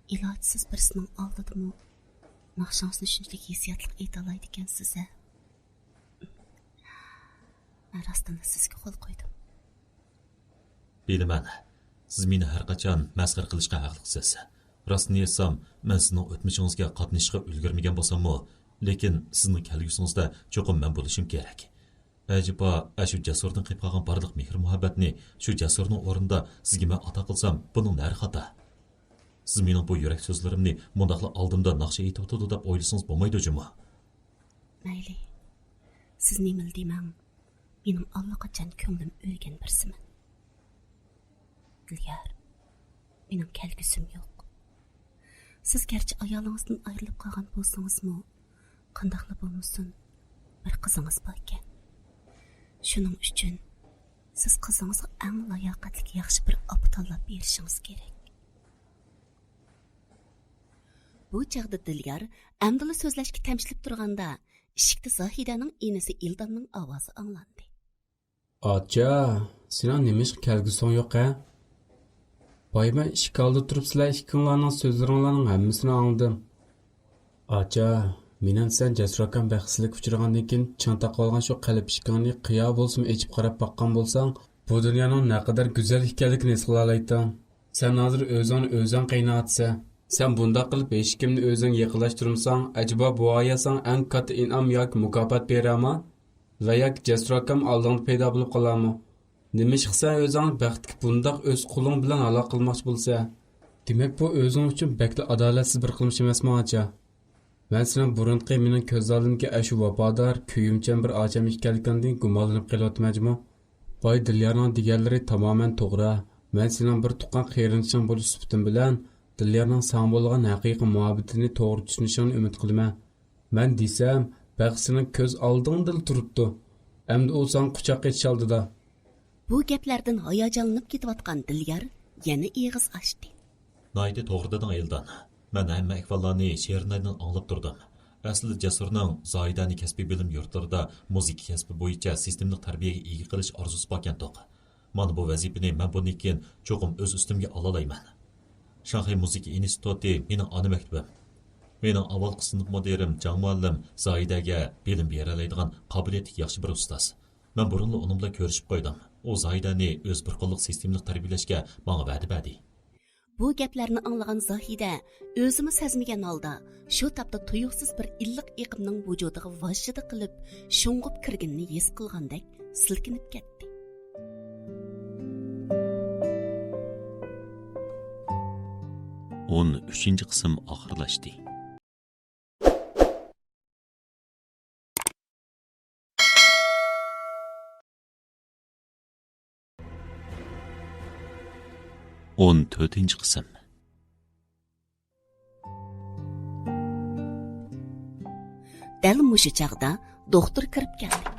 ئىلاجسىز بىرسىنىڭ ئالدىدىمۇ ناخشىڭىزنى شۇنچىلىك ھېسسىياتلىق ئېيتالايدىكەنسىز-ھە؟ مەن راستتىنلا سىزگە قول قويدۇم. بىلىمەن، سىز مېنى ھەر قاچان مەسخىرە قىلىشقا ھەقلىقسىز. راستىنى ئېيتسام، مەن سىزنىڭ ئۆتمۈشىڭىزگە قاتنىشىشقا ئۈلگۈرمىگەن بولساممۇ، لېكىن سىزنىڭ كەلگۈسىڭىزدە چوقۇم مەن بولۇشۇم كېرەك. ئەجەبا، ئەشۇ جەسۇردىن قېلىپ قالغان بارلىق مېھىر-مۇھەببەتنى شۇ جەسۇرنىڭ ئورنىدا سىزگە مەن ئاتا قىلسام، بۇنىڭ نەرى خاتا؟ سىز مېنىڭ بۇ يۈرەك سۆزلىرىمنى مۇنداقلا ئالدىمدا ناخشا ئېيتىۋاتىدۇ دەپ ئويلىسىڭىز بولمايدۇ جۇمۇ. مەيلى، سىز نېمىلا دېمەڭ، مېنىڭ ئاللىقاچان كۆڭلۈم ئۆلگەن بىرسىمەن. دىليار، مېنىڭ كەلگۈسىم يوق. سىز گەرچە ئايالىڭىزدىن ئايرىلىپ قالغان بولسىڭىزمۇ، قانداقلا بولمىسۇن، بىر قىزىڭىز باركەن. شۇنىڭ ئۈچۈن سىز قىزىڭىزغا ئەڭ لاياقەتلىك ياخشى بىر ئاپا تاللاپ بېرىشىڭىز كېرەك. بۇ چاغدا دىليار ئەمدىلا سۆزلەشكە تەمشىلىپ تۇرغاندا، ئىشىكتە زاھىدەنىڭ ئىنىسى ئىلدامنىڭ ئاۋازى ئاڭلاندى. ئاچا، سېنىڭ نېمىشقا كەلگۈسىڭ يوق ھە؟ بايا مەن ئىشىك ئالدىدا تۇرۇپ سىلەر ئىككىڭلارنىڭ سۆزلىرىڭلارنىڭ ھەممىسىنى ئاڭلىدىم. ئاچا، مېنىڭچە سەن جەسۇر ئاكام بەختسىزلىككە ئۇچرىغاندىن كېيىن چىڭ تاقىۋالغان شۇ قەلب ئىشىكىڭنى قىيا بولسىمۇ ئېچىپ قاراپ باققان بولساڭ، بۇ دۇنيانىڭ نەقەدەر گۈزەل ئىكەنلىكىنى ھېس قىلالايتتىڭ. سەن ھازىر ئۆزۈڭنى ئۆزۈڭ قىيناۋاتىسەن. سەن بۇنداق قىلىپ ھېچكىمنى ئۆزۈڭگە يېقىنلاشتۇرمىساڭ، ئەجەبا بۇ ئايال ساڭا ئەڭ كاتتا ئىنئام ياكى مۇكاپات بېرەرما؟ ۋە ياكى جەسۇر ئاكام ئالدىڭدا پەيدا بولۇپ قالارمۇ؟ نېمىشقا سەن ئۆزۈڭنى بەختكە بۇنداق ئۆز قولۇڭ بىلەن ھالال قىلماقچى بولىسەن؟ دېمەك، بۇ ئۆزۈڭ ئۈچۈن بەكلا ئادالەتسىز بىر قىلمىش ئەمەسمۇ، ئاچا؟ مەن سېنىڭ بۇرۇنقى مېنىڭ كۆز ئالدىمدىكى ئاشۇ ۋاپادار، كۆيۈمچان بىر ئاچام ئىكەنلىكىڭدىن گۇمانلىنىپ قېلىۋاتىمەن جۇمۇ. باي دىليارنىڭ دېگەنلىرى تامامەن توغرا. مەن سېنىڭ بىر تۇغقان قېرىندىشىڭ بولۇش سۈپىتىم بىلەن، دىليارنىڭ ساڭا بولغان ھەقىقىي مۇھەببىتىنى توغرا چۈشىنىشىڭنى ئۈمىد قىلىمەن. مەن دېسەم، بەخت سېنىڭ كۆز ئالدىڭدىلا تۇرۇپتۇ. ئەمدى ئۇ ساڭا قۇچاق ئېچىش ئالدىدا. بۇ گەپلەردىن ھاياجانلىنىپ كېتىۋاتقان دىليار يەنە ئېغىز ئاچتى. ناھايىتى توغرا دېدىڭ، ئىلدام. مەن ھەممە ئەھۋاللارنى شېرىنايدىن ئاڭلاپ تۇردۇم. ئەسلىدە جەسۇرنىڭ زاھىدەنى كەسپىي بىلىم يۇرتلىرىدا مۇزىكا كەسپى بويىچە سىستېمىلىق تەربىيەگە ئىگە قىلىش ئارزۇسى باركەنتۇق. مانا بۇ ۋەزىپىنى مەن بۇندىن كېيىن چوقۇم ئۆز ئۈستۈمگە ئالالايمەن. شاڭخەي مۇزىكا ئىنستىتۇتى مېنىڭ ئانا مەكتىپىم. مېنىڭ ئاۋۋالقى سىنىپ مۇدىرىم جاڭ مۇئەللىم زاھىدەگە بىلىم بېرەلەيدىغان قابىلىيەتلىك ياخشى بىر ئۇستاز. مەن بۇرۇنلا ئۇنىڭ بىلەن كۆرۈشۈپ قويدۇم. ئۇ زاھىدەنى ئۆزى بىر قوللۇق سىستېمىلىق تەربىيەلەشكە ماڭا ۋەدە بەردى. بۇ گەپلەرنى ئاڭلىغان زاھىدە ئۆزىمۇ سەزمىگەن ھالدا شۇ تاپتا تۇيۇقسىز بىر ئىللىق ئېقىمنىڭ ۋۇجۇدىغا ۋاژژىدە قىلىپ شۇڭغۇپ كىرگىنىنى ھېس قىلغاندەك سىلكىنىپ كەتتى. ئون ئۈچىنچى قىسىم ئاخىرلاشتى. ئون تۆتىنچى قىسىم. دەل مۇشۇ چاغدا دوختۇر كىرىپ كەلدى.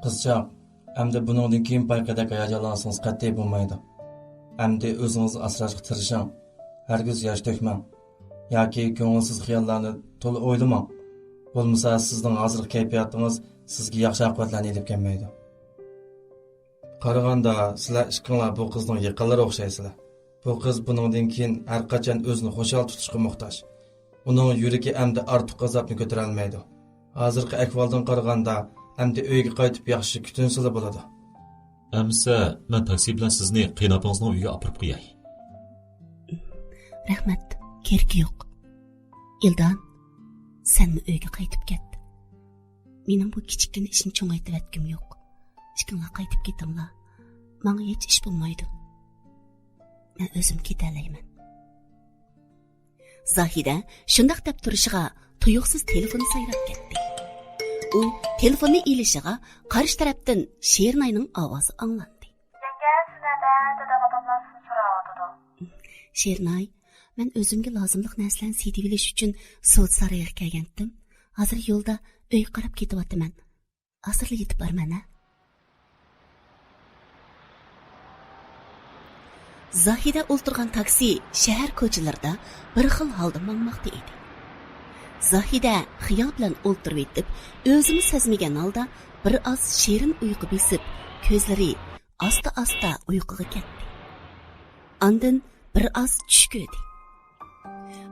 قىزچاق، ئەمدى بۇنىڭدىن كېيىن بايىقىدەك ھاياجانلانسىڭىز قەتئىي بولمايدۇ. ئەمدى ئۆزىڭىزنى ئاسراشقا تىرىشىڭ. ھەرگىز ياش تۆكمەڭ. ياكى كۆڭۈلسىز خىياللارنى تولا ئويلىماڭ. بولمىسا سىزنىڭ ھازىرقى كەيپىياتىڭىز سىزگە ياخشى ئاقىۋەتلەرنى ئېلىپ كەلمەيدۇ. قارىغاندا سىلەر ئىككىڭلار بۇ قىزنىڭ يېقىنلىرى ئوخشايسىلەر. بۇ قىز بۇنىڭدىن كېيىن ھەرقاچان ئۆزىنى خۇشال تۇتۇشقا موھتاج. ئۇنىڭ يۈرىكى ئەمدى ئارتۇق ئازابنى كۆتۈرەلمەيدۇ. ھازىرقى ئەھۋالدىن قارىغاندا، ئەمدى ئۆيگە قايتىپ ياخشى كۈتۈنسىلا بولىدۇ. ئەمىسە، مەن تاكسى بىلەن سىزنى قېيىنئاپىڭىزنىڭ ئۆيىگە ئاپىرىپ قوياي. رەھمەت، كېرىكى يوق. ئىلدان، سەنمۇ ئۆيگە قايتىپ كەت. مېنىڭ بۇ كىچىككىنە ئىشنى چوڭايتىۋەتكۈم يوق. ئىككىڭلار قايتىپ كېتىڭلار. ماڭا ھېچ ئىش بولمايدۇ. مەن ئۆزۈم كېتەلەيمەن. زاھىدە شۇنداق دەپ تۇرۇشىغا تۇيۇقسىز تېلېفونى سايراپ كەتتى. ئۇ تېلېفوننى ئېلىشىغا قارشى تەرەپتىن شېرىناينىڭ ئاۋازى ئاڭلاندى. يەڭگە، سىز نەدە؟ دادام ئاپاملار سىزنى سوراۋاتىدۇ. شېرىناي، مەن ئۆزۈمگە لازىملىق نەرسىلەرنى سېتىۋېلىش ئۈچۈن سودا سارىيىغا كەلگەنتىم. ھازىر يولدا ئۆيگە قاراپ كېتىۋاتىمەن. ھازىرلا يېتىپ بارىمەن ھە. زاھىدە ئولتۇرغان تاكسى شەھەر كوچىلىرىدا بىر خىل ھالدا ماڭماقتا ئىدى. زاھىدە خىيال بىلەن ئولتۇرۇۋېتىپ، ئۆزىمۇ سەزمىگەن ھالدا بىر ئاز شېرىن ئۇيقۇ بېسىپ، كۆزلىرى ئاستا-ئاستا ئۇيقۇغا كەتتى. ئاندىن بىر ئاز چۈش كۆردى.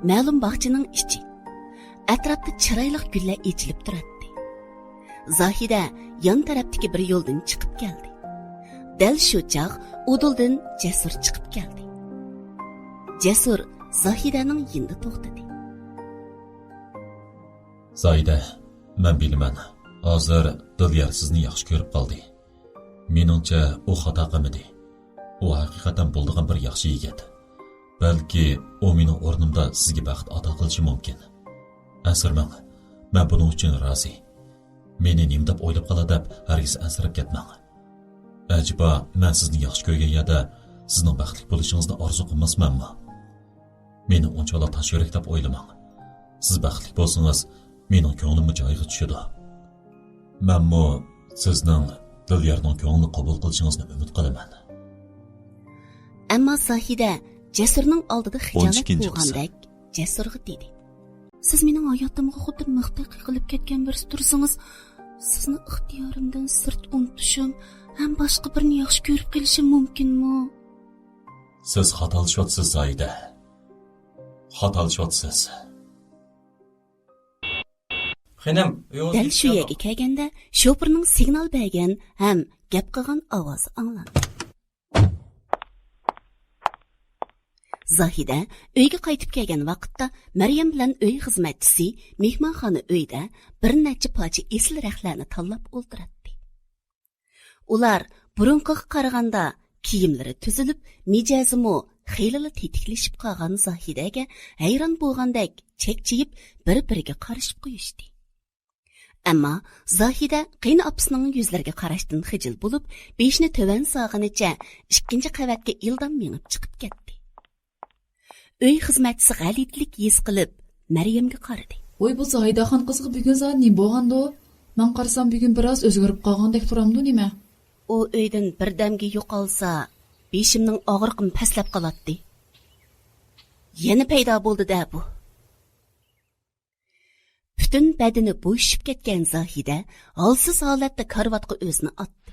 مەلۇم باغچىنىڭ ئىچى. ئەتراپتا چىرايلىق گۈللەر ئېچىلىپ تۇراتتى. زاھىدە يان تەرەپتىكى بىر يولدىن چىقىپ كەلدى. دەل شۇ چاغ ئۇدۇلدىن جەسۇر چىقىپ كەلدى. جەسۇر زاھىدەنىڭ يېنىدا توختىدى. زاھىدە، مەن بىلىمەن، ھازىر دىليار سىزنى ياخشى كۆرۈپ قالدى. مېنىڭچە، ئۇ خاتا قىلمىدى. ئۇ ھەقىقەتەن بولىدىغان بىر ياخشى يىگىت. بەلكى ئۇ مېنىڭ ئورنۇمدا سىزگە بەخت ئاتا قىلىشى مۇمكىن. ئەنسىرىمەڭ، مەن بۇنىڭ ئۈچۈن رازى. مېنى نېمە دەپ ئويلاپ قالار دەپ ھەرگىز ئەنسىرەپ كەتمەڭ. ئەجەبا، مەن سىزنى ياخشى كۆرگەن يەردە سىزنىڭ بەختلىك بولۇشىڭىزنى ئارزۇ قىلماسمەنمۇ؟ مېنى ئۇنچىۋالا تاش يۈرەك دەپ ئويلىماڭ. سىز بەختلىك بولسىڭىز، مېنىڭ كۆڭلۈممۇ جايىغا چۈشىدۇ. مەنمۇ سىزنىڭ دىليارنىڭ كۆڭلىنى قوبۇل قىلىشىڭىزنى ئۈمىد قىلىمەن. ئەمما زاھىدە جەسۇرنىڭ ئالدىدا خىجالەت بولغاندەك جەسۇرغا دېدى. سىز مېنىڭ ھاياتىمغا خۇددى مىختەك قېقىلىپ كەتكەن بىرسى تۇرسىڭىز، سىزنى ئىختىيارىمدىن سىرت ئۇنتۇشۇم ھەم باشقا بىرىنى ياخشى كۆرۈپ قېلىشىم مۇمكىنمۇ؟ سىز خاتالىشىۋاتىسىز، زاھىدە. خاتالىشىۋاتىسىز. خېنىم، ئۆيىڭىز دەل شۇ يەرگە كەلگەندە، شوپۇرنىڭ سىگنال بەرگەن ھەم گەپ قىلغان ئاۋازى ئاڭلاندى. زاھىدە ئۆيگە قايتىپ كەلگەن ۋاقىتتا، مەريەم بىلەن ئۆي خىزمەتچىسى مېھمانخانا ئۆيدە بىر نەچچە پارچە ئېسىل رەختلەرنى تاللاپ ئولتۇراتتى. ئۇلار بۇرۇنقىغا قارىغاندا كىيىملىرى تۈزۈلۈپ، مىجەزىمۇ خېلىلا تېتىكلىشىپ قالغان زاھىدەگە ھەيران بولغاندەك چەكچىيىپ، بىر-بىرىگە قارىشىپ قويۇشتى. ئەمما زاھىدە قېيىنئاپىسىنىڭ يۈزلىرىگە قاراشتىن خىجىل بولۇپ، بېشىنى تۆۋەن سالغىنىچە ئىككىنچى قەۋەتكە ئىلدام مېڭىپ چىقىپ كەتتى. ئۆي خىزمەتچىسى غەلىتىلىك ھېس قىلىپ، مەريەمگە قارىدى. ۋوي، بۇ زاھىدەخان قىزغا بۈگۈن زادى نېمە بولغاندۇ؟ ماڭا قارىسام، بۈگۈن بىراز ئۆزگىرىپ قالغاندەك تۇرامدۇ نېمە؟ ئۇ ئۆيدىن بىردەمگە يوقالسا، بېشىمنىڭ ئاغرىقىمۇ پەسلەپ قالاتتى. يەنە پەيدا بولدى-دە بۇ. پۈتۈن بەدىنى بوشىشىپ كەتكەن زاھىدە ھالسىز ھالەتتە كارىۋاتقا ئۆزىنى ئاتتى.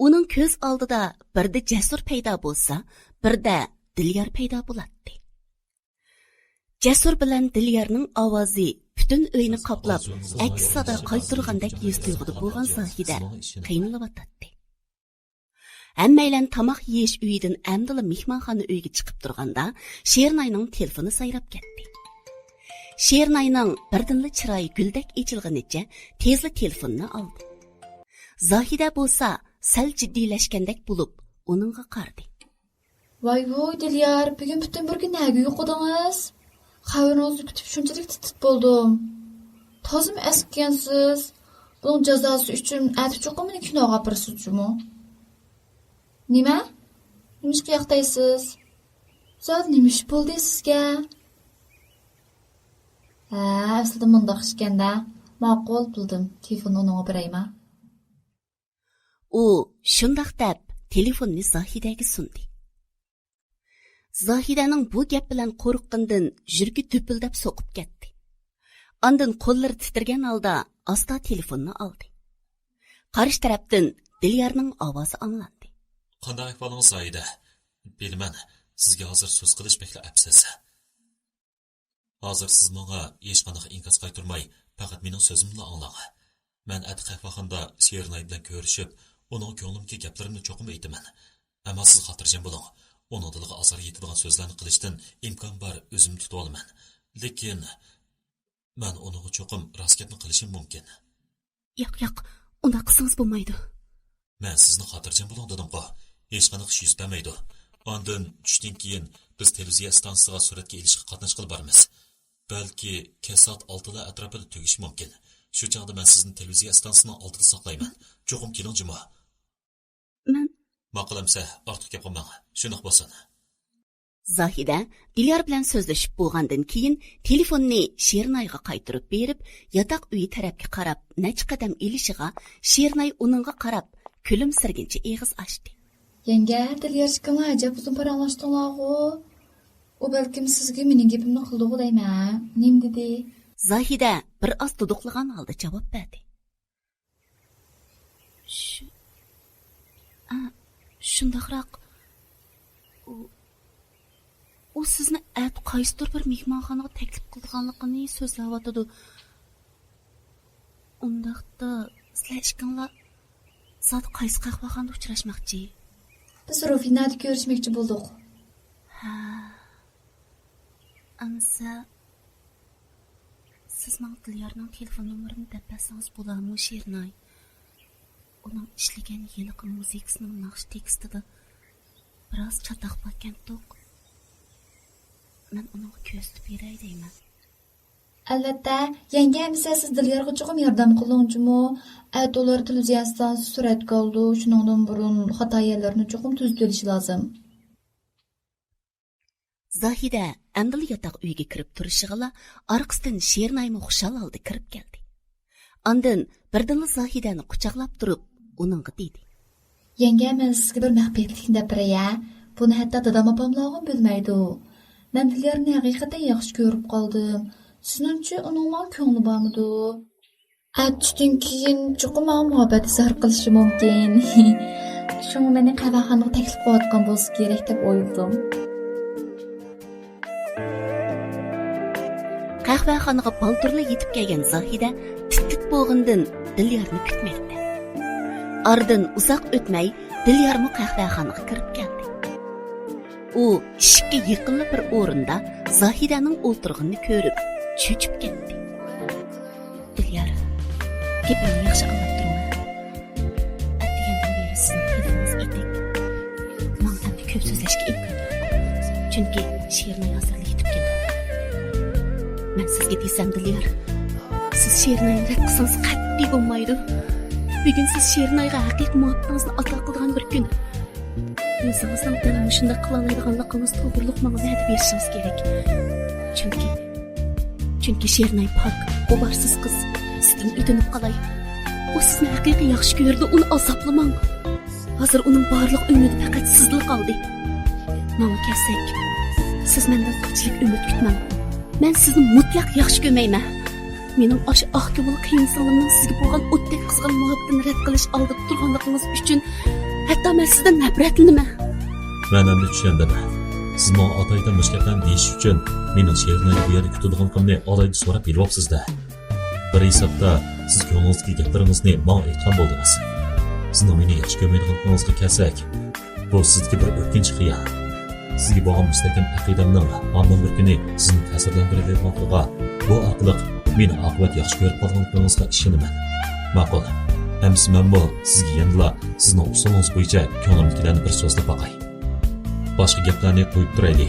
ئۇنىڭ كۆز ئالدىدا بىردە جەسۇر پەيدا بولسا، بىردە دىليار پەيدا بولاتتى. جەسۇر بىلەن دىليارنىڭ ئاۋازى پۈتۈن ئۆينى قاپلاپ، ئەكس سادا قايتۇرغاندەك ھېس تۇيغۇدا بولغان زاھىدە قىينىلىۋاتاتتى. ھەممەيلەن تاماق يېيىش ئۆيىدىن ئەمدىلا مېھمانخانا ئۆيگە چىقىپ تۇرغاندا، شېرىناينىڭ تېلېفونى سايراپ كەتتى. شېرىناينىڭ بىردىنلا چىرايى گۈلدەك ئېچىلغىنىچە تېزلا تېلېفوننى ئالدى. زاھىدە بولسا سەل جىددىيلەشكەندەك بولۇپ، ئۇنىڭغا قارىدى. ۋاي ۋۇي، دىليار، بۈگۈن پۈتۈن بىر كۈن نەگە يوقىدىڭىز؟ خەۋىرىڭىزنى كۈتۈپ شۇنچىلىك تىت-تىت بولدۇم. تازىمۇ ئەسكىكەنسىز. بۇنىڭ جازاسى ئۈچۈن ئەتە چوقۇم مېنى كىنوغا ئاپىرىسىز جۇمۇ. نېمە؟ نېمىشقا ياقتايسىز؟ زادى نېمە ئىش بولدى سىزگە؟ ھە، ئەسلىدە مۇنداق ئىكەن-دە. ماقۇل، بىلدىم. تېلېفوننى ئۇنىڭغا بېرەيما. ئۇ شۇنداق دەپ تېلېفوننى زاھىدەگە سۇندى. زاھىدەنىڭ بۇ گەپ بىلەن قورققىنىدىن يۈرىكى دۈپۈلدەپ سوقۇپ كەتتى. ئاندىن قوللىرى تىترىگەن ھالدا ئاستا تېلېفوننى ئالدى. قارشى تەرەپتىن دىليارنىڭ ئاۋازى ئاڭلاندى. قانداق ئەھۋالىڭىز، زاھىدە؟ بىلىمەن، سىزگە ھازىر سۆز قىلىش بەكلا ئەپسىز. ھازىر سىز ماڭا ھېچقانداق ئىنكاس قايتۇرماي، پەقەت مېنىڭ سۆزۈمنىلا ئاڭلاڭ. مەن ئەتە قەھۋەخانىدا شېرىناي بىلەن كۆرۈشۈپ، ئۇنىڭغا كۆڭلۈمدىكى گەپلىرىمنى چوقۇم ئېيتىمەن. ئەمما سىز خاتىرجەم بولۇڭ، ئۇنىڭ دىلىغا ئازار يېتىدىغان سۆزلەرنى قىلىشتىن ئىمكان بار ئۆزۈمنى تۇتۇۋالىمەن. لېكىن مەن ئۇنىڭغا چوقۇم راست گەپنى قىلىشىم مۇمكىن. ياق، ياق، ئۇنداق قىلسىڭىز بولمايدۇ. مەن سىزنى خاتىرجەم بولۇڭ دېدىمغۇ. ھېچقانداق ئىش يۈز بەرمەيدۇ. ئاندىن چۈشتىن كېيىن بىز تېلېۋىزىيە ئىستانسىسىغا سۈرەتكە ئېلىشقا قاتناشقىلى بارىمىز. بەلكى كەچ سائەت ئالتىلار ئەتراپىدا تۈگىشى مۇمكىن. شۇ چاغدا مەن سىزنى تېلېۋىزىيە ئىستانسىسىنىڭ ئالدىدا ساقلايمەن. چوقۇم كېلىڭ جۇمۇ. مەن ماقۇل ئەمىسە، ئارتۇق گەپ قىلماڭ. شۇنداق بولسۇن. زاھىدە دىليار بىلەن سۆزلىشىپ بولغاندىن كېيىن، تېلېفوننى شېرىنايغا قايتۇرۇپ بېرىپ، ياتاق ئۆيى تەرەپكە قاراپ نەچچە قەدەم ئېلىشىغا، شېرىناي ئۇنىڭغا قاراپ كۈلۈمسىرىگىنچە ئېغىز ئاچتى. يەڭگە، دىليار ئىككىڭلار ئەجەب ئۇزۇن پاراڭلاشتىڭلارغۇ. ئۇ بەلكىم سىزگە مېنىڭ گېپىمنى قىلدىغۇ دەيمەن، ھە؟ نېمە دېدى؟ زاھىدە بىر ئاز دۇدۇقلىغان ھالدا جاۋاب بەردى. شۇ، ئا، شۇنداقراق، ئۇ، ئۇ سىزنى ئەتە قايسىدۇر بىر مېھمانخانىغا تەكلىپ قىلىدىغانلىقىنى سۆزلەۋاتىدۇ. ئۇنداقتا سىلەر ئىككىڭلار زادى قايسى قەھۋەخانىدا ئۇچراشماقچى؟ بىز روفىنادا كۆرۈشمەكچى بولدۇق. ھە. ئەمىسە، سىز ماڭا دىليارنىڭ تېلېفون نومۇرىنى دەپ بەرسىڭىز بولارمۇ، شېرىناي؟ ئۇنىڭ ئىشلىگەن ھېلىقى مۇزىكىسىنىڭ ناخشا تېكىستىدا بىراز چاتاق باركەنتۇق. مەن ئۇنىڭغا كۆرسىتىپ بېرەي دەيمەن. ئەلۋەتتە، يەڭگە، ئەمىسە سىز دىليارغا چوقۇم ياردەم قىلىڭ جۇمۇ. ئەتە ئۇلار تېلېۋىزىيە ئىستانسىسى سۈرەتكە ئالىدۇ، شۇنىڭدىن بۇرۇن خاتا يەرلىرىنى چوقۇم تۈزىتىۋېلىشى لازىم. زاھىدە ئەمدىلا ياتاق ئۆيگە كىرىپ تۇرۇشىغىلا، ئارقىسىدىن شېرىنايمۇ خۇشال ھالدا كىرىپ كەلدى. ئاندىن بىردىنلا زاھىدەنى قۇچاقلاپ تۇرۇپ، ئۇنىڭغا دېدى. يەڭگە، مەن سىزگە بىر مەخپىيەتلىكنى دەپ بېرەي ھە. بۇنى ھەتتا دادام ئاپاملارغىمۇ بىلمەيدۇ. مەن دىليارنى ھەقىقەتەن ياخشى كۆرۈپ قالدىم. سىزنىڭچە ئۇنىڭ ماڭا كۆڭلى بارمىدۇ؟ ئەتىشتىن كېيىن چوقۇم ماڭا مۇھەببەت ئىزھار قىلىشى مۇمكىن. شۇڭا مېنى قەھۋەخانىغا تەكلىپ قىلىۋاتقان بولسا كېرەك دەپ ئويلىدىم. قەھۋەخانىغا بالدۇرلا يېتىپ كەلگەن زاھىدە تىت-تىت بولغىنىدىن دىليارنى كۈتمەكتە. ئارىدىن ئۇزاق ئۆتمەي دىليارمۇ قەھۋەخانىغا كىرىپ كەلدى. ئۇ ئىشىككە يېقىنلا بىر ئورۇندا زاھىدەنىڭ ئولتۇرغىنىنى كۆرۈپ چۆچۈپ كەتتى. دىليار، گېپىمنى ياخشى ئاڭلاپ تۇرۇڭ. ئەتىگەندىن بېرى سىزنىڭ تېلېفونىڭىز ئېتىك. ماڭا ئەمدى كۆپ سۆزلەشكە ئىمكان يوق. چۈنكى شېرىناي ھازىرلا يېتىپ كېلىدۇ. مەن سىزگە دېسەم، دىليار، سىز شېرىناينى رەت قىلسىڭىز قەتئىي بولمايدۇ. بۈگۈن سىز شېرىنايغا ھەقىقىي مۇھەببىتىڭىزنى ئاتا قىلىدىغان بىر كۈن. ئۆزىڭىزنىڭ دەل مۇشۇنداق قىلالايدىغانلىقىڭىز توغرۇلۇق ماڭا ۋەدە بېرىشىڭىز كېرەك. چۈنكى، چۈنكى شېرىناي پاك، غۇبارسىز قىز. سىزدىن ئۆتۈنۈپ قالاي. ئۇ سىزنى ھەقىقىي ياخشى كۆرىدۇ، ئۇنى ئازابلىماڭ. ھازىر ئۇنىڭ بارلىق ئۈمىدى پەقەت سىزلا قالدى. ماڭا كەلسەك، سىز مەندىن قانچىلىك ئۈمىد كۈتمەڭ. مەن سىزنى مۇتلەق ياخشى كۆرمەيمەن. مېنىڭ ئاشۇ ئاق كۆڭۈل قېيىنسىڭلىمنىڭ سىزگە بولغان ئوتتەك قىزغىن مۇھەببىتىنى رەت قىلىش ئالدىدا تۇرغانلىقىڭىز ئۈچۈن ھەتتا مەن سىزدىن نەپرەتلىنىمەن. مەن ئەمدى چۈشەندىم. سىز ماڭا ئاتايىتەن مۇشۇ گەپلەرنى دېيىش ئۈچۈن مېنىڭ شېرىناينى بۇ يەردە كۈتىدىغانلىقىمنى ئالاھىدە سوراپ بىلىۋاپسىز-دە. بىر ھېسابتا سىز كۆڭلىڭىزدىكى گەپلىرىڭىزنى ماڭا ئېيتقان بولدىڭىز. سىزنىڭ مېنى ياخشى كۆرمەيدىغانلىقىڭىزغا كەلسەك، بۇ سىزدىكى بىر ئۆتكۈنچى خىيال. سىزگە بولغان مۇستەھكەم ئەقىدەمنىڭ ھامان بىر كۈنى سىزنى تەسىرلەندۈرۈۋېتىدىغانلىقىغا، بۇ ئارقىلىق مېنى ئاقىۋەت ياخشى كۆرۈپ قالغانلىقىڭىزغا ئىشىنىمەن. ماقۇل. ئەمىسە مەنمۇ سىزگە يەنىلا سىزنىڭ ئۇسۇلىڭىز بويىچە كۆڭلۈمدىكىلەرنى بىر سۆزلەپ باقاي. باشقا گەپلەرنى قويۇپ تۇرايلى.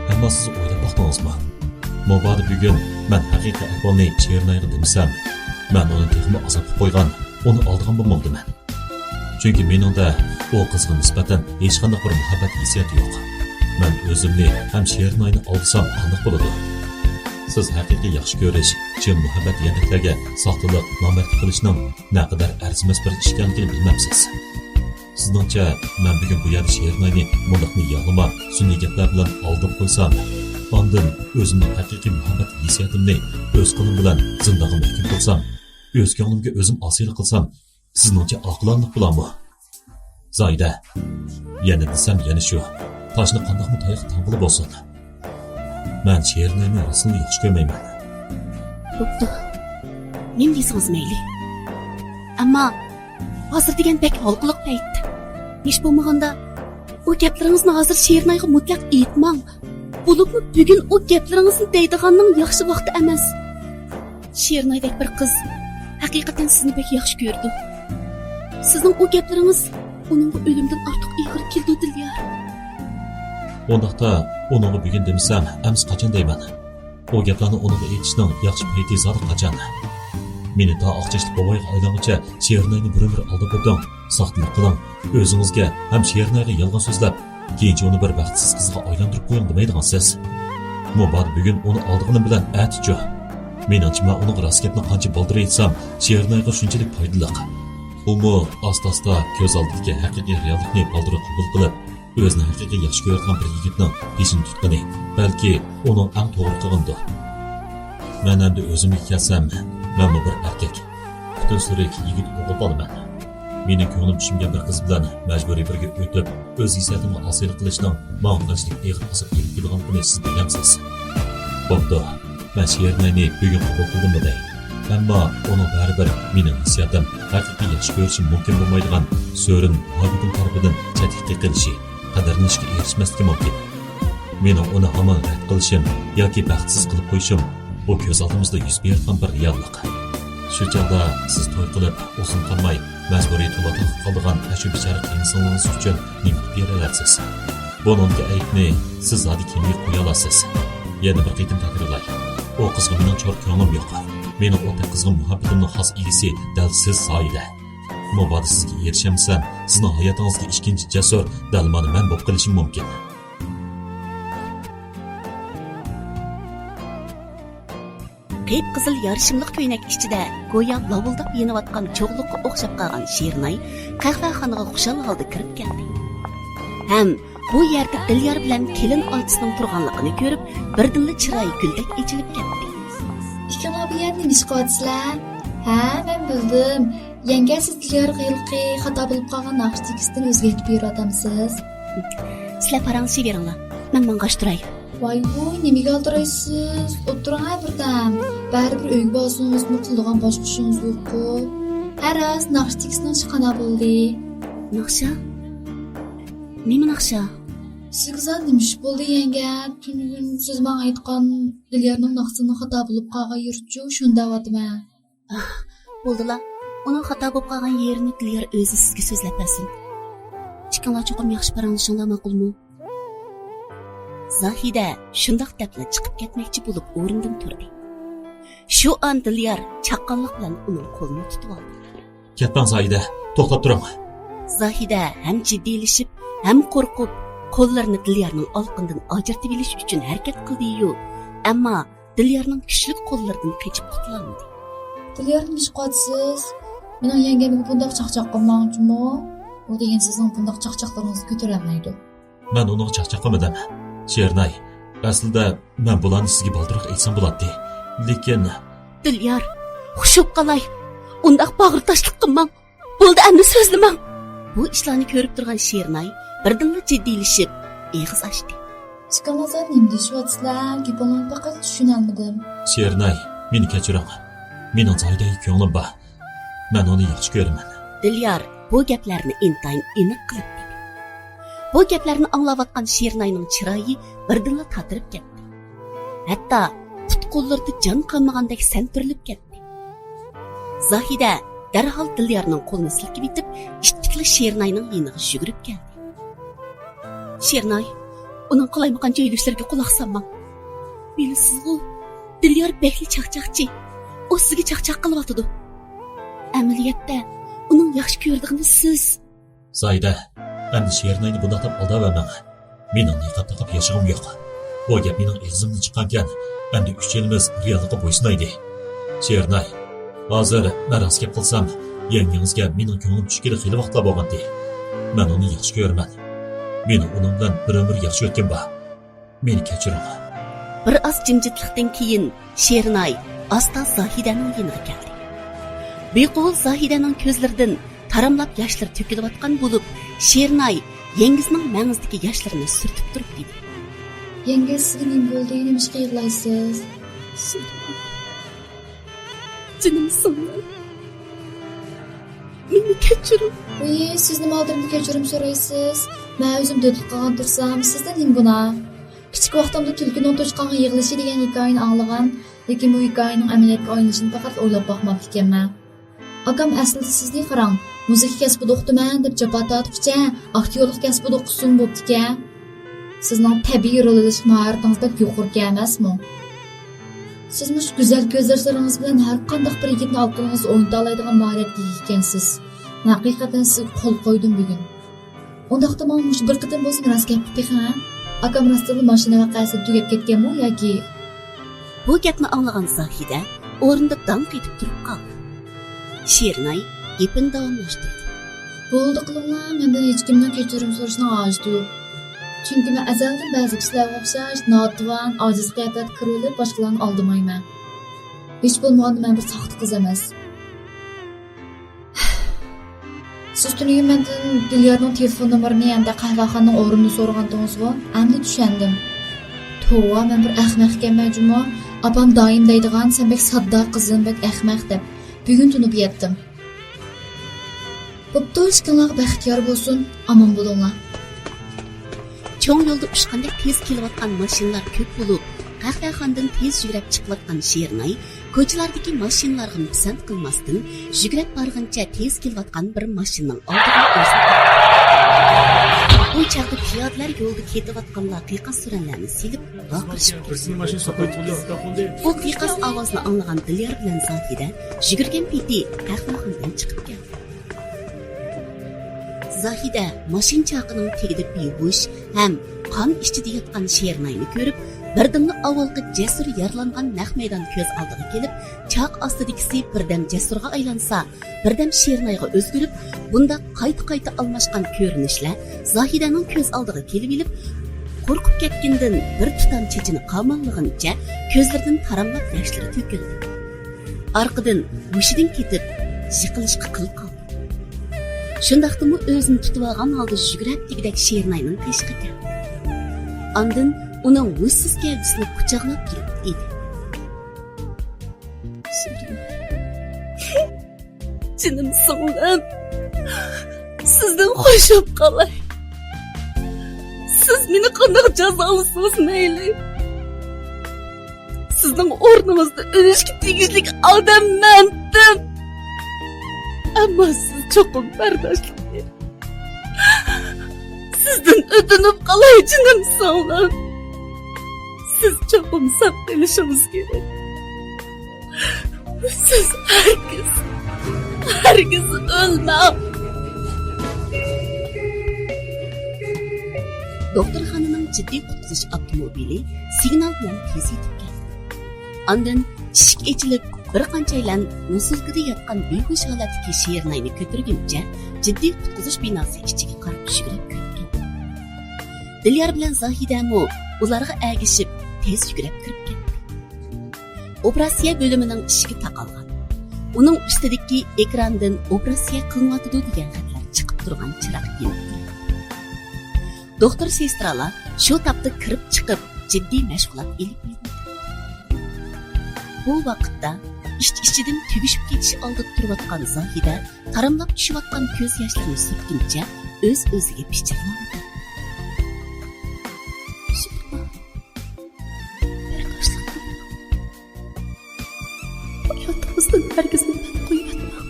ئەمما سىز ئويلاپ باقتىڭىزمۇ؟ مۇبادا بۈگۈن مەن ھەقىقىي ئەھۋالنى شېرىنايغا دېمىسەم، مەن ئۇنى تېخىمۇ ئازابقا قويغان، ئۇنى ئالدىغان بولمامدىمەن؟ چۈنكى مېنىڭدە ئۇ قىزغا نىسبەتەن ھېچقانداق بىر مۇھەببەت ھېسسىياتى يوق. مەن ئۆزۈمنى ھەم شېرىناينى ئالدىسام قانداق بولىدۇ؟ سىز ھەقىقىي ياخشى كۆرۈش، چىن مۇھەببەت دېگەندەكلەرگە ساختىلىق، نامەردلىك قىلىشنىڭ نەقەدەر ئەرزىمەس بىر ئىش ئىكەنلىكىنى بىلمەمسىز؟ سىزنىڭچە، مەن بۈگۈن بۇ يەردە شېرىناينى مۇنداقمۇ يالىما، سۈنئىي گەپلەر بىلەن ئالداپ قويسام، ئاندىن ئۆزۈمنىڭ ھەقىقىي مۇھەببەت ھېسسىياتىمنى ئۆز قولۇم بىلەن زىندانغا مەھكۇم قىلسام، ئۆز كۆڭلۈمگە ئۆزۈم ئاسىيلىق قىلسام، سىزنىڭچە ئاقىلانىلىق بولامدۇ؟ زاھىدە، يەنە دېسەم يەنە شۇ، تاشنى قانداقمۇ تاياققا تاڭغىلى بولسۇن، مەن شېرىناينى راستىنلا ياخشى كۆرمەيمەن. بوپتۇ، نېمە دېسىڭىز مەيلى. ئەمما ھازىر دېگەن بەك ھالقىلىق پەيت. ھېچ بولمىغاندا ئۇ گەپلىرىڭىزنى ھازىر شېرىنايغا مۇتلەق ئېيتماڭ. بولۇپمۇ بۈگۈن ئۇ گەپلىرىڭىزنى دەيدىغاننىڭ ياخشى ۋاقتى ئەمەس. شېرىنايدەك بىر قىز ھەقىقەتەن سىزنى بەك ياخشى كۆرىدۇ. سىزنىڭ ئۇ گەپلىرىڭىز ئۇنىڭغا ئۆلۈمدىن ئارتۇق ئېغىر كېلىدۇ، دىليار. ئۇنداقتا ئۇنىڭغا بۈگۈن دېمىسەم، ئەمىسە قاچان دەيمەن؟ ئۇ گەپلەرنى ئۇنىڭغا ئېيتىشنىڭ ياخشى پەيتى زادى قاچان؟ مېنى تا ئاق چاچلىق بوۋايغا ئايلانغۇچە شېرىناينى بىر ئۆمۈر ئالداپ ئۆتۈڭ، ساختىلىق قىلىڭ، ئۆزىڭىزگە ھەم شېرىنايغا يالغان سۆزلەپ، كېيىنچە ئۇنى بىر بەختسىز قىزغا ئايلاندۇرۇپ قويۇڭ دېمەيدىغانسىز. مۇبادا بۈگۈن ئۇنى ئالدىغىنىم بىلەن ئەتىچۇ؟ مېنىڭچە، مەن ئۇنىڭغا راست گەپنى قانچە بالدۇر ئېيتسام، شېرىنايغا شۇنچىلىك پايدىلىق. ئۇمۇ ئاستا-ئاستا كۆز ئالدىدىكى ھەقىقىي رېئاللىقنى بالدۇرراق قوبۇل قىلىپ، ئۆزىنى ھەقىقىي ياخشى كۆرىدىغان بىر يىگىتنىڭ پېشىنى تۇتقىنى، بەلكى ئۇنىڭ ئەڭ توغرا قىلغىنىدۇر. مەن ئەمدى ئۆزۈمگە كەلسەم، مەنمۇ بىر ئەركەك. پۈتۈن سۈرۈك يىگىت ئوغۇل بالىمەن. مېنىڭ كۆڭلۈم چۈشمىگەن بىر قىز بىلەن مەجبۇرىي بىرگە ئۆتۈپ، ئۆز ھېسسىياتىمغا ئاسىيلىق قىلىشنىڭ ماڭا قانچىلىك ئېغىر ئازاب ئېلىپ كېلىدىغانلىقىنى سىز بىلەمسىز. بوپتۇ، مەن شېرىناينى بۈگۈن قوبۇل قىلدىممۇ دەي. ئەمما ئۇنىڭ بەرىبىر مېنىڭ ھېسسىياتىم، ھەقىقىي ياخشى كۆرۈشۈم مۇمكىن بولمايدىغان سۆرۈن مۇھەببىتىم تەرىپىدىن چەتكە قېقىلىشى، قەدىرلىنىشكە ئېرىشمەسلىكى مۇمكىن. مېنىڭ ئۇنى ھامان رەت قىلىشىم ياكى بەختسىز قىلىپ قويۇشۇم، بۇ كۆز ئالدىمىزدا يۈز بېرىدىغان بىر رېئاللىق. شۇ چاغدا سىز توي قىلىپ، ئۇزۇن قالماي مەجبۇرىي تۇلاتاققا قالىدىغان ئاشۇ بىچارە قېيىنسىڭلىڭىز ئۈچۈن نېمە قىلىپ بېرەلەيسىز؟ بۇنىڭدىكى ئەيىبنى سىز زادى كىمگە قويالايسىز؟ يەنە بىر قېتىم تەكرارلاي، ئۇ قىزغا مېنىڭ چوڭ كۆڭلۈم يوق. مېنىڭ ئوتتەك قىزغىن مۇھەببىتىمنىڭ خاس ئىگىسى دەل سىز، زاھىدە. مۇبادا سىزگە ئېرىشەلمىسەم، سىزنىڭ ھاياتىڭىزدىكى ئىككىنچى جەسۇر دەل مانا مەن بولۇپ قېلىشىم مۇمكىن. قىپقىزىل يارىشىملىق كۆينەك ئىچىدە گويا لاۋۇلداپ يېنىۋاتقان چوغلۇققا ئوخشاپ قالغان شېرىناي قەھۋەخانىغا خۇشال ھالدا كىرىپ كەلدى. ھەم بۇ يەردە دىليار بىلەن كېلىن ئاچىسىنىڭ تۇرغانلىقىنى كۆرۈپ، بىردىنلا چىرايى گۈلدەك ئېچىلىپ كەتتى. ئىككىڭلار بۇ يەردە نېمە ئىش قىلىۋاتىسىلەر؟ ھە، مەن بىلدىم. يەڭگە، سىز دىليارغا ھېلىقى خاتا بولۇپ قالغان ناخشا تېكىستىنى ئۆزگەرتىپ بېرىۋاتامسىز؟ سىلەر پاراڭلىشىۋېرىڭلار، مەن ماڭغاچ تۇراي. ۋاي ۋۇي، نېمىگە ئالدىرايسىز؟ ئولتۇرۇڭ ھە بىردەم. بەرىبىر ئۆيگە بارسىڭىزمۇ قىلىدىغان باشقا ئىشىڭىز يوققۇ. ھە راست، ناخشا تېكىستىنىڭ ئىشى قانداق بولدى؟ ناخشا؟ نېمە ناخشا؟ سىزگە زادى نېمە ئىش بولدى يەڭگە؟ تۈنۈگۈن سىز ماڭا ئېيتقان دىليارنىڭ ناخشىسىنىڭ خاتا بولۇپ قالغان يېرىچۇ، شۇنى دەۋاتىمەن. ئاھ، بولدىلا. ئۇنىڭ خاتا بولۇپ قالغان يېرىنى دىليار ئۆزى سىزگە سۆزلەپ بەرسۇن. ئىككىڭلار چوقۇم ياخشى پاراڭلىشىڭلار ماقۇلمۇ؟ زاھىدە شۇنداق دەپلا چىقىپ كەتمەكچى بولۇپ ئورنىدىن تۇردى. شۇ ئان دىليار چاققانلىق بىلەن ئۇنىڭ قولىنى تۇتۇۋالدى. كەتمەڭ زاھىدە، توختاپ تۇرۇڭ. زاھىدە ھەم جىددىيلىشىپ، ھەم قورقۇپ، قوللىرىنى دىليارنىڭ ئالىقىنىدىن ئاجرىتىۋېلىش ئۈچۈن ھەرىكەت قىلدى-يۇ، ئەمما دىليارنىڭ كۈچلۈك قوللىرىدىن قېچىپ قۇتۇلالمىدى. دىليار، نېمە ئىش قىلىۋاتىسىز؟ مېنىڭ يەڭگەمگە بۇنداق چاقچاق قىلماڭ جۇمۇ. ئۇ دېگەن سىزنىڭ بۇنداق چاقچاقلىرىڭىزنى كۆتۈرەلمەيدۇ. مەن ئۇنىڭغا چاقچاق قىلمىدىم، شېرىناي. ئەسلىدە مەن بۇلارنى سىزگە بالدۇرراق ئېيتسام بولاتتى. لېكىن. دىليار، خۇش بولۇپ قالاي. ئۇنداق باغرى تاشلىق قىلماڭ. بولدى، ئەمدى سۆزلىمەڭ. بۇ ئىشلارنى كۆرۈپ تۇرغان شېرىناي بىردىنلا جىددىيلىشىپ ئېغىز ئاچتى. ئىككىڭلار نېمە دېيىشىۋاتىسىلەر؟ گېپىڭلارنى پەقەت چۈشىنەلمىدىم. شېرىناي، مېنى كەچۈرۈڭ. مېنىڭ زاھىدەگە كۆڭلۈم بار. مەن ئۇنى ياخشى كۆرىمەن. دىليار بۇ گەپلەرنى ئىنتايىن ئېنىق قىلىپ دېدى. بۇ گەپلەرنى ئاڭلاۋاتقان شېرىناينىڭ چىرايى بىردىنلا تاتىرىپ كەتتى. ھەتتا پۇت-قوللىرىدا جان قالمىغاندەك سەنتۈرۈلۈپ كەتتى. زاھىدە دەرھال دىليارنىڭ قولىنى سىلكىۋېتىپ، ئىتتىكلا شېرىناينىڭ يېنىغا يۈگۈرۈپ كەلدى. شېرىناي، ئۇنىڭ قالايمىقان جۆيلۈشلىرىگە قۇلاق سالماڭ. بىلىسىزغۇ، دىليار بەكلا چاقچاقچى. ئۇ سىزگە چاقچاق قىلىۋاتىدۇ. ئەمەلىيەتتە ئۇنىڭ ياخشى كۆرىدىغىنى سىز. زاھىدە، ئەمدى شېرىناينى بۇنداق دەپ ئالداۋەرمەڭ. مېنىڭ نىقاب تاقاپ ياشىغۇم يوق. بۇ گەپ مېنىڭ ئېغىزىمدىن چىققانكەن، ئەمدى ئۈچەيلىمىز رېئاللىققا بويسۇنايلى. شېرىناي، ھازىر مەن راست گەپ قىلسام، يەڭگىڭىزگە مېنىڭ كۆڭلۈم چۈشكىلى خېلى ۋاقىتلار بولغانتى. مەن ئۇنى ياخشى كۆرىمەن. مېنىڭ ئۇنىڭ بىلەن بىر ئۆمۈر ياخشى ئۆتكۈم بار. مېنى كەچۈرۈڭ. بىر ئاز جىمجىتلىقتىن كېيىن شېرىنئاي ئاستا زاھىدەنىڭ يېنىغا كەلدى. بىقۇۋل زاھىدەنىڭ كۆزلىرىدىن تاراملاپ ياشلىرى تۆكۈلۈۋاتقان بولۇپ، شېرىنئاي يەڭگىسىنىڭ مەڭزىدىكى ياشلىرىنى سۈرتۈپ تۇرۇپ دېدى. يەڭگە، سىزگە نېمە بولدى؟ نېمىشقا يىغلايسىز؟ جېنىم سىڭلىم، مېنى كەچۈرۈڭ. ۋىي، سىز نېمە ئالدىمدا كەچۈرۈم سورايسىز؟ مەن ئۆزۈم دۆتلۈك قىلغان تۇرسام، سىزدە نېمە گۇناھ؟ كىچىك ۋاقتىمدا تۈلكىنىڭ توشقانغا يىغلىشى دېگەن ھېكايىنى ئاڭلىغان، لېكىن بۇ ھېكايىنىڭ ئەمەلىيەتكە ئايلىنىشىنى پەقەت ئويلاپ باقماپتىكەنمەن. ئاكام ئەسلىدە سىزنى قاراڭ، مۇزىكا كەسپىدە ئوقۇتىمەن دەپ جاپا تارتقۇچە، ئاكتيورلۇق كەسپىدە ئوقۇسىمۇ بوپتىكەن. سىزنىڭ تەبىئىي رول ئېلىش ماھارىتىڭىز بەك يۇقىرىكەن ئەمەسمۇ؟ سىز مۇشۇ گۈزەل كۆز ياشلىرىڭىز بىلەن ھەر قانداق بىر يىگىتنى ئالقىنىڭىزدا ئوينىتالايدىغان ماھارەتكە ئىگە ئىكەنسىز. مەن ھەقىقەتەن سىزگە قول قويدۇم بۈگۈن. ئۇنداقتا ماڭا مۇشۇ بىر قېتىم بولسىمۇ راست گەپنى بېقىڭ، ھە؟ ئاكام راستتىنلا ماشىنا ۋەقەسىدە تۈگەپ كەتكەنمۇ ياكى؟ بۇ گەپنى ئاڭلىغان زاھىدە ئورنىدا داڭ قېتىپ تۇرۇپ قالدى. شېرىنئاي گېپىنى داۋاملاشتۇردى. بولدى قىلىڭلار، مەندىن ھېچكىمنىڭ كەچۈرۈم سورىشىنىڭ ھاجىتى يوق. چۈنكى مەن ئەزەلدىن بەزى كىشىلەرگە ئوخشاش ناتىۋان، ئاجىز قىياپەتكە كىرىۋېلىپ باشقىلارنى ئالدىمايمەن. ھېچ بولمىغاندا مەن بىر ساختا قىز ئەمەس. سىز تۈنۈگۈن مەندىن دىليارنىڭ تېلېفون نومۇرىنى ھەمدە قەھۋەخانىنىڭ ئورنىنى سورىغانتىڭىزغۇ؟ ئەمدى چۈشەندىم. توۋا، مەن بىر ئەخمەق ئىكەنمەن جۇمۇ. ئاپام دائىم دەيدىغان، سەن بەك ساددا قىزىم، بەك ئەخمەق دەپ. بۈگۈن تونۇپ يەتتىم. بوپتۇ، ئىككىڭلارغا بەخت يار بولسۇن، ئامان بولۇڭلار. چوڭ يولدا ئۇچقاندەك تېز كېلىۋاتقان ماشىنىلار كۆپ بولۇپ، قەھۋەخانىدىن تېز يۈگۈرۈپ چىقىۋاتقان شېرىنئاي كوچىلاردىكى ماشىنىلارغىمۇ پىسەنت قىلماستىن، يۈگۈرۈپ بارغىنىچە تېز كېلىۋاتقان بىر ماشىنىنىڭ ئالدىغا ئۆزىنى ئاتتى. بۇ چاغدا پىيادىلەر يولدا كېتىۋاتقانلار قىيقاس-سۈرەنلەرنى سېلىپ ۋارقىرىشىپ كەتتى. بۇ قىيقاس ئاۋازنى ئاڭلىغان دىليار بىلەن زاھىدە يۈگۈرگەن پېتى قەھۋەخانىدىن چىقىپ كەلدى. زاھىدە ماشىنا چاقىنىڭ تېگىدە بىھوش ھەم قان ئىچىدە ياتقان شېرىنئاينى كۆرۈپ، بىردىنلا ئاۋۋالقى جەسۇر يارىلانغان نەق مەيدان كۆز ئالدىغا كېلىپ، چاق ئاستىدىكىسى بىردەم جەسۇرغا ئايلانسا، بىردەم شېرىنئايغا ئۆزگىرىپ، بۇنداق قايتا-قايتا ئالماشقان كۆرۈنۈشلەر زاھىدەنىڭ كۆز ئالدىغا كېلىۋېلىپ، قورقۇپ كەتكىنىدىن بىر تۇتام چېچىنى قاماللىغىنىچە كۆزلىرىدىن تاراملاپ ياشلىرى تۆكۈلدى. ئارقىدىن ھوشىدىن كېتىپ، يىقىلىشقا قىل قالدى. شۇنداقتىمۇ ئۆزىنى تۇتۇۋالغان ھالدا يۈگۈرۈپ دېگۈدەك شېرىنئاينىڭ قېشىغا كەلدى. ئاندىن ئۇنىڭ ھوشسىز گەۋدىسىنى قۇچاقلاپ تۇرۇپ دېدى. شېرىنئاي. جېنىم سىڭلىم، سىزدىن خوش بولۇپ قالاي. سىز مېنى قانداق جازالىسىڭىز مەيلى. سىزنىڭ ئورنىڭىزدا ئۆلۈشكە تېگىشلىك ئادەم مەندىم. ئەمما سىز چوقۇم بەرداشلىق بېرىڭ. سىزدىن ئۆتۈنۈپ قالاي، جېنىم سىڭلىم. سىز چوقۇم ساقلىنىشىڭىز كېرەك. سىز ھەرگىز، ھەرگىز ئۆلمەڭ. دوختۇرخانىنىڭ جىددىي قۇتقۇزۇش ئاپتوموبىلى سىگنال بىلەن تېز يېتىپ كەلدى. ئاندىن ئىشىك ئېچىلىپ، بىر قانچەيلەن نوسۇلكىدا ياتقان بىھوش ھالەتتىكى شېرىنئاينى كۆتۈرگۈنچە جىددىي قۇتقۇزۇش بىناسى ئىچىگە قاراپ يۈگۈرۈپ كىرىپ كەتتى. دىليار بىلەن زاھىدەمۇ ئۇلارغا ئەگىشىپ تېز يۈگۈرۈپ كىرىپ كەتتى. ئوپېراتسىيە بۆلۈمىنىڭ ئىشىكى تاقالغان. ئۇنىڭ ئۈستىدىكى ئېكراندىن «ئوپېراتسىيە قىلىنىۋاتىدۇ» دېگەن خەتلەر چىقىپ تۇرغان چىراغ يېنىپ تۇراتتى. دوختۇر سېسترالار شۇ تاپتا كىرىپ چىقىپ، جىددىي مەشغۇلات ئېلىپ بېرىلدى. بۇ ۋاقىتتا ئىچ-ئىچىدىن تۈگىشىپ كېتىش ئالدىدا تۇرۇۋاتقان زاھىدە تاراملاپ چۈشۈۋاتقان كۆز ياشلىرىنى سۈرتكىنىچە ئۆز-ئۆزىگە پىچىرلاۋاتاتتى. ھاياتىڭىزدىن ھەرگىزمۇ مەن قويۇۋەتمەڭ.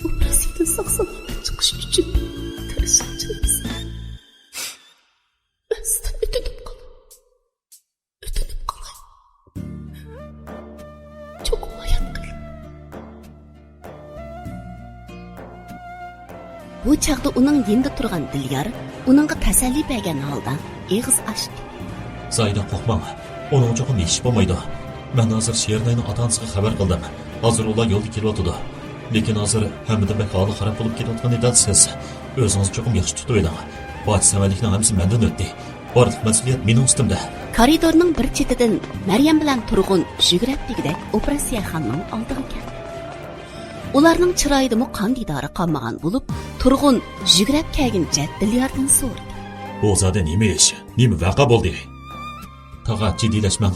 ئوپېراتسىيەدىن ساق-سالامەت چىقىش ئۈچۈن تىرىشىڭ، جېنىم سىڭلىم. مەن سىزدىن ئۆتۈنۈپ قالاي. ئۆتۈنۈپ قالاي. چوقۇم ھايات قېلىڭ. بۇ چاغدا ئۇنىڭ يېنىدا تۇرغان دىليار ئۇنىڭغا تەسەللى بەرگەن ھالدا ئېغىز ئاچتى. زاھىدە، قورقماڭ. ئۇنىڭ چوقۇم ھېچ ئىش بولمايدۇ. مەن ھازىر شېرىناينىڭ ئاتا-ئانىسىغا خەۋەر قىلدىم. ھازىر ئۇلار يولدا كېلىۋاتىدۇ. لېكىن ھازىر ھەممىدىن بەك ھالى خاراب بولۇپ كېتىۋاتقىنى دەل سىز. ئۆزىڭىزنى چوقۇم ياخشى تۇتۇۋېلىڭ. بارچە سەۋەنلىكنىڭ ھەممىسى مەندىن ئۆتتى. بارلىق مەسئۇلىيەت مېنىڭ ئۈستۈمدە. كارىدورنىڭ بىر چېتىدىن مەريەم بىلەن تۇرغۇن يۈگۈرۈپ دېگۈدەك ئوپېراتسىيەخانىنىڭ ئالدىغا كەلدى. ئۇلارنىڭ چىرايىدىمۇ قان دىدارى قالمىغان بولۇپ، تۇرغۇن يۈگۈرۈپ كەلگىنىچە دىلياردىن سورىدى. بۇ زادى نېمە ئىش؟ نېمە ۋەقە بولدى؟ تاغا، جىددىيلەشمەڭ.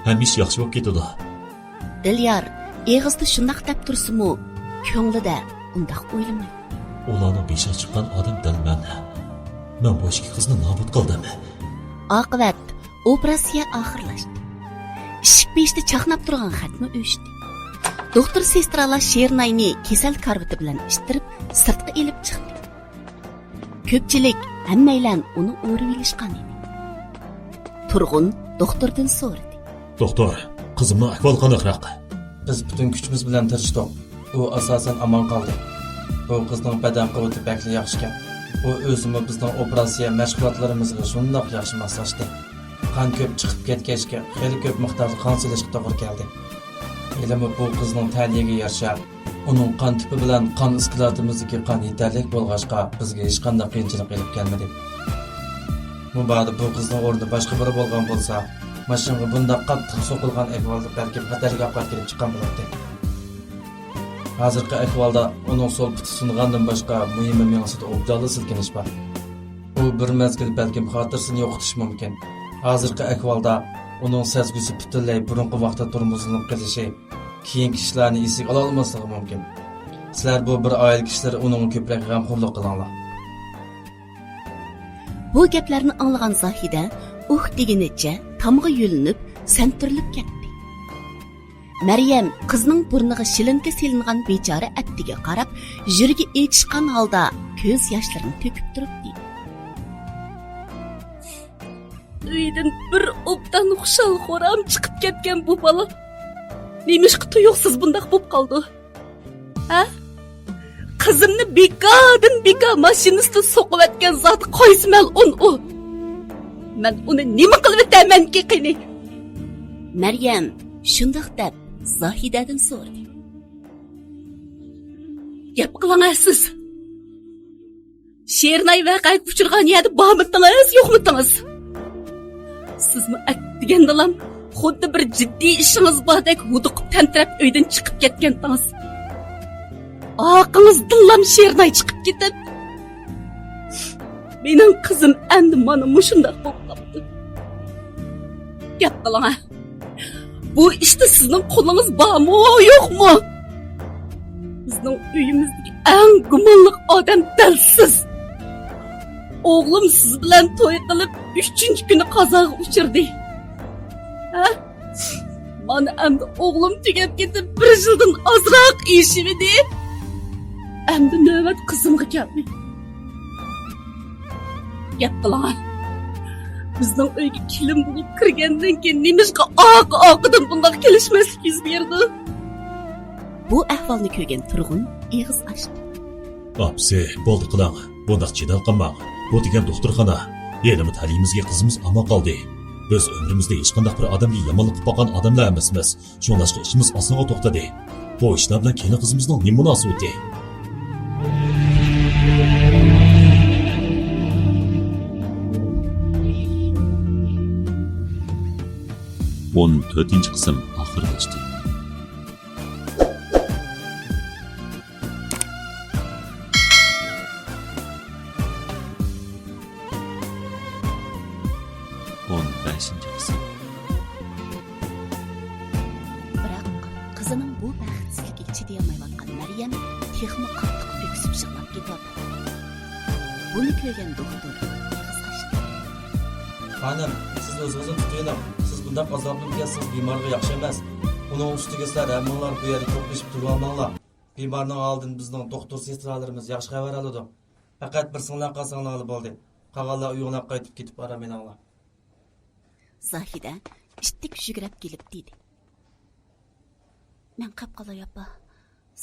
ھەممە ئىش ياخشى بولۇپ كېتىدۇ. دىليار ئېغىزدا شۇنداق دەپ تۇرسىمۇ، كۆڭلىدە ئۇنداق ئويلىمايتتى. ئۇلارنىڭ بېشىغا چىققان ئادەم دەل مەن. مەن بۇ ئىككى قىزنى نابۇت قىلدىم. ئاقىۋەت، ئوپېراتسىيە ئاخىرلاشتى. ئىشىك بېشىدا چاقناپ تۇرغان خەتمۇ ئۆچتى. دوختۇر سېسترالار شېرىناينى كېسەل كارىۋىتى بىلەن ئىتتىرىپ، سىرتقا ئېلىپ چىقتى. كۆپچىلىك ھەممەيلەن ئۇنى ئورىۋېلىشقان ئىدى. تۇرغۇن دوختۇردىن سورىدى. دوختۇر، قىزىمنىڭ ئەھۋالى قانداقراق؟ بىز پۈتۈن كۈچىمىز بىلەن تىرىشتۇق. ئۇ ئاساسەن ئامان قالدى. بۇ قىزنىڭ بەدەن قۇۋۋىتى بەكلا ياخشىكەن. ئۇ ئۆزىمۇ بىزنىڭ ئوپېراتسىيە مەشغۇلاتلىرىمىزغا شۇنداق ياخشى ماسلاشتى. قان كۆپ چىقىپ كەتكەچكە، خېلى كۆپ مىقداردا قان سېلىشقا توغرا كەلدى. ھېلىمۇ بۇ قىزنىڭ تەلىيىگە يارىشا، ئۇنىڭ قان تىپى بىلەن قان ئىسكىلاتىمىزدىكى قان يېتەرلىك بولغاچقا، بىزگە ھېچقانداق قىيىنچىلىق ئېلىپ كەلمىدى. مۇبادا بۇ قىزنىڭ ئورنىدا باشقا بىرى بولغان بولسا، ماشىنىغا بۇنداق قاتتىق سوقۇلغان ئەھۋالدا بەلكىم خەتەرلىك ئاقىۋەت كېلىپ چىققان بولاتتى. ھازىرقى ئەھۋالدا ئۇنىڭ سول پۇتى سۇنغاندىن باشقا مۇھىمى مېڭىسىدە ئوبدانلا سىلكىنىش بار. ئۇ بىر مەزگىل بەلكىم خاتىرىسىنى يوقىتىشى مۇمكىن. ھازىرقى ئەھۋالدا ئۇنىڭ سەزگۈسى پۈتۈنلەي بۇرۇنقى ۋاقىتتا تورمۇزلىنىپ قېلىشى، كېيىنكى ئىشلارنى ئېسىگە ئالالماسلىقى مۇمكىن. سىلەر بۇ بىر ئائىلە كىشىلىرى ئۇنىڭغا كۆپرەك غەمخورلۇق قىلىڭلار. بۇ گەپلەرنى ئاڭلىغان زاھىدە ئۇھ دېگىنىچە تامغا يۆلىنىپ، سەنتۈرۈلۈپ كەتتى. مەريەم قىزنىڭ بۇرنىغا شىلىنكا سېلىنغان بىچارە ئەپتىگە قاراپ، يۈرىكى ئېچىشقان ھالدا كۆز ياشلىرىنى تۆكۈپ تۇرۇپ دېدى. ئۆيدىن بىر ئوبدان خۇشال خورام چىقىپ كەتكەن بۇ بالا نېمىشقا تۇيۇقسىز بۇنداق بولۇپ قالدى؟ ھە؟ قىزىمنى بىكاردىن بىكار ماشىنىسىدا سوقۇۋەتكەن زات قايسى مەلئۇن ئۇ؟ مەن ئۇنى نېمە قىلىۋېتەرمەنكى قېنى؟ مەريەم شۇنداق دەپ زاھىدەدىن سورىدى. گەپ قىلىڭە سىز. شېرىناي ۋەقەگە ئۇچرىغان يەردە بارمىدىڭىز، يوقمىدىڭىز؟ سىزمۇ ئەتىگەندىلا خۇددى بىر جىددىي ئىشىڭىز باردەك ھودۇقۇپ تەمتىرەپ ئۆيدىن چىقىپ كەتكەنتىڭىز. ئارقىڭىزدىنلا شېرىناي چىقىپ كېتىپ، مېنىڭ قىزىم ئەمدى مانا مۇشۇنداق بولۇپ قاپتۇ. گەپ قىلىڭە. بۇ ئىشتا سىزنىڭ قولىڭىز بارمۇ، يوقمۇ؟ بىزنىڭ ئۆيىمىزدىكى ئەڭ گۇمانلىق ئادەم دەل سىز. ئوغلۇم سىز بىلەن توي قىلىپ، ئۈچىنچى كۈنى قازاغا ئۇچرىدى. ھە؟ مانا ئەمدى ئوغلۇم تۈگەپ كېتىپ، بىر يىلدىن ئازراق ئېشىۋىدى. ئەمدى نۆۋەت قىزىمغا كەلدى. گەپ قىلىڭا. بىزنىڭ ئۆيگە كېلىن بولۇپ كىرگەندىن كېيىن نېمىشقا ئارقا-ئارقىدىن بۇنداق كېلىشمەسلىك يۈز بېرىدۇ؟ بۇ ئەھۋالنى كۆرگەن تۇرغۇن ئېغىز ئاچتى. ئاپىسى، بولدى قىلىڭ. بۇنداق جېدەل قىلماڭ. بۇ دېگەن دوختۇرخانا. ھېلىمۇ تەلىيىمىزگە قىزىمىز ئامان قالدى. بىز ئۆمرىمىزدە ھېچقانداق بىر ئادەمگە يامانلىق قىلىپ باققان ئادەملەر ئەمەسمىز. شۇڭلاشقا ئىشىمىز ئاسانغا توختىدى. بۇ ئىشلار بىلەن كېلىن قىزىمىزنىڭ نېمە مۇناسىۋىتى؟ ئون تۆتىنچى قىسىم ئاخىرلاشتى. ئون بەشىنچى قىسىم. بىراق، قىزىنىڭ بۇ بەختسىزلىكىگە چىدىيالمايۋاتقان مەريەم تېخىمۇ قاتتىق ئۆكسۈپ يىغلاپ كېتىۋاتاتتى. بۇنى كۆرگەن دوختۇر ئېغىز ئاچتى. خانىم، سىز ئۆزىڭىزنى تۇتۇۋېلىڭ. سىز بۇنداق ئازابلىنىپ كەتسىڭىز، بىمارغا ياخشى ئەمەس. ئۇنىڭ ئۈستىگە سىلەر ھەممىڭلار بۇ يەردە توپلىشىپ تۇرۇۋالماڭلار. بىمارنىڭ ھالىدىن بىزنىڭ دوختۇر سېسترالىرىمىز ياخشى خەۋەر ئالىدۇ. پەقەت بىرسىڭلار قالساڭلارلا بولدى. قالغانلار ئۆيۈڭلار قايتىپ كېتىپ ئارام ئېلىڭلار. زاھىدە ئىتتىك يۈگۈرۈپ كېلىپ دېدى. مەن قاپ قالاي، ئاپا.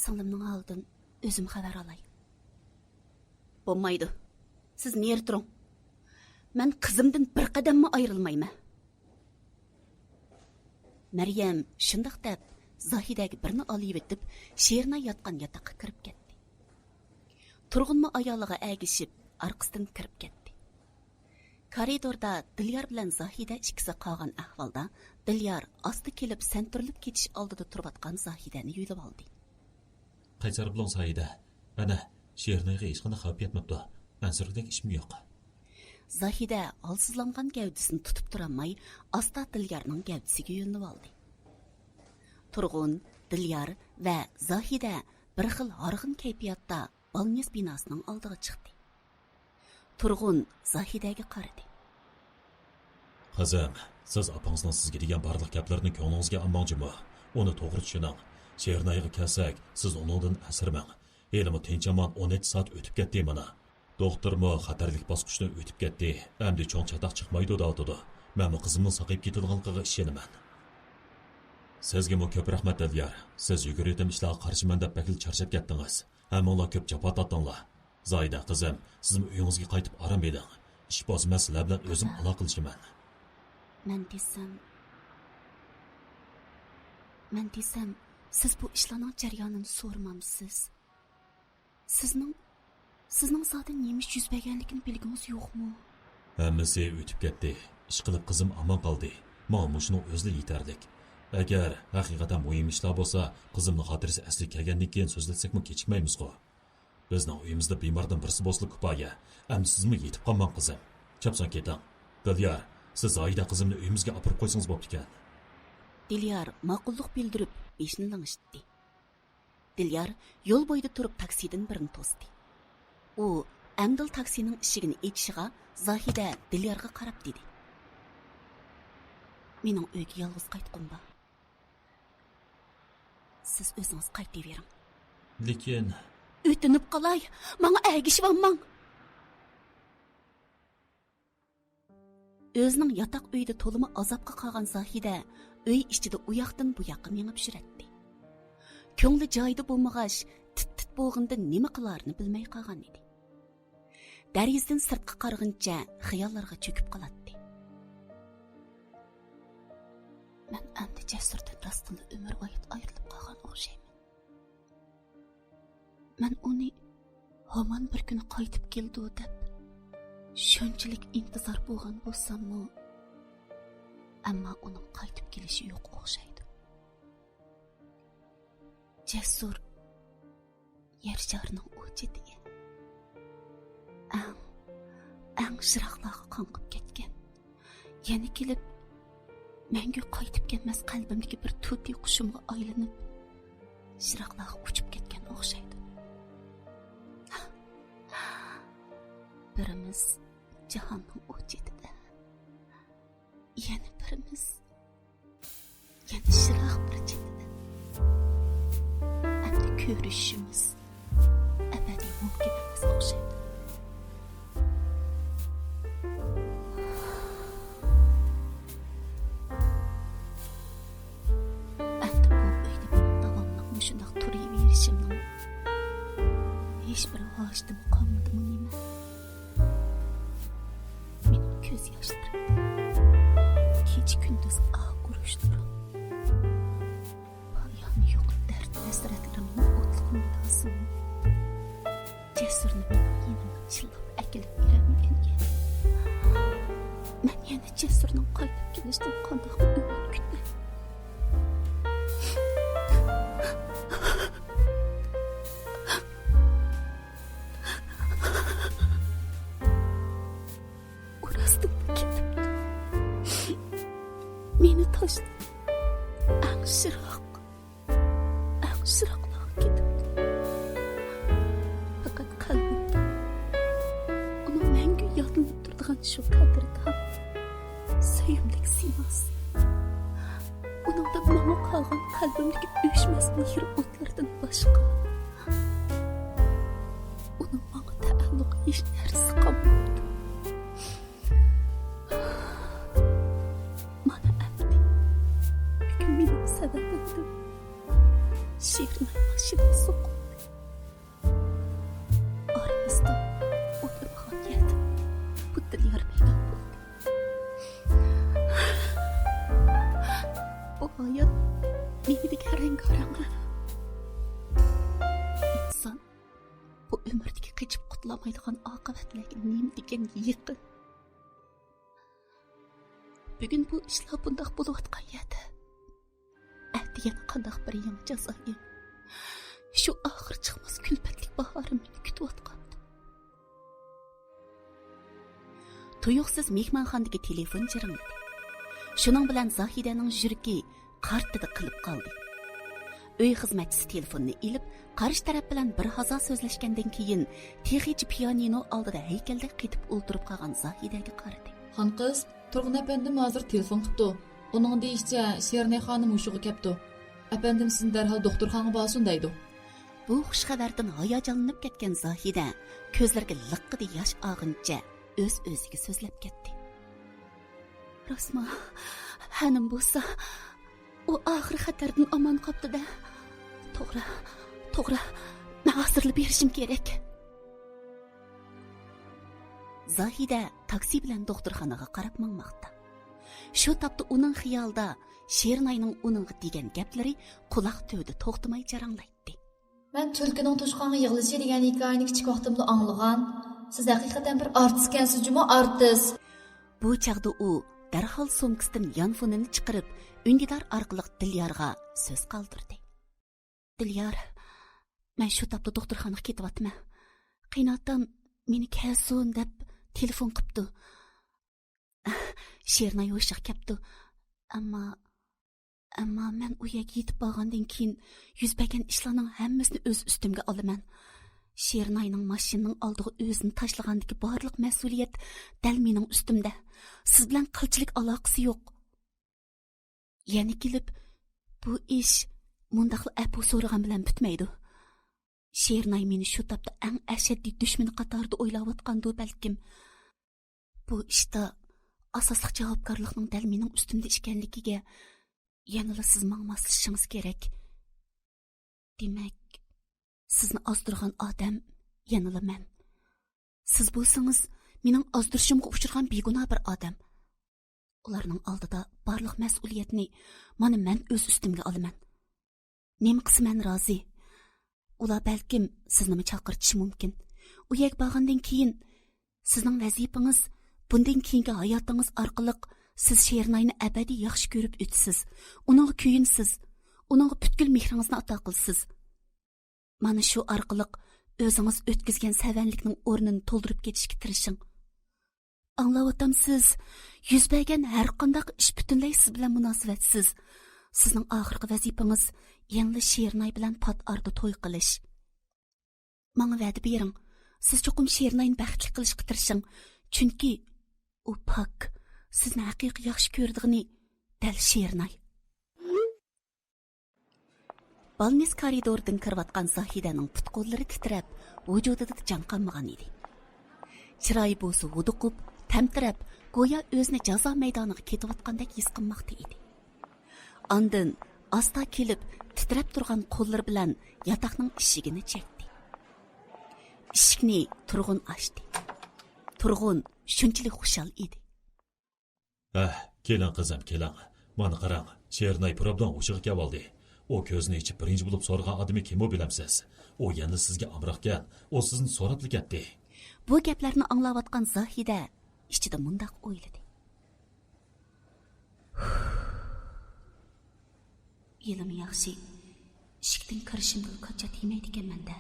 سىڭلىمنىڭ ھالىدىن ئۆزۈم خەۋەر ئالاي. بولمايدۇ. سىز نېرى تۇرۇڭ. مەن قىزىمدىن بىر قەدەممۇ ئايرىلمايمەن. مەريەم شۇنداق دەپ زاھىدەگە بىرنى ئالىۋېتىپ، شېرىناي ياتقان ياتاققا كىرىپ كەتتى. تۇرغۇنمۇ ئايالىغا ئەگىشىپ، ئارقىسىدىن كىرىپ كەتتى. كارىدوردا دىليار بىلەن زاھىدە ئىككىسى قالغان ئەھۋالدا، دىليار ئاستا كېلىپ سەنتۈرۈلۈپ كېتىش ئالدىدا تۇرۇۋاتقان زاھىدەنى يۆلىۋالدى. قايسار بولۇڭ زاھىدە. ئەنە، شېرىنايغا ھېچقانداق خەۋپ يەتمەپتۇ. ئەنسىرىگۈدەك ئىشمۇ يوق. زاھىدە ھالسىزلانغان گەۋدىسىنى تۇتۇپ تۇرالماي، ئاستا دىليارنىڭ گەۋدىسىگە يۆلىنىۋالدى. تۇرغۇن، دىليار ۋە زاھىدە بىر خىل ھارغىن كەيپىياتتا بالنىيەس بىناسىنىڭ ئالدىغا چىقتى. تۇرغۇن زاھىدەگە قارىدى. قىزىم، سىز ئاپىڭىزنىڭ سىزگە دېگەن بارلىق گەپلىرىنى كۆڭلىڭىزگە ئالماڭ جۇمۇ. ئۇنى توغرا چۈشىنىڭ. شېرىنايغا كەلسەك، سىز ئۇنىڭدىن ئەنسىرىمەڭ. ھېلىمۇ تىنچ-ئامان ئون نەچچە سائەت ئۆتۈپ كەتتى مانا. دوختۇرمۇ خەتەرلىك باسقۇچتىن ئۆتۈپ كەتتى، ئەمدى چوڭ چاتاق چىقمايدۇ دەۋاتىدۇ. مەنمۇ قىزىمنىڭ ساقىيىپ كېتىدىغانلىقىغا ئىشىنىمەن. سىزگىمۇ كۆپ رەھمەت، دىليار. سىز يۈگۈرۈۋېتىم ئىشلارغا قارىشىمەن دەپ بەكلا چارچاپ كەتتىڭىز. ھەممىڭلار كۆپ جاپا تارتتىڭلار. زاھىدە قىزىم، سىزمۇ ئۆيىڭىزگە قايتىپ ئارام ئېلىڭ. ئىش بولسا مەن سىلەر بىلەن ئۆزۈم ئالاقىلىشىمەن. مەن دېسەم، مەن دېسەم، سىز بۇ ئىشلارنىڭ جەريانىنى سورىمامسىز؟ سىزنىڭ، سىزنىڭ زادى نېمە ئىش يۈز بەرگەنلىكىنى بىلگۈڭىز يوقمۇ؟ ھەممىسى ئۆتۈپ كەتتى. ئىشقىلىپ قىزىم ئامان قالدى. ماڭا مۇشۇنىڭ ئۆزىلا يېتەرلىك. ئەگەر ھەقىقەتەن مۇھىم ئىشلار بولسا، قىزىمنىڭ خاتىرىسى ئەسلىگە كەلگەندىن كېيىن سۆزلەتسەكمۇ كېچىكمەيمىزغۇ. بىزنىڭ ئۆيىمىزدە بىماردىن بىرسى بولسىلا كۇپايە. ئەمدى سىزمۇ يېتىپ قالماڭ، قىزىم. چاپسان كېتىڭ. دىليار، سىز زاھىدە قىزىمنى ئۆيىمىزگە ئاپىرىپ قويسىڭىز بوپتىكەن. دىليار ماقۇللۇق بىلدۈرۈپ بېشىنى لىڭشىتتى. دىليار يول بويىدا تۇرۇپ تاكسىدىن بىرنى توستى. ئۇ ئەمدىلا تاكسىنىڭ ئىشىكىنى ئېچىشىغا زاھىدە دىليارغا قاراپ دېدى: مېنىڭ ئۆيگە يالغۇز قايتقۇم بار. سىز ئۆزىڭىز قايتىۋېرىڭ. لېكىن. ئۆتۈنۈپ قالاي، ماڭا ئەگىشىۋالماڭ. ئۆزىنىڭ ياتاق ئۆيىدە تولىمۇ ئازابقا قالغان زاھىدە ئۆي ئىچىدە ئۇياقتىن بۇياققا مېڭىپ يۈرەتتى. كۆڭلى جايىدا بولمىغاچ، تىت-تىت بولغىنىدىن نېمە قىلارىنى بىلمەي قالغان ئىدى. دېرىزىدىن سىرتقا قارىغىنىچە خىياللارغا چۆكۈپ قالاتتى. مەن ئەمدى جەسۇردىن راستتىنلا ئۆمۈرۋايەت ئايرىلىپ قالغان ئوخشايمەن. مەن ئۇنى ھامان بىر كۈنى قايتىپ كېلىدۇ دەپ شۇنچىلىك ئىنتىزار بولغان بولساممۇ، ئەمما ئۇنىڭ قايتىپ كېلىشى يوق ئوخشايدۇ. جەسۇر يەر شارىنىڭ ئۇ چېتىگە، ئەڭ، ئەڭ يىراقلارغا قاڭقىپ كەتكەن، يەنە كېلىپ مەڭگۈ قايتىپ كەلمەس قەلبىمدىكى بىر تۇتى قۇشۇمغا ئايلىنىپ، يىراقلارغا ئۇچۇپ كەتكەن ئوخشايدۇ. بىرىمىز جاھاننىڭ ئۇ چېتىدە، يەنە بىرىمىز يەنە يىراق بىر چېتىدە. ئەمدى كۆرۈشۈشىمىز ئەبەدىي مۇمكىن ئەمەس ئوخشايدۇ. ئەمدى بۇ ئۆيدە مېنىڭ داۋاملىق مۇشۇنداق تۇرۇۋېرىشىمنىڭ ھېچبىر ھاجىتىمۇ قالمىدىمۇ نېمە؟ مېنىڭ كۆز ياشلىرىم، كېچە-كۈندۈز ئاھ-ئۇرۇشلىرىم، پايانى يوق دەرد-ھەسرەتلىرىمنىڭ ئوتلۇق نىداسىمۇ جەسۇرنى مېنىڭ يېنىمغا چىللاپ ئەكېلىپ بېرەلمىگەنگە، مەن يەنە جەسۇرنىڭ قايتىپ كېلىشىدىن قانداق ئۈمىد كۈتەي؟ ئۇ راستتىنلا كېتىپتۇ. مېنى تاشلاپ، ئەڭ يىراق، ئەڭ يىراقلارغا كېتىپتۇ. پەقەت قەلبىمدە ئۇنىڭ مەڭگۈ يادلىنىپ تۇرىدىغان شۇ قەدىردان، سۆيۈملۈك سىيماسى، ئۇنىڭدىن ماڭا قالغان قەلبىمدىكى ئۆچمەس مېھىر ئوتلىرىدىن باشقا، ئۇنىڭ ماڭا تەئەللۇق ھېچ نەرسىسى قالماپتۇ. مانا ئەمدى بۈگۈن مېنىڭ سەۋەبىمدىن شېرىناي ماشىنىغا سوقۇلدى. ئارىمىزدا ئويلىمىغان يەردىن بۇ دىليار پەيدا بولدى. بۇ ھايات نېمە دېگەن رەڭگارەڭ. ئىنسان بۇ ئۆمۈردىكى قېچىپ قۇتۇلالمايدىغان ئاقىۋەتلەرگە نېمە دېگەن يېقىن. بۈگۈن بۇ ئىشلار بۇنداق بولۇۋاتقان يەردە، ئەتە يەنە قانداق بىر يېڭى جازا يەڭ، شۇ ئاخىرى چىقماس كۈلپەتلىك باھارىم مېنى كۈتۈۋاتقانتى. تۇيۇقسىز مېھمانخانىدىكى تېلېفون جىرىڭلىدى. شۇنىڭ بىلەن زاھىدەنىڭ يۈرىكى قارتىدە قىلىپ قالدى. ئۆي خىزمەتچىسى تېلېفوننى ئېلىپ، قارشى تەرەپ بىلەن بىر ھازا سۆزلەشكەندىن كېيىن، تېخىچە پىيانىنو ئالدىدا ھەيكەلدەك قېتىپ ئولتۇرۇپ قالغان زاھىدەگە قارىدى. خانقىز، تۇرغۇن ئەپەندىم ھازىر تېلېفون قىپتۇ. ئۇنىڭ دېيىشىچە، شېرىناي خانىم ھوشىغا كەپتۇ. ئەپەندىم سىزنى دەرھال دوختۇرخانىغا بارسۇن دەيدۇ. بۇ خۇش خەۋەردىن ھاياجانلىنىپ كەتكەن زاھىدە كۆزلىرىگە لىققىدە ياش ئاغىنىچە ئۆز-ئۆزىگە سۆزلەپ كەتتى. راستمۇ؟ ھەنىم بولسا، ئۇ ئاخىرى خەتەردىن ئامان قاپتۇ-دە. توغرا، توغرا، مەن ھازىرلا بېرىشىم كېرەك. زاھىدە تاكسى بىلەن دوختۇرخانىغا قاراپ ماڭماقتا. شۇ تاپتا ئۇنىڭ خىيالىدا شېرىناينىڭ ئۇنىڭغا دېگەن گەپلىرى قۇلاق تۈۋىدە توختىماي جاراڭلايتتى. مەن تۈلكىنىڭ توشقانغا يىغلىشى دېگەن ھېكايىنى كىچىك ۋاقتىمدا ئاڭلىغان. سىز ھەقىقەتەن بىر ئارتىسكەنسىز جۇمۇ، ئارتىس! بۇ چاغدا ئۇ دەرھال سومكىسىدىن يانفونىنى چىقىرىپ، ئۈندىدار ئارقىلىق دىليارغا سۆز قالدۇردى. دىليار، مەن شۇ تاپتا دوختۇرخانىغا كېتىۋاتىمەن. قېيىنئاتام مېنى كەلسۇن دەپ تېلېفون قىپتۇ. شېرىناي ھوشىغا كەپتۇ. ئەمما، ئەمما مەن ئۇ يەرگە يېتىپ بارغاندىن كېيىن يۈز بەرگەن ئىشلارنىڭ ھەممىسىنى ئۆز ئۈستۈمگە ئالىمەن. شېرىناينىڭ ماشىنىنىڭ ئالدىغا ئۆزىنى تاشلىغاندىكى بارلىق مەسئۇلىيەت دەل مېنىڭ ئۈستۈمدە. سىز بىلەن قىلچىلىك ئالاقىسى يوق. يەنە كېلىپ، بۇ ئىش مۇنداقلا ئەپۇ سورىغان بىلەن پۈتمەيدۇ. شېرىناي مېنى شۇ تاپتا ئەڭ ئەشەددىي دۈشمىنى قاتارىدا ئويلاۋاتقاندۇ بەلكىم. بۇ ئىشتا ئاساسلىق جاۋابكارلىقنىڭ دەل مېنىڭ ئۈستۈمدە ئىكەنلىكىگە يەنىلا سىز ماڭا ماسلىشىشىڭىز كېرەك. دېمەك، سىزنى ئازدۇرغان ئادەم يەنىلا مەن. سىز بولسىڭىز مېنىڭ ئازدۇرۇشۇمغا ئۇچرىغان بىگۇناھ بىر ئادەم. ئۇلارنىڭ ئالدىدا بارلىق مەسئۇلىيەتنى مانا مەن ئۆز ئۈستۈمگە ئالىمەن. نېمە قىلسا مەن رازى. ئۇلار بەلكىم سىزنىمۇ چاقىرتىشى مۇمكىن. ئۇ يەرگە بارغاندىن كېيىن سىزنىڭ ۋەزىپىڭىز بۇندىن كېيىنكى ھاياتىڭىز ئارقىلىق سىز شېرىناينى ئەبەدىي ياخشى كۆرۈپ ئۆتىسىز، ئۇنىڭغا كۆيۈنىسىز، ئۇنىڭغا پۈتكۈل مېھرىڭىزنى ئاتا قىلىسىز. مانا شۇ ئارقىلىق ئۆزىڭىز ئۆتكۈزگەن سەۋەنلىكنىڭ ئورنىنى تولدۇرۇپ كېتىشكە تىرىشىڭ. ئاڭلاۋاتامسىز؟ يۈز بەرگەن ھەر قانداق ئىش پۈتۈنلەي سىز بىلەن مۇناسىۋەتسىز. سىزنىڭ ئاخىرقى ۋەزىپىڭىز يەنىلا شېرىناي بىلەن پات ئارىدا توي قىلىش. ماڭا ۋەدە بېرىڭ، سىز چوقۇم شېرىناينى بەختلىك قىلىشقا تىرىشىڭ، چۈنكى ئۇ پاك، سىزنى ھەقىقىي ياخشى كۆرىدىغىنى دەل شېرىناي. بالنىس كارىدورىدىن كىرىۋاتقان زاھىدەنىڭ پۇت-قوللىرى تىترەپ، ۋۇجۇدىدا جان قالمىغان ئىدى. چىرايى بولسا ھودۇقۇپ، تەمتىرەپ، گويا ئۆزىنى جازا مەيدانىغا كېتىۋاتقاندەك ھېس قىلماقتا ئىدى. ئاندىن ئاستا كېلىپ، تىترەپ تۇرغان قوللىرى بىلەن ياتاقنىڭ ئىشىكىنى چەكتى. ئىشىكنى تۇرغۇن ئاچتى. تۇرغۇن شۇنچىلىك خۇشال ئىدى. ھە، كېلىڭ قىزىم، كېلىڭ. مانا قاراڭ، شېرىناي پۇراپدىن ھوشىغا كېلىۋالدى. ئۇ كۆزىنى ئېچىپ بىرىنچى بولۇپ سورىغان ئادىمى كىم ئۇ بىلەمسىز؟ ئۇ يەنە سىزگە ئامراقكەن، ئۇ سىزنى سوراپلا كەتتى. بۇ گەپلەرنى ئاڭلاۋاتقان زاھىدە ئىچىدە مۇنداق ئويلىدى. ھېلىمۇ ياخشى، ئىشىكتىن كىرىشىمدىلا كاچات يېمەيدىكەنمەن-دە.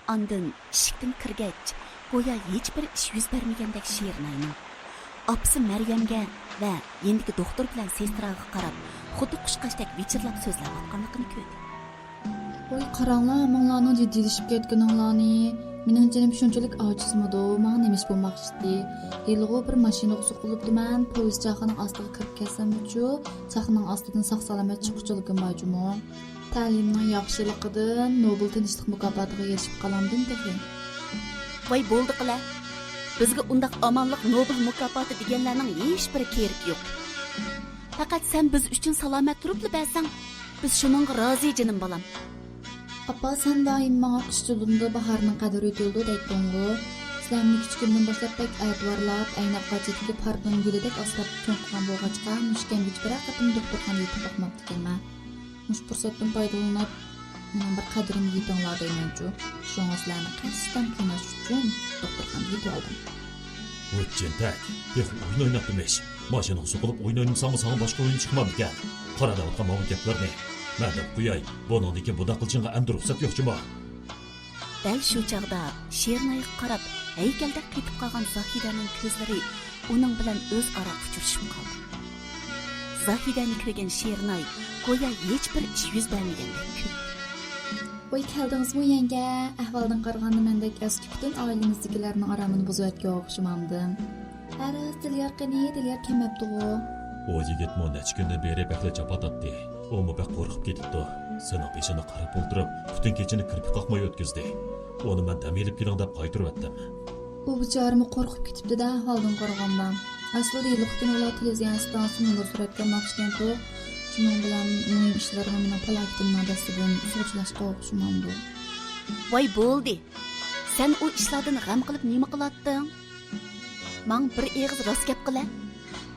ئاندىن ئىشىكتىن كىرگەچ، گويا ھېچبىر ئىش يۈز بەرمىگەندەك شېرىناينىڭ ئاپىسى مەريەمگە ۋە يېنىدىكى دوختۇر بىلەن سېستراغا قاراپ، خۇددى قۇشقاچتەك ۋىچىرلاپ سۆزلەۋاتقانلىقىنى كۆردى. ۋاي، قاراڭلار، ھەممىڭلارنىڭ جىددىيلىشىپ كەتكىنىڭلارنى. مېنىڭ جېنىم شۇنچىلىك ئاجىزمىدۇ، ماڭا نېمە ئىش بولماقچىدى؟ ھېلىغۇ بىر ماشىنىغا سوقۇلۇپتىمەن، پويىز چاقىنىڭ ئاستىغا كىرىپ كەتسەممۇچۇ، چاقىنىڭ ئاستىدىن ساق-سالامەت چىققۇچىلىكىم بار جۇمۇ. تەلىيىمنىڭ ياخشىلىقىدىن نوبېل تىنچلىق مۇكاپاتىغا ئېرىشىپ قالامدىم تېخى. ۋاي، بولدى قىلە. بىزگە ئۇنداق ئامانلىق نوبېل مۇكاپاتى دېگەنلەرنىڭ ھېچبىرى كېرىكى يوق. پەقەت سەن بىز ئۈچۈن سالامەت تۇرۇپلا بەرسەڭ، بىز شۇنىڭغا رازى، جېنىم بالام. ئاپا، سەن دائىم ماڭا قىش جۇدۇندا باھارنىڭ قەدرى ئۆتۈلىدۇ دەيتتىڭغۇ. دەمنى كىچىكىمدىن باشلاپ بەك ئەتىۋارلاپ، ئەينەك قاچىدىكى پارنىڭ گۈلىدەك ئاسراپ چوڭ قىلغان بولغاچقا، مۇشۇ كەمگىچە بىرەر قېتىم دوختۇرخانىغا يېتىپ باقماپتىكەنمەن. مۇشۇ پۇرسەتتىن پايدىلىنىپ، مېنىڭ بىر قەدرىمگە يېتىڭلار دەيمەنچۇ. شۇڭا سىلەرنى قەستەن قىيناش ئۈچۈن دوختۇرخانىغا يېتىۋالدىم. ۋوي، تېنتەك، تېخى ئويۇن ئويناپتىمىش. ماشىنىغا سوقۇلۇپ ئويۇن ئوينىمىساڭمۇ ساڭا باشقا ئويۇن چىقمامدىكەن. قارا دەۋاتقان ماۋۇ گەپلەرنى. مەن دەپ قوياي، بۇنىڭدىن كېيىن بۇنداق قىلىشىڭغا ئەمدى رۇخسەت يوق جۇمۇ. دەل شۇ چاغدا شېرىنايغا قاراپ ھەيكەلدەك قېتىپ قالغان زاھىدەنىڭ كۆزلىرى ئۇنىڭ بىلەن ئۆزئارا ئۇچرىشىپ قالدى. زاھىدەنى كۆرگەن شېرىناي گويا ھېچبىر ئىش يۈز بەرمىگەندەك كۈلدى. ۋاي، كەلدىڭىزمۇ يەڭگە؟ ئەھۋالدىن قارىغاندا مەندەك ئەسكى پۈتۈن ئائىلىڭىزدىكىلەرنىڭ ئارامىنى بۇزۇۋەتكەن ئوخشىمامدىم؟ ھە راست، دىليار قېنى؟ دىليار كەلمەپتىغۇ؟ ئۇ يىگىتمۇ نەچچە كۈندىن بېرى بەكلا جاپا تارتتى. ئۇمۇ بەك قورقۇپ كېتىپتۇ. سېنىڭ بېشىڭنى قاراپ ئولتۇرۇپ، پۈتۈن كېچىنى كىرپىك قاقماي ئۆتكۈزدى. ئۇنى مەن دەم ئېلىپ كېلىڭ دەپ قايتۇرۇۋەتتىم. ئۇ بىچارىمۇ قورقۇپ كېتىپتۇ-دە، ئەھۋالدىن قارىغاندا. ئەسلىدە ھېلىقى كۈنى ئۇلار تېلېۋىزىيە ئىستانسىسىنى نومۇر سۈرەتكە ئالماقچىكەنتۇق. شۇنىڭ بىلەن مۇھىم ئىشلىرىغا مېنىڭ پالاكىتىمنىڭ دەستىدىن سۇغا چىلاشقا ئوخشىمامدۇ؟ ۋاي بولدى! سەن ئۇ ئىشلاردىن غەم قىلىپ نېمە قىلاتتىڭ؟ ماڭا بىر ئېغىز راست گەپ قىلە.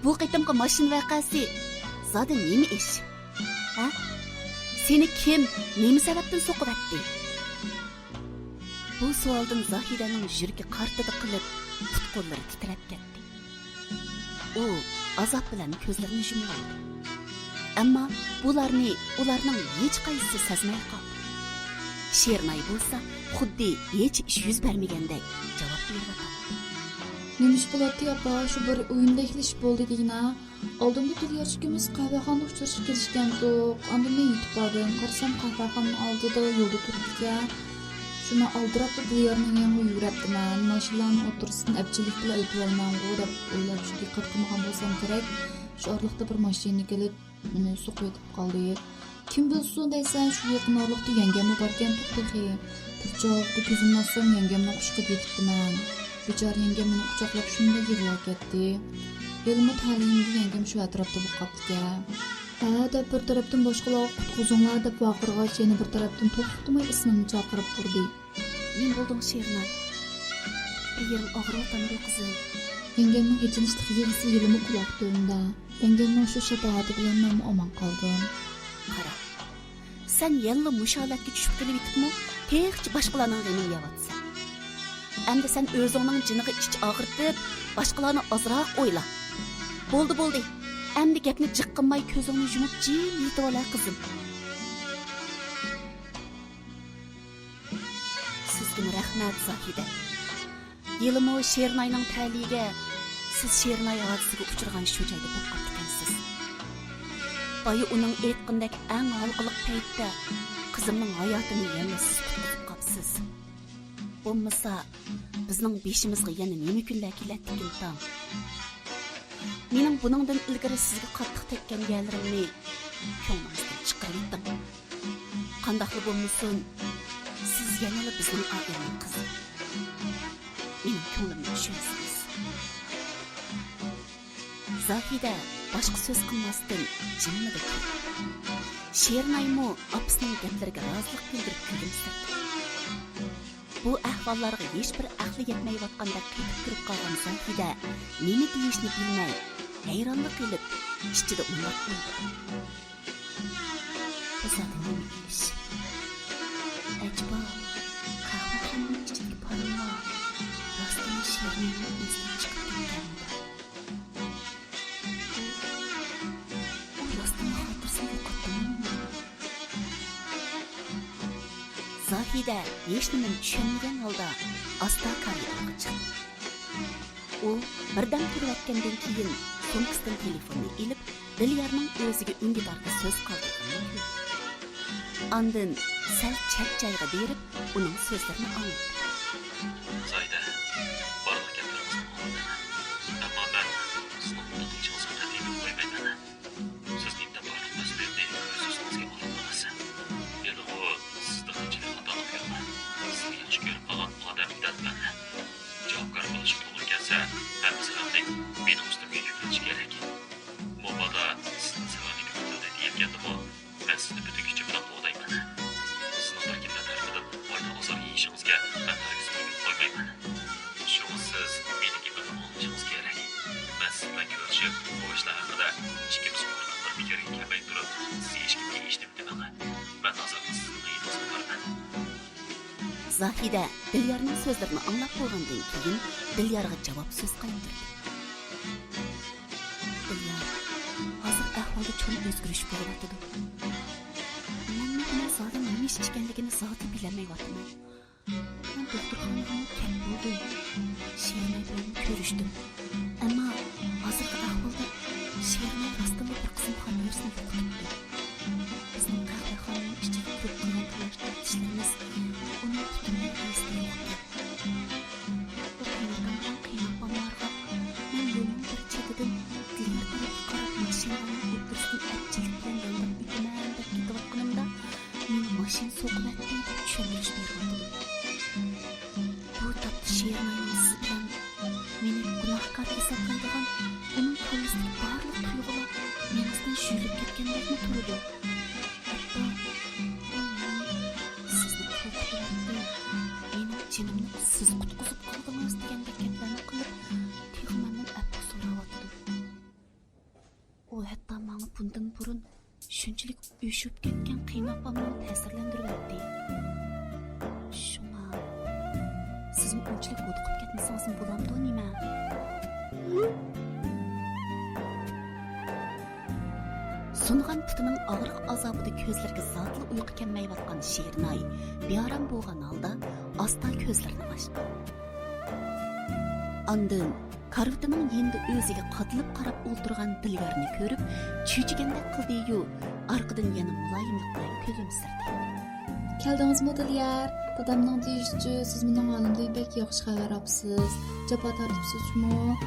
بۇ قېتىمقى ماشىنا ۋەقەسى زادى نېمە ئىش؟ ھە؟ سېنى كىم، نېمە سەۋەبتىن سوقۇۋەتتى؟ بۇ سوئالدىن زاھىدەنىڭ يۈرىكى قارتىدى قىلىپ، پۇت-قوللىرى تىترەپ كەتتى. ئۇ ئازاب بىلەن كۆزلىرىنى يۇمۇۋالدى. ئەمما بۇلارنى ئۇلارنىڭ ھېچقايسىسى سەزمەي قالدى. شېرىناي بولسا خۇددى ھېچ ئىش يۈز بەرمىگەندەك جاۋاب بېرىۋاتاتتى. نېمە ئىش بولاتتى، ئاپا؟ شۇ بىر ئويۇندەكلا ئىش بولدى دېگىنە. ئالدىمدا دىليار ئىككىمىز قەھۋەخانىدا ئۇچرىشىپ كېلىشكەنتۇق. ئاندىن مەن يېتىپ باردىم. قارىسام، قەھۋەخانىنىڭ ئالدىدا يولدا تۇرۇپتىكەن. شۇ مەن ئالدىراپلا دىليارنىڭ يېنىغا يۈگۈرەپتىمەن. ماشىنىلارنىڭ ئوتتۇرىسىدىن ئەپچىللىك بىلەن ئۆتۈۋالىمەنغۇ دەپ ئويلاپ، شۇ دىققەت قىلمىغان بولسام كېرەك، شۇ ئارىلىقتا بىر ماشىنا كېلىپ، مېنى سوقۇۋېتىپ قالدى. كىم بىلسۇن دەيسەن، شۇ يېقىن ئارىلىقتا يەڭگەممۇ باركەنتۇق تېخى. بىر چاغلىقتا كۆزۈمنى ئاچسام، يەڭگەمنىڭ قۇچىقىدا يېتىپتىمەن. بىچارە يەڭگەم مېنى قۇچاقلاپ شۇنداق يىغلاپ كەتتى. ھېلىمۇ تەلىيىمدە يەڭگەم شۇ ئەتراپتا بولۇپ قاپتىكەن. ھە دەپ بىر تەرەپتىن باشقىلارغا قۇتقۇزۇڭلار دەپ ۋارقىرىغاچ، يەنە بىر تەرەپتىن توختىماي ئىسمىمنى چاقىرىپ تۇردى. نېمە بولدۇڭ شېرىناي؟ بىر يېرىڭ ئاغرىۋاتامدۇ قىزىم؟ يەڭگەمنىڭ ئېچىنىشلىق يىغىسى ھېلىمۇ قۇلاق تۈۋىمدە. يەڭگەمنىڭ شۇ شاپائەتى بىلەن مەنمۇ ئامان قالدىم. قارا، سەن يەنىلا مۇشۇ ھالەتكە چۈشۈپ قېلىۋېتىپمۇ، تېخىچە باشقىلارنىڭ غېمىنى يەۋاتىسەن. ئەمدى سەن ئۆزۈڭنىڭ جېنىغا ئىچ ئاغرىتىپ، باشقىلارنى ئازراق ئويلا. بولدى، بولدى. ئەمدى گەپنى جىق قىلماي، كۆزۈڭنى يۇمۇپ جىم يېتىۋال ھە، قىزىم. سىزگىمۇ رەھمەت، زاھىدە. ھېلىمۇ شېرىناينىڭ تەلىيىگە سىز شېرىناي ھادىسىگە ئۇچرىغان شۇ جايدا بولۇپ قاپتىكەنسىز. بايا ئۇنىڭ ئېيتقىنىدەك ئەڭ ھالقىلىق پەيتتە قىزىمنىڭ ھاياتىنى يەنىلا سىز قۇتقۇزۇپ قاپسىز. بولمىسا، بىزنىڭ بېشىمىزغا يەنە نېمە كۈنلەر كېلەتتىكىن تاڭ؟ مېنىڭ بۇنىڭدىن ئىلگىرى سىزگە قاتتىق تەگكەن يەرلىرىمنى كۆڭلىڭىزدىن چىقىرىۋېتىڭ. قانداقلا بولمىسۇن، سىز يەنىلا بىزنىڭ ئائىلىنىڭ قىزى. مېنىڭ كۆڭلۈمنى چۈشىنىسىز. زاھىدە باشقا سۆز قىلماستىن جىممىدە تۇردى. شېرىنايمۇ ئاپىسىنىڭ گەپلىرىگە رازىلىق بىلدۈرۈپ كۈلۈمسىرىدى. بۇ ئەھۋاللارغا ھېچبىر ئەقلى يەتمەيۋاتقاندەك قېتىپ تۇرۇپ قالغان زاھىدە نېمە دېيىشنى بىلمەي، ھەيرانلىق ئېلىپ، ئىچىدە مۇنداق ئويلىدى. بۇ زادى نېمە ئىش؟ ئەجەبا، قەھۋەخانىنىڭ ئىچىدىكى پارىڭلار راستتىنلا شېرىننىڭ ئېسىدىن چىقىپ كەتكەنمىدۇ؟ ئۇ راستتىنلا خاتىرىسىنى يوقاتتىمۇ؟ زاھىدە ھېچنېمىنى چۈشەنمىگەن ھالدا ئاستا كارىدورغا چىقتى. ئۇ بىردەم تۇرۇۋەتكەندىن كېيىن سومكىسىدىن تېلېفوننى ئېلىپ، دىليارنىڭ ئۆزىگە ئۈندىداردا سۆز قالدۇرغىنىنى كۆردى. ئاندىن سەل چەت جايغا بېرىپ، ئۇنىڭ سۆزلىرىنى ئاڭلىدى. زاھىدە، بارلىق گەپلىرىڭىزنى ئاڭلىدىم. ئەمما مەن سىزنىڭ بۇنداق قىلىشىڭىزغا قەتئىي يول قويمايمەن. سىز نېمىدەپ بارلىق مەسئۇلىيەتنى ئۆز ئۈستىڭىزگە ئالاتتىڭىز؟ ھېلىغۇ سىز تېخىچىلىك خاتالىق يوق. سىزنى ياخشى كۆرۈپ قالغان ئادەم دەل مەن. جاۋابكار بولۇشقا توغرا كەلسە، ھەممە سەۋەبنى مېنىڭ ئۈستۈمگە يۈكلىشى كېرەك. مۇبادا سىزنىڭ سەۋەبىڭىز ئۇنتۇلدى دېيىلگەندىمۇ، مەن سىزنى پۈتۈن كۈچۈم بىلەن قوغدايمەن. سىزنىڭ بىر كىملەر تەرىپىدىن پايدا ئازار يېيىشىڭىزگە مەن بۇ ئىشلار ھەققىدە ئىككىمىز ئورتاقلار پىكىرگە كەلمەي تۇرۇپ، سىز ھېچكىمگە ھېچنېمە دېمەڭ. مەن ھازىر سىزنىڭ يېنىڭىزغا بارىمەن. زاھىدە دىليارنىڭ سۆزلىرىنى ئاڭلاپ بولغاندىن كېيىن، دىليارغا جاۋاب سۆز قايتۇردى. دىليار، ھازىر ئەھۋالدا چوڭ ئۆزگىرىش بولۇۋاتىدۇ. مەنمۇ بۇنىڭ زادى نېمە ئىش ئىكەنلىكىنى زادى بىلەلمەيۋاتىمەن. مەن دوختۇرخانىغىمۇ كەپ بولدۇم. شېرىناي بىلەنمۇ كۆرۈشتۈم. ئەمما ھازىرقى ئەھۋالدا شېرىناي راستتىنلا بىر قىسىم خانىۋىرۇسنى يوقىتىپتۇ. بىزنىڭ قەھۋەخانىنىڭ ئىچىدە تۇرۇپ قالغان تالاش-تارتىشلىرىمىز ئۇنىڭ پۈتۈنلەي ھەيۋىسىنى يوقىتىدۇ. بۇ قىينىتامغان قىيناپ بالىلارغا مەن يولنىڭ بىر چېتىدىن دىليار تەرەپكە قاراپ ماشىنىلارنىڭ ئوتتۇرىسىدىن ئەپچىللىك بىلەن يانداپ ئۆتىمەن دەپ كېتىۋاتقىنىمدا، مېنى ماشىنا سوقۇۋەتتى دەپ چۈشەندۈرۈش بېرىۋاتىدۇ. بۇ تاپتا شېرىناينىڭ سىز بىلەن مېنى گۇناھكار ھېسابلايدىغان، ئۇنىڭ كاللىسىدىكى بارلىق تۇيغۇلار مېڭىسىدىن شۈيلىپ كەتكەندەكمۇ تۇرىدۇ. ھەتتا ئۇ مېنى سىزنى قورقۇتۇۋەتتى، مېنىڭ جېنىمنى سىز قۇتقۇزۇپ قالدىڭىز دېگەندەك گەپلەرنى قىلىپ، تېخى مەندىن ئەپۇ سوراۋاتىدۇ. ئۇ ھەتتا ماڭا بۇندىن بۇرۇن شۇنچىلىك ئۆچۈپ كەتكەن قىيناپ بالىنى تەسىرلەندۈرۈۋەتتى. شۇڭا سىزمۇ ئۇنچىلىك ھودۇقۇپ كەتمىسىڭىزمۇ بولامدۇ نېمە؟ سۇنغان پۇتىنىڭ ئاغرىق ئازابىدا كۆزلىرىگە زادىلا ئۇيقۇ كەلمەيۋاتقان شېرىناي بىئارام بولغان ھالدا ئاستا كۆزلىرىنى ئاچتى. ئاندىن كارىۋىتىنىڭ يېنىدا ئۆزىگە قادىلىپ قاراپ ئولتۇرغان دىليارنى كۆرۈپ، چۈچۈگەندەك قىلدى-يۇ، ئارقىدىن يەنە مۇلايىملىق بىلەن كۈلۈمسىرىدى. كەلدىڭىزمۇ، دىليار؟ دادامنىڭ دېيىشىچە، سىز مېنىڭ ھالىمدىن بەك ياخشى خەۋەر ئاپسىز. جاپا تارتىپسىزچۇمۇ؟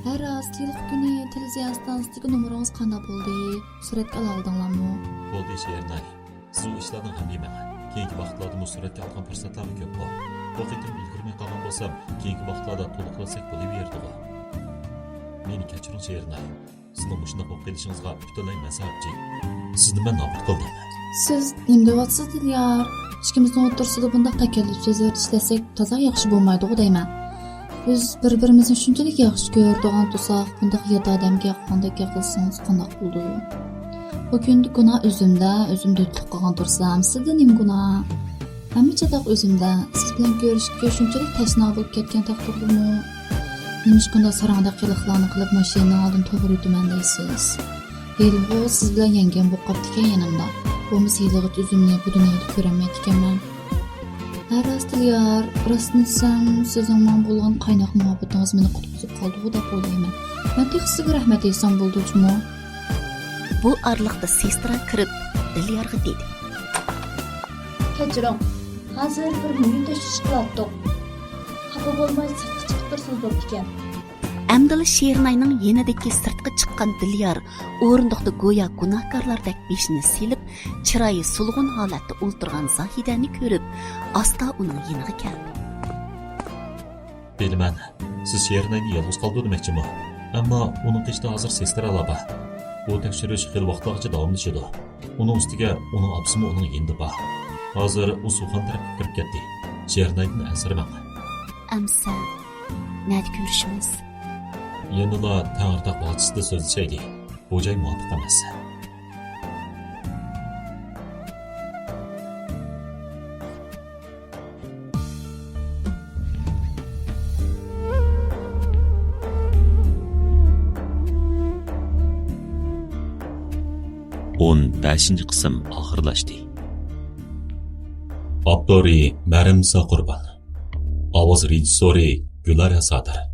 ھە راست، ھېلىقى كۈنى تېلېۋىزىيە ئىستانسىسىدىكى نومۇرىڭىز قانداق بولدى؟ سۈرەتكە ئالالىدىڭلارمۇ؟ بولدى، شېرىناي. سىز ئۇ ئىشلاردىن غەم يېمەڭ. كېيىنكى ۋاقىتلاردا مۇشۇ سۈرەتكە ئالغان پۇرسەتلەرمۇ كۆپتۇ. بۇ قېتىم ئۈلگۈرمەي قالغان بولسام، كېيىنكى ۋاقىتلاردا تولۇقلىساق بولۇۋېرىدىغۇ. مېنى كەچۈرۈڭ، شېرىناي. سىزنىڭ مۇشۇنداق بولۇپ قېلىشىڭىزغا پۈتۈنلەي مەن سەۋەبچى. سىزنى مەن نابۇت قىلدىم. سىز نېمە دەۋاتىسىز، دىليار؟ ئىككىمىزنىڭ ئوتتۇرىسىدا بۇنداق تەكەللۇپ سۆزلەر ئىشلەتسەك، تازا ياخشى بولمايدىغۇ دەيمەن. بىز بىر-بىرىمىزنى شۇنچىلىك ياخشى كۆرىدىغان تۇرساق، بۇنداق يات ئادەمگە ياققاندەك گەپ قىلسىڭىز قانداق بولىدۇ؟ بۇ كۈندە گۇناھ ئۆزۈمدە، ئۆزۈم دۆتلۈك قىلغان تۇرسام، سىزدە نېمە گۇناھ؟ ھەممە چاتاق ئۆزۈمدە، سىز بىلەن كۆرۈشۈشكە شۇنچىلىك تەشنا بولۇپ كەتكەن تەقدىردىمۇ؟ نېمىشقا ئۇنداق ساراڭدەك قىلىقلارنى قىلىپ ماشىنىنىڭ ئالدىدىن توغرا ئۆتىمەن دەيسىز؟ ھېلىمۇ سىز بىلەن يەڭگەم بولۇپ قاپتىكەن يېنىمدا. بولمىسا ھېلىغىچە ئۆزۈمنى بۇ دۇنيادا كۆرەلمەيدىكەنمەن. ھە راست، دىليار، راستىنى دېسەم، سىزنىڭ ماڭا بولغان قايناق مۇھەببىتىڭىز مېنى قۇتقۇزۇپ قالدىغۇ دەپ ئويلايمەن. مەن تېخى سىزگە رەھمەت ئېيتسام بولىدۇ جۇمۇ. بۇ ئارىلىقتا سېسترا كىرىپ، دىليارغا دېدى. كەچۈرۈڭ، ھازىر بىر مۇھىم تەكشۈرۈش قىلاتتۇق. خاپا بولماي سىرتقا چىقىپ تۇرسىڭىز بوپتىكەن. ئەمدىلا شېرىناينىڭ يېنىدىكى سىرتقا چىققان دىليار ئورۇندۇقتا گويا گۇناھكارلاردەك بېشىنى سېلىپ، چىرايى سولغۇن ھالەتتە ئولتۇرغان زاھىدەنى كۆرۈپ، ئاستا ئۇنىڭ يېنىغا كەلدى. بىلىمەن، سىز شېرىناينى يالغۇز قالدۇرماقچىمۇ؟ ئەمما ئۇنىڭ قېشىدا ھازىر سېسترالار بار. بۇ تەكشۈرۈش خېلى ۋاقىتلارغىچە داۋاملىشىدۇ. ئۇنىڭ ئۈستىگە ئۇنىڭ ئاپىسىمۇ ئۇنىڭ يېنىدا بار. ھازىر ئۇ سۇخان تەرەپكە كىرىپ كەتتى. شېرىنايدىن ئەنسىرىمەڭ. ئەمىسە، نەدە كۆرۈشىمىز؟ يەنىلا تەڭرىتاغ باغچىسىدا سۆزلىشەيلى. بۇ جاي مۇۋاپىق ئەمەس. ئون بەشىنچى قىسىم ئاخىرلاشتى. ئاپتورى مەرىمسا قۇربان. ئاۋاز رېژىسسورى گۈلارە سادىر.